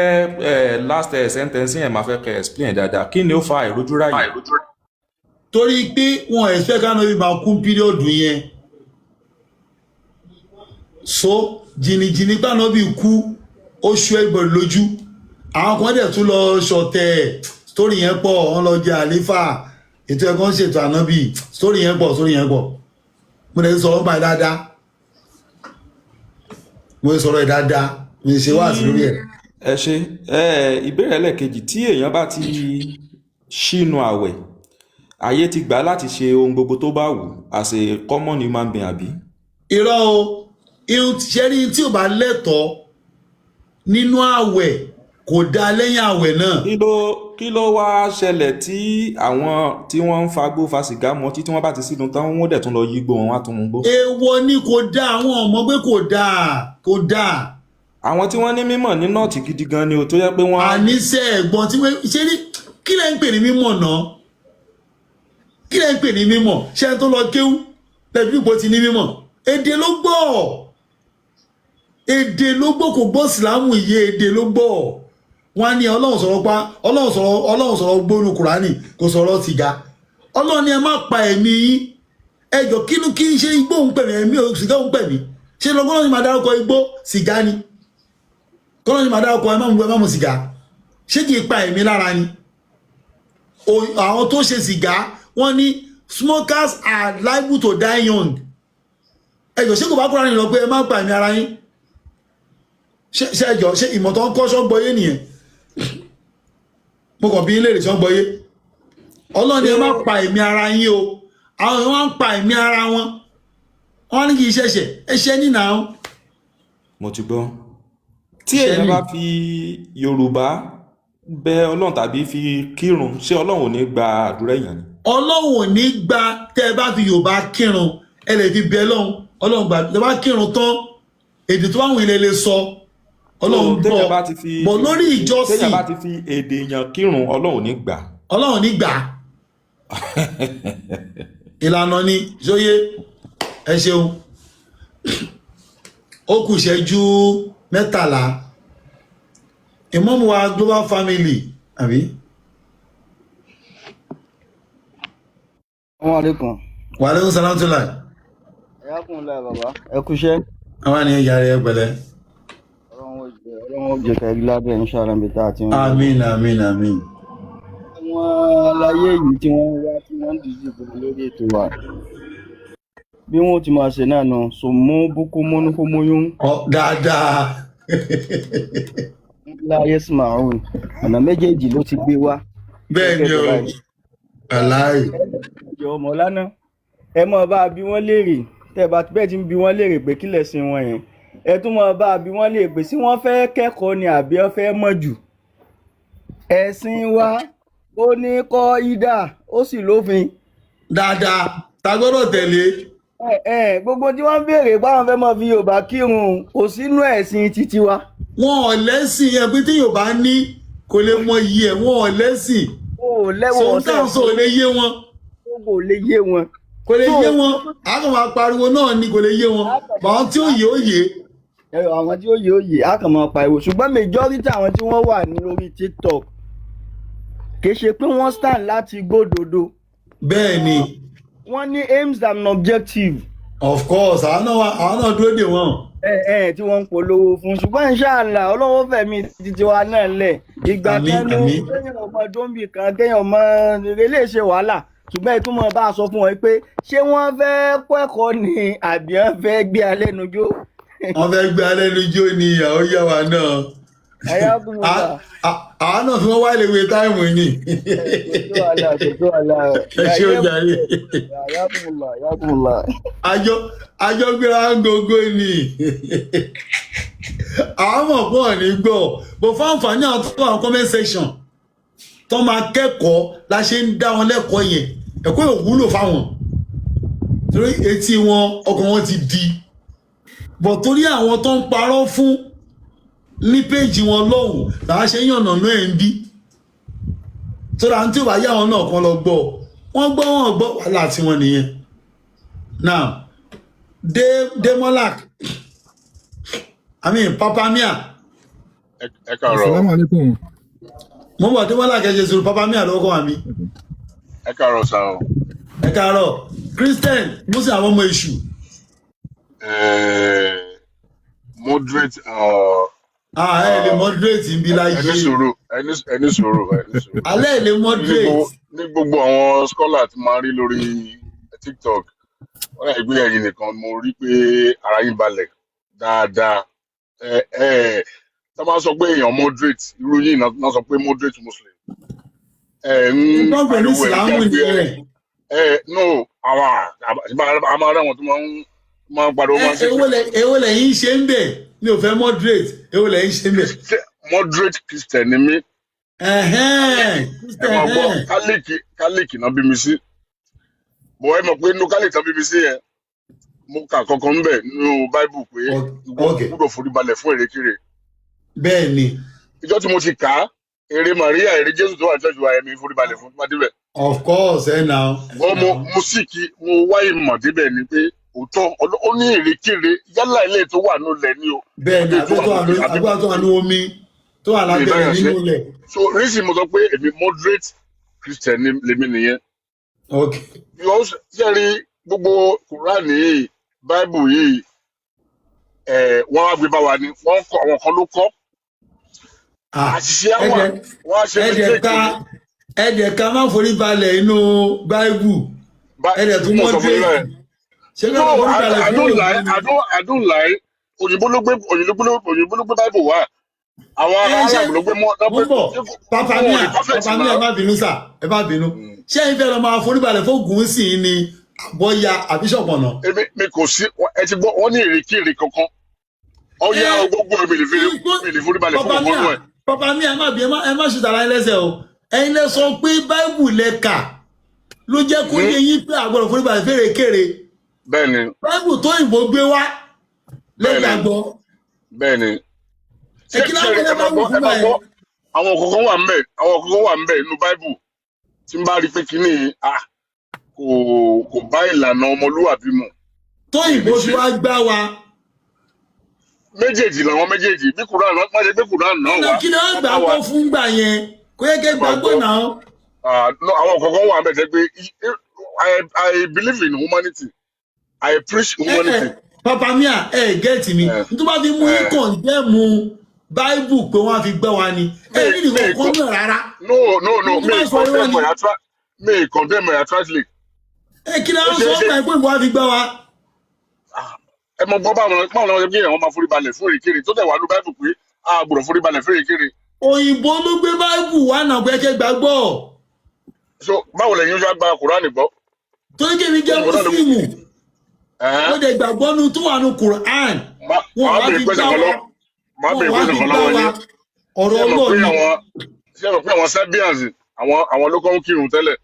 [SPEAKER 8] ẹ last sentence yẹn, máa fẹ́ kẹ́ explain dáadáa, kí ni ó fa àìrójúráyè?
[SPEAKER 1] Torí pé wọn expect ká náà máa kún period yẹn, so jìnnìjìnnì gbàná bí kú, ó ṣú ẹgbẹ̀rún lójú. Àwọn kan dẹ̀ tún lọ ṣọ̀tẹ̀, story yẹn pọ̀. Wọ́n lọ jẹ àléfà, ètò ẹ̀kọ́ ń ṣètò ànábì. Story yẹn pọ̀, story yẹn pọ̀. Mo lè sọ̀rọ̀ báyìí dáadáa, mo lè sọ̀rọ̀ ẹ̀ dáadáa, mo lè ṣe wáàsí lórí ẹ̀.
[SPEAKER 8] Ẹ ṣe. Ẹ ìbéèrè ẹlẹ́ẹ̀kejì, tí èèyàn bá ti ṣínu àwẹ̀, àyè ti gbà á láti ṣe ohun gbogbo tó bá wù as a common human being, àbí?
[SPEAKER 1] Irọ́ o. Irun ṣẹ́rí tí ò bá lẹ́tọ̀ọ́ nínú àwẹ̀, kò dáa lẹ́yìn àwẹ̀ náà.
[SPEAKER 8] Kí ló wá ṣẹlẹ̀ tí àwọn tí wọ́n ń fagbó, fa sìgá, mọtí, tí wọ́n bá ti sínú tán, wọ́n dẹ̀ tún lọ yígbó wọn, wá tún mú gbó?
[SPEAKER 1] Èèwọ̀ ni, kò dáa. Àwọn ọmọ pé kò dáa, kò dáa.
[SPEAKER 8] Àwọn tí wọ́n ní mímọ̀ ní nọ́ọ̀tì gidi gan ni o, tó yẹ pé wọ́n.
[SPEAKER 1] Àníṣe ẹ̀gbọ́n tí wọ́n ṣe ní, kí lẹ́ ń pè ní mímọ̀ náà? Kí lẹ́ ń pè ní mímọ̀? Ṣé ẹni tó lọ kéwú lẹ́bí ipò ti ní mímọ̀? Èdè ló gbọ́, èdè ló gbọ́, kò gbọ́ sílámù iye, èdè ló gbọ́. Wọn á ní Ọlọ́run sọ̀rọ̀ pa, Ọlọ́run sọ̀rọ̀, Ọlọ́run sọ̀rọ̀ gbónú Kùránì, kò sọ̀rọ̀ sìgá. Ọlọ́run ni ẹ má pa ẹ̀mí yín. Ẹjọ́ kínú kí n ṣe igbó ń pẹ̀mí, ẹ̀mí sìgá ń pẹ̀mí? Ṣé lọ́gbọ́n ni màá dárúkọ igbó sìgá ni? Kọ́lọ́ ni màá dárúkọ ẹ má mu, ẹ má mu sìgá, ṣé kì í pa ẹ̀mí lára ni? Àwọn tó ṣe sìgá, wọ́n ní smokers are liable to die young. Ẹjọ́, ṣé kò bá Kúránì lọ pé ẹ má pa ẹ̀mí ara yín? Ṣé ẹjọ́, ṣé ìmọ̀ tó ń kọ́ ṣọ́gbọ́yé nìyẹn? Mo kàn bí yín léèrè, ṣọ́gbọ́yé? Ọlọ́run ni ẹ má pa ẹ̀mí ara yín o. Àwọn èèyàn wá ń pa ẹ̀mí ara wọn, wọ́n ní kì í ṣẹ̀ṣẹ̀, ẹ̀ṣẹ̀ nínà ó.
[SPEAKER 8] Mo ti gbọ́. Tí
[SPEAKER 1] Ẹ̀ṣẹ̀
[SPEAKER 8] èèyàn
[SPEAKER 1] ni.
[SPEAKER 8] bá fi Yorùbá bẹ Ọlọ́run tàbí fi kírun, ṣé Ọlọ́run ò ní gba àdúrà èèyàn ni?
[SPEAKER 1] Ọlọ́run ò ní gba. Tẹ́ ẹ bá fi Yorùbá kírun, ẹ lè fi bẹ Ọlọ́run, Ọlọ́run gbà. Tẹ́ ẹ bá kírun tán, èdè tó bá wù yín lẹ lè sọ, Ọlọ́run
[SPEAKER 8] So, téèyàn
[SPEAKER 1] gbọ́.
[SPEAKER 8] bá ti fi
[SPEAKER 1] Bọ̀ lórí ìjọsìn,
[SPEAKER 8] téèyàn bá ti fi èdè èèyàn kírun, Ọlọ́run ò ní gbà.
[SPEAKER 1] Ọlọ́run ní gbà. Ìlànà ni sóyé. Ẹ ṣeun. Ó kù ìṣẹ́jú 13. Ìmọ̀mù wa, global family, àbí?
[SPEAKER 18] Assalamu alaikum.
[SPEAKER 1] Wa alaikum salam tó láì.
[SPEAKER 18] Ẹ̀yà kùn láì bàbá. Ẹ kúṣẹ́.
[SPEAKER 1] Àwọn ènìyàn yàrá ẹ pẹ̀lẹ́.
[SPEAKER 18] Ọlọ́run ó jẹ́ kẹ́ lábẹ́ inshallah níbi tá a ti ń lọ.
[SPEAKER 1] Àmín, àmín, àmín.
[SPEAKER 18] Àwọn aláyé yìí tí wọ́n ń wá, tí wọ́n ń dìídì bọ̀ lórí ètò wa. Bí wọ́n ti máa ṣe náà nù, sòmó búkú múnú fómóyún.
[SPEAKER 1] Ọ dáadáa.
[SPEAKER 18] Láyé Ismail, ọ̀nà méjèèjì ló ti gbé wá.
[SPEAKER 1] Bẹ́ẹ̀ ni o, aláì.
[SPEAKER 18] Ìjọ Mọ̀lánà, ẹ mọ̀ bá a bí wọ́n léèrè, tẹ́ bá bẹ́ẹ̀ ti ń bi wọ́n léèrè pé kílẹ̀ sin wọn yẹn. Ẹ tún mọ̀ bá a bí wọ́n léèrè pé sí wọ́n fẹ́ kẹ́kọ̀ọ́ ni àbí wọ́n fẹ́ mọ̀ jù. Ẹ̀sìn wa ó ní kọ́ ìdá, ó sì lófin.
[SPEAKER 1] Dáadáa, ta gbọ́dọ̀ tẹ̀lé.
[SPEAKER 18] Ẹ gbogbo tí wọ́n ń béèrè báwọn fẹ́ mọ̀ fi Yorùbá kírun kò sínú ẹ̀sìn títí wa.
[SPEAKER 1] Wọn ò lẹ́sìn yẹn pé tí Yorùbá ní kò lè mọ iye ẹ̀, wọn ò lẹ́sìn.
[SPEAKER 18] Ò lẹ́wọ̀n.
[SPEAKER 1] Sọ̀tàn sọ ò lè yé wọn.
[SPEAKER 18] Kò lè yé wọn.
[SPEAKER 1] Kò lè yé wọn. A kàn máa pariwo náà ni, kò lè yé wọn. Bàwọn tí ó yé, ó yé.
[SPEAKER 18] Ẹ àwọn tí ó yé, ó yé, á kàn máa pariwo, ṣùgbọ́n majority àwọn tí wọ́n wà ní orí TikTok, kì í ṣe pé wọ́n stand láti gbódodo.
[SPEAKER 1] Bẹ́ẹ̀ ni.
[SPEAKER 18] Wọ́n ní aims and objective.
[SPEAKER 1] Of course, àwọn náà àwọn náà dúró dè wọ́n.
[SPEAKER 18] Ẹ ẹ tí wọ́n ń polówó fún, ṣùgbọ́n inshallah Ọlọ́wọ́ fẹ̀mí títí wa náà lẹ̀ ìgbà
[SPEAKER 1] Àmín,
[SPEAKER 18] kan ní
[SPEAKER 1] àmín.
[SPEAKER 18] kéèyàn ọmọ dóńbì kan, kéèyàn ọmọ eré ṣe wàhálà, ṣùgbọ́n ẹ tún mọ̀ bá a sọ fún wọn pé ṣé wọ́n fẹ́ kọ́ ẹ̀kọ́ ni àbí wọ́n fẹ́ gbé alẹ́ nujó.
[SPEAKER 1] Wọ́n fẹ́ gbé alẹ́ lójú ni, ìyàwó yà wá náà.
[SPEAKER 15] Ayakumullah.
[SPEAKER 1] Àwọn náà fi wọ́n wá léwe time ni.
[SPEAKER 15] Kò sí wàhálà, kò sí wàhálà.
[SPEAKER 1] Ẹ ṣé o jàre.
[SPEAKER 15] Ayakumullah, ayakumullah.
[SPEAKER 1] Àjọ gbéra ń gogo ni. Àwọn mọ̀ pọ̀ ní gbọ́. Bò fáǹfààní àwọn tó wà ní comment section tó máa kẹ́kọ̀ọ́ la ṣe ń dá wọn lẹ́kọ̀ọ́ yẹn. Ẹ̀kọ́ yóò wúlò fáwọn. Torí etí wọn, ọkàn wọn ti di. Bọ̀ torí àwọn tó ń parọ́ fún ní péjì wọn lọ́hùn làwọn ṣe ń yànnà náà ẹ̀ ń bí. Tóra tí ò bá yá wọn náà kan lọ gbọ́. Wọ́n gbọ́ wọn gbọ́ wàhálà tí wọ́n nìyẹn. Now, Demolak, I mean Papa Mia.
[SPEAKER 19] Ẹ káàárọ̀.
[SPEAKER 20] Asalaamu alaikum.
[SPEAKER 1] Mo ń bọ̀, Demolak, ẹ ṣe sùúrù, Papa Mia lọ́wọ́ kọ́ wa mi.
[SPEAKER 19] Ẹ káàárọ̀ sá o.
[SPEAKER 1] Ẹ káàárọ̀. Christian, Muslim àwọn ọmọ èṣù.
[SPEAKER 19] Moderate.
[SPEAKER 1] Ah, ẹ lè moderate ń bí láyé.
[SPEAKER 19] Ẹni sùúrù, ẹni sùúrù, ẹni sùúrù.
[SPEAKER 1] Alẹ́ ẹ lè moderate.
[SPEAKER 19] Ní gbogbo àwọn scholar tí máa ń rí lórí TikTok, wọ́n yà gbé ẹ̀yin nìkan mo rí pé ara yín balẹ̀ dáadáa. Ẹ ẹ tá máa sọ pé èèyàn moderate, irú yín náà sọ pé moderate Muslim. Ẹ ń
[SPEAKER 1] Nǹkan pẹ̀lú
[SPEAKER 19] pariwo ẹ̀
[SPEAKER 1] Ìsìlámù
[SPEAKER 19] jágbe ẹ.
[SPEAKER 1] nìyẹn.
[SPEAKER 19] Ẹ no, àwa a máa rí àwọn tó máa ń pariwo, máa ń ṣe.
[SPEAKER 1] Èwo lẹ̀yin ṣe ń bẹ̀? Mi ò fẹ́ moderate. Èwo lẹ̀yin ṣe ń bẹ̀?
[SPEAKER 19] Moderate Christian ni mí. Ẹ máa gbọ́, Catholic náà bí mi sí, bọ̀ ẹ mọ̀ pé inú Catholic náà bí mi sí yẹn, mo kà kankan ń bẹ̀ nínú Bible pé ìwọ gbúdọ̀ forí balẹ̀ fún èrèkèrè.
[SPEAKER 1] Bẹ́ẹ̀ ni.
[SPEAKER 19] Ìjọ tí mo ti kà á, ère Maria, ère Jésù tó wà ní church wa, ẹ̀mí forí balẹ̀ fún tó bá débẹ̀.
[SPEAKER 1] Of course, ẹ nà.
[SPEAKER 19] Wọ́n mo sì kí mo wá ìmọ̀ débẹ̀ ni pé òótọ́ ó ní èrèkèrè, yálà ilé tó wà nínú ilẹ̀ ni o.
[SPEAKER 1] Bẹ́ẹ̀ ni,
[SPEAKER 19] àbí
[SPEAKER 1] àbí tó wà lórí, àbí tó wà ní omi tó wà lábẹ́ rẹ̀ nínú ilẹ̀.
[SPEAKER 19] So reason mo sọ pé èmi moderate Christian ni lèmi nìyẹn. Because ṣe rí gbogbo Quran yìí, Bible yìí, ẹ wọ́n wá gbé bá wa ni, wọ́n kọ, àwọn kan ló kọ́. Àṣìṣe á wà, wọ́n á ṣe mistake ni.
[SPEAKER 1] Ẹ̀dẹ̀ ká má forí balẹ̀ inú Báíbù. Ẹ̀dẹ̀ tún
[SPEAKER 19] Mo sọ fún yín
[SPEAKER 1] moderate.
[SPEAKER 19] bẹ́ẹ̀.
[SPEAKER 1] Ṣé ká
[SPEAKER 19] No,
[SPEAKER 1] má forí balẹ̀
[SPEAKER 19] I
[SPEAKER 1] fún
[SPEAKER 19] don't lie.
[SPEAKER 1] ògùn ni?
[SPEAKER 19] I don't lie. Òyìnbó ló gbé Bible wá. Àwọn
[SPEAKER 1] Ẹ ṣe
[SPEAKER 19] Arab ló gbé mọ́.
[SPEAKER 1] mo ń bọ̀, Papa
[SPEAKER 19] Wọn ò
[SPEAKER 1] Mia,
[SPEAKER 19] lè perfect
[SPEAKER 1] Papa Mia,
[SPEAKER 19] náà.
[SPEAKER 1] ẹ má bínú sà, ẹ má bínú. Ṣé ẹ fẹ́ lọ máa forí balẹ̀ fóògùn sí i ni àbọ̀yà àbí ṣọ̀pọ̀nà?
[SPEAKER 19] Èmi mi kò sí, ẹ ti gbọ́, wọ́n ní èrèkèrè kankan. Ọ̀yá gbogbo èmi lè forí balẹ̀ fún
[SPEAKER 1] Papa
[SPEAKER 19] ògbónú
[SPEAKER 1] Mia,
[SPEAKER 19] ẹ̀.
[SPEAKER 1] Papa Mia, ẹ má bí ẹ má ṣe tàrà yín lẹ́sẹ̀ o. Ẹ̀yin lẹ sọ pé Báíbù lẹ kà ló jẹ́ kó yé yín pé àgbọ̀dọ̀ forí balẹ̀ fèrèkèrè.
[SPEAKER 19] Bẹ́ẹ̀ni.
[SPEAKER 1] Báíbù tó òyìnbó gbé wá lẹ
[SPEAKER 19] Bẹ́ẹ̀ni.
[SPEAKER 1] gbàgbọ́.
[SPEAKER 19] Bẹ́ẹ̀ni.
[SPEAKER 1] Ẹ kí
[SPEAKER 19] Ṣé
[SPEAKER 1] láwọn
[SPEAKER 19] ẹ
[SPEAKER 1] ẹlẹ́
[SPEAKER 19] máa
[SPEAKER 1] bá wù
[SPEAKER 19] gbọ́, ẹ
[SPEAKER 1] fún
[SPEAKER 19] máa
[SPEAKER 1] báyìí.
[SPEAKER 19] gbọ́, àwọn kọ̀ọ̀kan wà ńbẹ̀, àwọn kọ̀ọ̀kan wà ńbẹ̀ nínú Bible tí n bá rí pé kíní yìí, ah, kò bá ìlànà ọmọlúwàbí mu.
[SPEAKER 1] Tó òyìnbó fi wá gbá wa.
[SPEAKER 19] Méjèèjì làwọn méjèèjì bí Quran náà má ṣe gbé Quran náà
[SPEAKER 1] Ọ̀nà
[SPEAKER 19] wá.
[SPEAKER 1] kí ni wọ́n
[SPEAKER 19] Wọ́n bá wa.
[SPEAKER 1] gbàgbọ́ fún gbà yẹn? Kò yẹ kẹ́
[SPEAKER 19] Ẹ máa
[SPEAKER 1] gbàgbọ́
[SPEAKER 19] gbọ́.
[SPEAKER 1] náà.
[SPEAKER 19] Ah, no, àwọn kọ̀ọ̀kan wà ńbẹ̀ tẹ́ pé I believe in humanity. I preach humanity.
[SPEAKER 1] Papa Mia, ẹ get mi. N tó bá fi mú yín condemn Báíbù pé wọ́n á fi gbẹ́ wa ni. Ẹ ní nìkan kan náà rárá.
[SPEAKER 19] No,
[SPEAKER 1] N tó
[SPEAKER 19] mi
[SPEAKER 1] bá sọ irọ́
[SPEAKER 19] condemn
[SPEAKER 1] ni.
[SPEAKER 19] mi condemn ẹ̀ outrightly.
[SPEAKER 1] Ẹ kí ni
[SPEAKER 19] Ó
[SPEAKER 1] wọ́n
[SPEAKER 19] ṣeé
[SPEAKER 1] sọ
[SPEAKER 19] ṣe.
[SPEAKER 1] ọ́ pé ìwọ á fi gbẹ́ wa?
[SPEAKER 19] Ẹ mọ gbọ́, báwọn làwọn ṣe kí èèyàn máa forí balẹ̀ fún èrèkèrè tó tẹ̀ wá ní Báíbù pé a gbọ́dọ̀ forí balẹ̀ fún èrèkèrè.
[SPEAKER 1] Òyìnbó ló gbé Báíbù wá náà pé kẹ́ gbàgbọ́.
[SPEAKER 19] So báwo lẹ̀yin ṣe gba Quran gbọ́?
[SPEAKER 1] Torí kí mi jẹ́
[SPEAKER 19] Òyìnbó náà ló
[SPEAKER 1] Mùsùlùmù. Ó dẹ̀ gbàgbọ́ nu tó wà nu Quran. Wọ́n
[SPEAKER 19] Màá
[SPEAKER 1] wá
[SPEAKER 19] bèrè
[SPEAKER 1] fi
[SPEAKER 19] question
[SPEAKER 1] gbá
[SPEAKER 19] kan
[SPEAKER 1] wa.
[SPEAKER 19] lọ màá
[SPEAKER 1] Wọ́n
[SPEAKER 19] bèrè
[SPEAKER 1] wá
[SPEAKER 19] question
[SPEAKER 1] fi
[SPEAKER 19] kan
[SPEAKER 1] gbá
[SPEAKER 19] lọ́wọ́
[SPEAKER 1] wa.
[SPEAKER 19] yín.
[SPEAKER 1] Ọ̀rọ̀
[SPEAKER 19] Ṣé ẹ mọ̀ pé
[SPEAKER 1] Ọlọ́run ni.
[SPEAKER 19] Ṣé ẹ mọ̀ pé àwọn Serbians, àwọn ló kọ́ ń kírun tẹ́lẹ̀?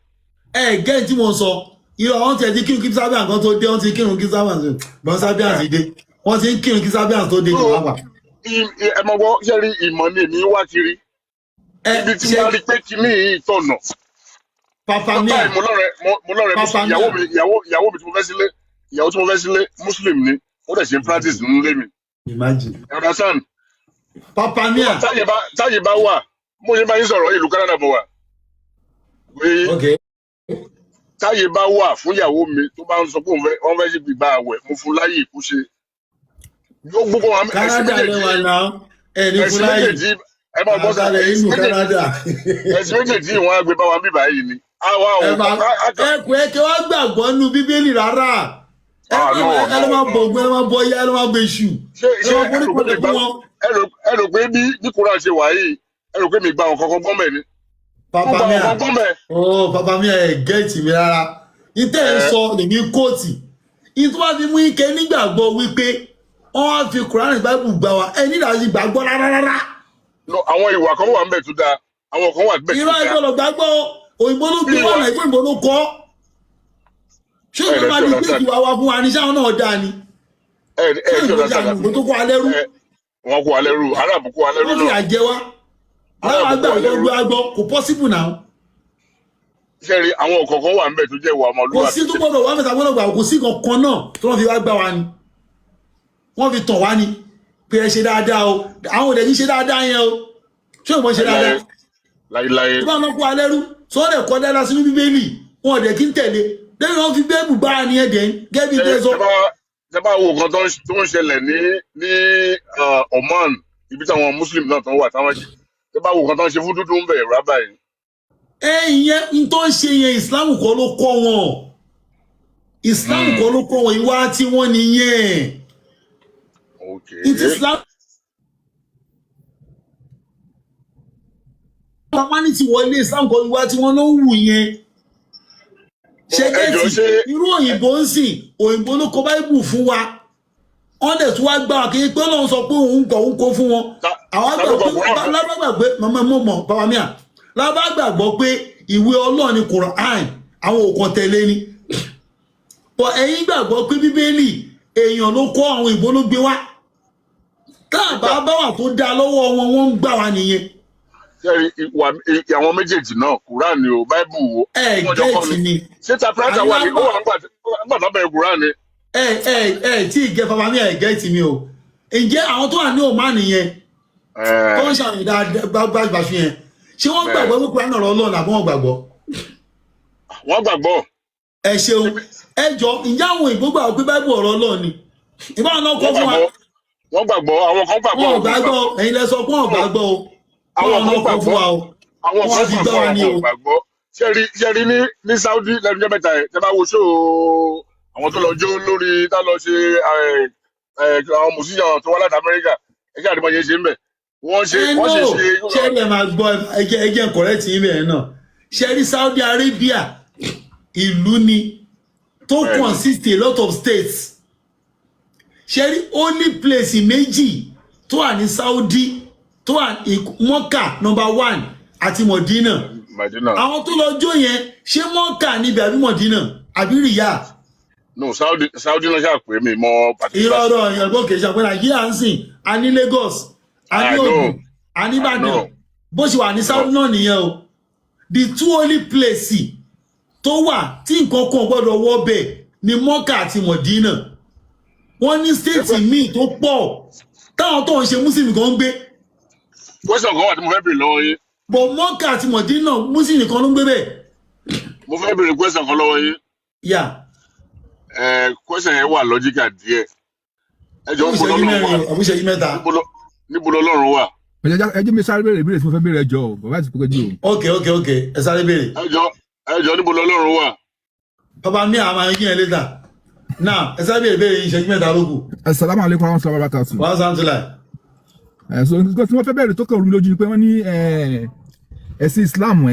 [SPEAKER 1] Ẹ gẹ́ tí mo sọ, irọ́, wọ́n ti ẹ̀ ti kírun kí Serbians kan tó dé, wọ́n ti kírun kí Serbians gbọ́n Serbians dé, wọ́n ti ń kírun kí Serbians tó dé
[SPEAKER 19] So
[SPEAKER 1] jù wá wà.
[SPEAKER 19] Ẹ mọ̀ gbọ́, ṣé rí ìmọ̀ ni èmi ń wá kiri. Ibi tí
[SPEAKER 1] ṣe
[SPEAKER 19] mo rí pé kíní yìí tọ̀nà.
[SPEAKER 1] Papa Mia.
[SPEAKER 19] Báyìí mo lọ́rẹ̀
[SPEAKER 1] Papa
[SPEAKER 19] Muslim, ìyàwó
[SPEAKER 1] Mia.
[SPEAKER 19] mi, ìyàwó mi tí mo fẹ́ sílé, ìyàwó tí mo fẹ́ sílé Muslim ni, ó dẹ̀ ṣe practice nínú ilé mi.
[SPEAKER 1] Imagine.
[SPEAKER 19] You understand?
[SPEAKER 1] Papa Mia.
[SPEAKER 19] Táyé bá wà, mo ṣe bá yín sọ̀rọ̀, ìlú Canada mo wà. Pé táyé bá wà fún ìyàwó mi tó bá ń sọ pé òun fẹ́ wọ́n fẹ́ ṣe gbígbà àwẹ̀, mo fún láyè kó ṣe. Yóò gbogbo àwọn ẹ̀sìn
[SPEAKER 1] Canada
[SPEAKER 19] méjèèjì
[SPEAKER 1] lẹ́wà náà, ẹ ní fún
[SPEAKER 19] ẹ̀sìn
[SPEAKER 1] láyè.
[SPEAKER 19] méjèèjì, ẹ máa gbọ́ sá,
[SPEAKER 1] Àbálẹ̀
[SPEAKER 19] ẹ̀sìn
[SPEAKER 1] inú
[SPEAKER 19] méjèèjì
[SPEAKER 1] Canada.
[SPEAKER 19] ẹ̀sìn méjèèjì wọn á gbé bá wa bíbá yìí ni. Àwa ò
[SPEAKER 1] Ẹ máa ẹ kò ẹ kí wọ́n gbàgbọ́ nu Bíbélì rárá. Ẹ
[SPEAKER 19] Ah,
[SPEAKER 1] má
[SPEAKER 19] no,
[SPEAKER 1] ẹ lọ
[SPEAKER 19] no.
[SPEAKER 1] máa bọ ògún, ẹ lọ máa bọ Ọya, ẹ lọ máa bọ Èṣù,
[SPEAKER 19] Ṣé
[SPEAKER 1] ẹ
[SPEAKER 19] ṣé
[SPEAKER 1] lọ máa
[SPEAKER 19] ẹ
[SPEAKER 1] forí
[SPEAKER 19] rò pé mi
[SPEAKER 1] kanlẹ̀
[SPEAKER 19] gbà
[SPEAKER 1] fún wọn.
[SPEAKER 19] ẹ rò pé bí Quran ṣe wà yìí, ẹ rò pé mi gba àwọn kankan gbọ́n bẹ̀ ni. Mo
[SPEAKER 1] Papa
[SPEAKER 19] gba àwọn
[SPEAKER 1] mia,
[SPEAKER 19] kan gbọ́n bẹ̀.
[SPEAKER 1] oh papa mia, ẹ gẹ́ẹ̀tì mi rárá. Ìtẹ́ ẹ
[SPEAKER 19] Ẹ
[SPEAKER 1] sọ lèmi kóòtì. Ìtú wá fi mú ike nígbàgbọ́ wípé wọ́n á fi Quran Bible gbà wá, ẹ nílò àti gbàgbọ́ rárá rárá.
[SPEAKER 19] No, àwọn ìwà kan wà ń bẹ̀ tó dáa, àwọn kan wà ń bẹ̀ tó
[SPEAKER 1] Irọ́, ẹ
[SPEAKER 19] dáa.
[SPEAKER 1] gbọ́dọ̀ gbàgbọ́. Òyìnbó ló
[SPEAKER 19] Bí
[SPEAKER 1] gbé wà
[SPEAKER 19] ìwà
[SPEAKER 1] náà, òyìnbó ló kọ́. Ṣé
[SPEAKER 19] ẹ
[SPEAKER 1] òyìnbó
[SPEAKER 19] rẹ̀
[SPEAKER 1] máa
[SPEAKER 19] tí
[SPEAKER 1] di pé
[SPEAKER 19] understand.
[SPEAKER 1] ìwà wa fún wa ní sáwọn náà dáa ni?
[SPEAKER 19] Ẹ
[SPEAKER 1] Ṣé
[SPEAKER 19] ẹ tí
[SPEAKER 1] òyìnbó dáa
[SPEAKER 19] understand.
[SPEAKER 1] ni? Òyìnbó tó kọ́ alẹ́ rú,
[SPEAKER 19] Ẹ wọn kó alẹ́ rú, Arab kó alẹ́ rú
[SPEAKER 1] wọ́n fi
[SPEAKER 19] náà.
[SPEAKER 1] àjẹ wa láwọn
[SPEAKER 19] Arab kó
[SPEAKER 1] àgbà
[SPEAKER 19] alẹ́ rú.
[SPEAKER 1] gbọ́ agbọ́ kò possible now.
[SPEAKER 19] Ṣé rí àwọn kọ̀ọ̀kan wà ń bẹ̀ tó jẹ́ ìwà
[SPEAKER 1] Kò
[SPEAKER 19] ọmọlúwàbí
[SPEAKER 1] sí tó gbọ́dọ̀ wà mẹ́ta gbọ́dọ̀ gbà, kò sí kankan náà tó wọ́n fi wá gbà wá ni. Wọ́n fi tàn wá ni pé ẹ ṣe dáadáa o. Àwọn òde yìí ṣe dáadáa yẹn o. Ṣé òun ṣe dáadáa?
[SPEAKER 19] Láíláí, láíláí.
[SPEAKER 1] Tó bá wọn kó alẹ́ rú, sọ ọ́ dẹ̀ kọ́ dáadáa sínú Bíbélì, wọn ò dẹ̀ kí ń tẹ̀lé lẹ́yìn wọn fi bẹ́ẹ̀bù gbá ni ẹ̀ dẹ̀ gẹ́gẹ́ bí
[SPEAKER 19] Ṣé
[SPEAKER 1] tẹ́ sọ.
[SPEAKER 19] tẹ bá wo nǹkan tó ń ṣẹlẹ̀ ní Oman, ibi táwọn Muslim náà tó ń wà táwọn ṣe, tẹ bá wo nǹkan tó ń ṣe fún dúdú ń bẹ̀ rábà yìí.
[SPEAKER 1] Ẹ ìyẹn n tó ń ṣe yẹn, Islam kọ́ ló kọ́ wọn. Islam kọ́ ló kọ́ wọn, ìwà tí wọ́n nìyẹn.
[SPEAKER 19] Okay.
[SPEAKER 1] Ìtì Islam humanity wọlé, Islam kọ́ ìwà tí wọ́n ló ń wù yẹn. Ṣe
[SPEAKER 19] Ẹ jọ
[SPEAKER 1] gẹ́tì
[SPEAKER 19] ṣé
[SPEAKER 1] irú òyìnbó ń sìn, òyìnbó ló kọ Báíbù fún wa. Wọ́n dẹ̀ tún wá gbà wá kí pé Ọlọ́run sọ pé òun kọ̀ òun kó fún wọn. Àwọn
[SPEAKER 19] ta ló
[SPEAKER 1] gbà
[SPEAKER 19] kọ
[SPEAKER 1] pé
[SPEAKER 19] Quran fún?
[SPEAKER 1] lábá gbàgbé mọ̀mọ́ mọ̀ mọ̀ bàbá mi à lábá gbàgbọ́ pé ìwé Ọlọ́run ni Quran, àwọn ò kàn tẹ̀lé ni. Bọ̀ ẹ̀yin gbàgbọ́ pé Bíbélì èèyàn ló kọ́, àwọn òyìnbó ló gbé wá. Tá a bá bá wà tó dáa lọ́wọ́ wọn, wọ́n ń gbà wá nìyẹn.
[SPEAKER 19] Ṣé rí ìwà àwọn méjèèjì náà, Quran ni o, Bible o,
[SPEAKER 1] Ẹ
[SPEAKER 19] wọ́n jọ kọ́
[SPEAKER 1] gẹ́ẹ̀tì
[SPEAKER 19] ni.
[SPEAKER 1] ni.
[SPEAKER 19] Ṣé taprata wà ní ó wà nígbà tó bẹ̀rẹ̀ Quran ni?
[SPEAKER 1] Ẹ ẹ ẹ tí ì gẹ bàbá mi, ẹ gẹ́ẹ̀tì mi o. Ǹjẹ́ àwọn tó wà ní Oman yẹn tó ń ṣàmì dáadáa gbàgbàṣu yẹn, ṣé wọ́n gbàgbọ́ pé Quran ọ̀rọ̀ Ọlọ́run àbí wọ́n gbàgbọ́?
[SPEAKER 19] Wọ́n gbàgbọ́.
[SPEAKER 1] Ẹ ṣeun. Ẹ jọ, ǹjẹ́ àwọn òyìnbó gbàgbọ́ pé Báíbù ọ̀rọ̀ Ọlọ́run ni? Ìbáwọn náà kọ́
[SPEAKER 19] Wọ́n
[SPEAKER 1] fún wa.
[SPEAKER 19] gbàgbọ́. Wọ́n gbàgbọ́, àwọn kan gbàgbọ́,
[SPEAKER 1] Wọn ò
[SPEAKER 19] àwọn kan
[SPEAKER 1] gbàgbọ́.
[SPEAKER 19] gbàgbọ́.
[SPEAKER 1] Ẹ̀yin lẹ sọ pé wọn ò gbàgbọ́ o.
[SPEAKER 19] Àwọn
[SPEAKER 1] Wọn
[SPEAKER 19] kan
[SPEAKER 1] náà kọ́ fún
[SPEAKER 19] gbàgbọ́.
[SPEAKER 1] wa o.
[SPEAKER 19] Àwọn
[SPEAKER 1] Wọn
[SPEAKER 19] kan
[SPEAKER 1] fi gbà
[SPEAKER 19] gbàgbọ́,
[SPEAKER 1] wá
[SPEAKER 19] àwọn
[SPEAKER 1] ní
[SPEAKER 19] kan
[SPEAKER 1] o.
[SPEAKER 19] gbàgbọ́. Ṣé rí ní Saudi lẹ́nu jẹ́ mẹ́ta yẹn, tẹ bá wo ṣó àwọn tó lọ jó lórí tá lọ ṣe àwọn mùsùlùmí tó wá láti Amẹ́ríkà, ẹ ṣe àdìmọ̀ yẹn ṣe ń bẹ̀. Wọ́n ṣe
[SPEAKER 1] Ẹ
[SPEAKER 19] wọ́n
[SPEAKER 1] no
[SPEAKER 19] ṣe ṣe
[SPEAKER 1] ṣé ẹ máa gbọ́, ẹ jẹ́ correct yín bẹ́ẹ̀ náà. Ṣé rí Saudi Arabia, ìlú ni tó
[SPEAKER 19] Bẹ́ẹ̀ni.
[SPEAKER 1] consist a lot of states. Ṣé rí only place méjì tó wà ní Saudi tó wà ní Mọ́kà number one àti Mọ̀dínà.
[SPEAKER 19] Madina.
[SPEAKER 1] Àwọn tó lọ jó yẹn, ṣé Mọ́kà níbi àbí Mọ̀dínà àbí Riyadh?
[SPEAKER 19] No, Saudi náà ṣáà pé mi mọ particular.
[SPEAKER 1] Irọ́ ọ̀rọ̀ ìyàgbọ́ kìí ṣe àpẹẹrẹ Nàìjíríà ń sìn. A ní Lagos, a ní
[SPEAKER 19] I know.
[SPEAKER 1] Ògùn, a ní
[SPEAKER 19] I
[SPEAKER 1] Ìbàdàn.
[SPEAKER 19] know.
[SPEAKER 1] Bó ṣe wà ní Saudi náà nìyẹn o. The two only place tó wà tí nǹkan kan ò gbọ́dọ̀ wọ bẹ̀ ni Mọ́kà àti Mọ̀dínà. Wọ́n ní state míì tó pọ̀ táwọn tó ń ṣe Muslim kan ń gbé.
[SPEAKER 19] Question kan wà tí mo fẹ́ béèrè lọ́wọ́ yín.
[SPEAKER 1] Bọ̀ Mọ́kà àti Mọ̀dínà, Muslim nìkan ló ń gbé bẹ̀.
[SPEAKER 19] Mo fẹ́ béèrè question kan lọ́wọ́ yín.
[SPEAKER 1] Yà.
[SPEAKER 19] Ẹ question yẹn wà logical díẹ̀. Ẹ jọ, ń bo
[SPEAKER 1] Ìṣẹ́jú
[SPEAKER 19] lọ́lọ́run wà?
[SPEAKER 1] mẹ́rin o, àbí ìṣẹ́jú mẹ́ta.
[SPEAKER 19] Níbo lọ́lọ́run wà?
[SPEAKER 20] Ẹ jẹ́ mi sáré béèrè ìbéèrè tí mo fẹ́ béèrè, ẹjọ́ o, bàbá ti pẹ́jù o.
[SPEAKER 1] Ok, ẹ sáré béèrè.
[SPEAKER 19] Ẹ jọ, níbo lọ́lọ́run wà?
[SPEAKER 1] Bàbá mi àmà yín yẹn later. Now ẹ sáré béèrè béèrè yín, ìṣẹ́jú mẹ́ta ló kù.
[SPEAKER 20] Asalaamu aleykum wa rahmatulahi wa barakatu.
[SPEAKER 1] Wàá sàmùtìlà.
[SPEAKER 20] Ẹ so nǹkan tí wọ́n fẹ́ béèrè tó kàn rú mi lójú ni pé wọ́n ní ẹ̀sìn Islam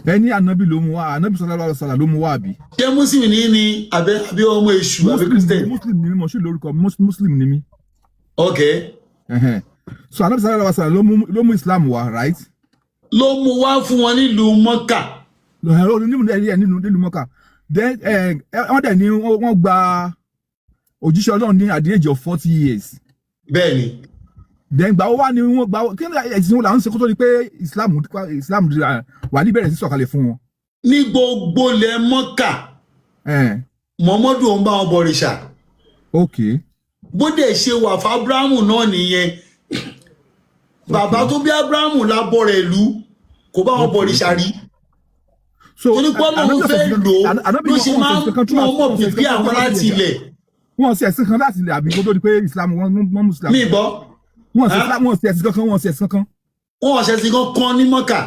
[SPEAKER 20] ẹ ní anabi ló mú wa, anabi sallallahu alaihi wasallam ló mú wa, àbí?
[SPEAKER 1] Ṣé Muslim ní àbí ọmọ èṣù àbí Christian?
[SPEAKER 20] Muslim ni mí, mo sì lórúkọ Muslim ni mí.
[SPEAKER 1] Ok.
[SPEAKER 20] Ẹhẹn. So anabi sallallahu alaihi wasallam ló mú Islam wá, right?
[SPEAKER 1] Ló mú wá fún wọn nílùú Mọ́kà.
[SPEAKER 20] Nínú Mọ́kà. Then wọ́n dẹ̀ ní wọ́n gba òjíṣẹ́ Ọlọ́run ní at the age of 40 years.
[SPEAKER 1] Bẹ́ẹ̀ni.
[SPEAKER 20] Then gbà ó wá ní wọ́n gbà ó kí ni ẹ̀sìn wọn là ń ṣe kó tó di pé Islam wà ní bẹ̀rẹ̀ sí sọ̀kalẹ̀ fún wọn?
[SPEAKER 1] Ní gbogbo ilẹ̀ Mọ́kà, Muhammadu ń bá wọn bọ̀rìṣà. Bó dẹ̀ ṣe wà fún Abrahamu náà nìyẹn. Bàbá tó bí Abrahamu lábọ̀ rẹ̀ lù kò bá wọn bọ̀rìṣà rí. Torí pé Ọlọ́run fẹ́ lò ó ló ṣe máa ń mọ̀ ọmọ pìpì àwọn láti ilẹ̀.
[SPEAKER 20] Wọ́n ṣe ẹ̀sìn kan láti ilẹ̀ àbí kó tó di pé Islam wọ́n mú Islam?
[SPEAKER 1] Mi gbọ́.
[SPEAKER 20] Wọ́n ṣe Islam, wọ́n ṣe ẹ̀sìn kankan, wọ́n ṣe ẹ̀sìn kankan.
[SPEAKER 1] Wọ́n ṣe ẹ̀sìn kankan ní Mọ́kà.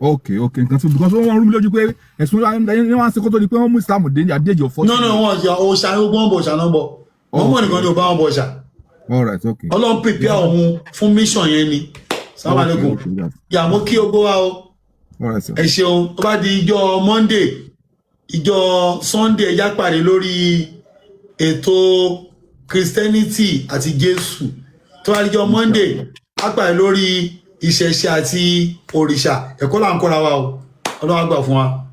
[SPEAKER 20] Ok, nǹkan tí, because wọ́n rú mi lójú pé ẹ̀sùn ní wọ́n á ṣe kó tó di pé wọ́n mú Islam dé ní àdéjọ 40.
[SPEAKER 1] No, wọn ṣe òòṣà, gbogbo wọn bọ òòṣà náà bọ. Mọ́mọ́ nìkan ni ò bá wọn bọ òòṣà.
[SPEAKER 20] All right, ok.
[SPEAKER 1] Ọlọ́run prepare òun fún mission yẹn ni. Salaam alaikum. Yà mo kí ogbó wa o.
[SPEAKER 20] All right, sir.
[SPEAKER 1] Ẹ ṣeun. Tó bá di ìjọ Monday, ìjọ Sunday, ẹ já pàdé lórí ètò Christianity àti Jésù. Tó bá di ìjọ Monday, á pàdé lórí ìṣẹ̀ṣe àti òrìṣà. Ẹ̀kọ́ là ń kọ́ra wa o. Ọlọ́run á gbà fún wa.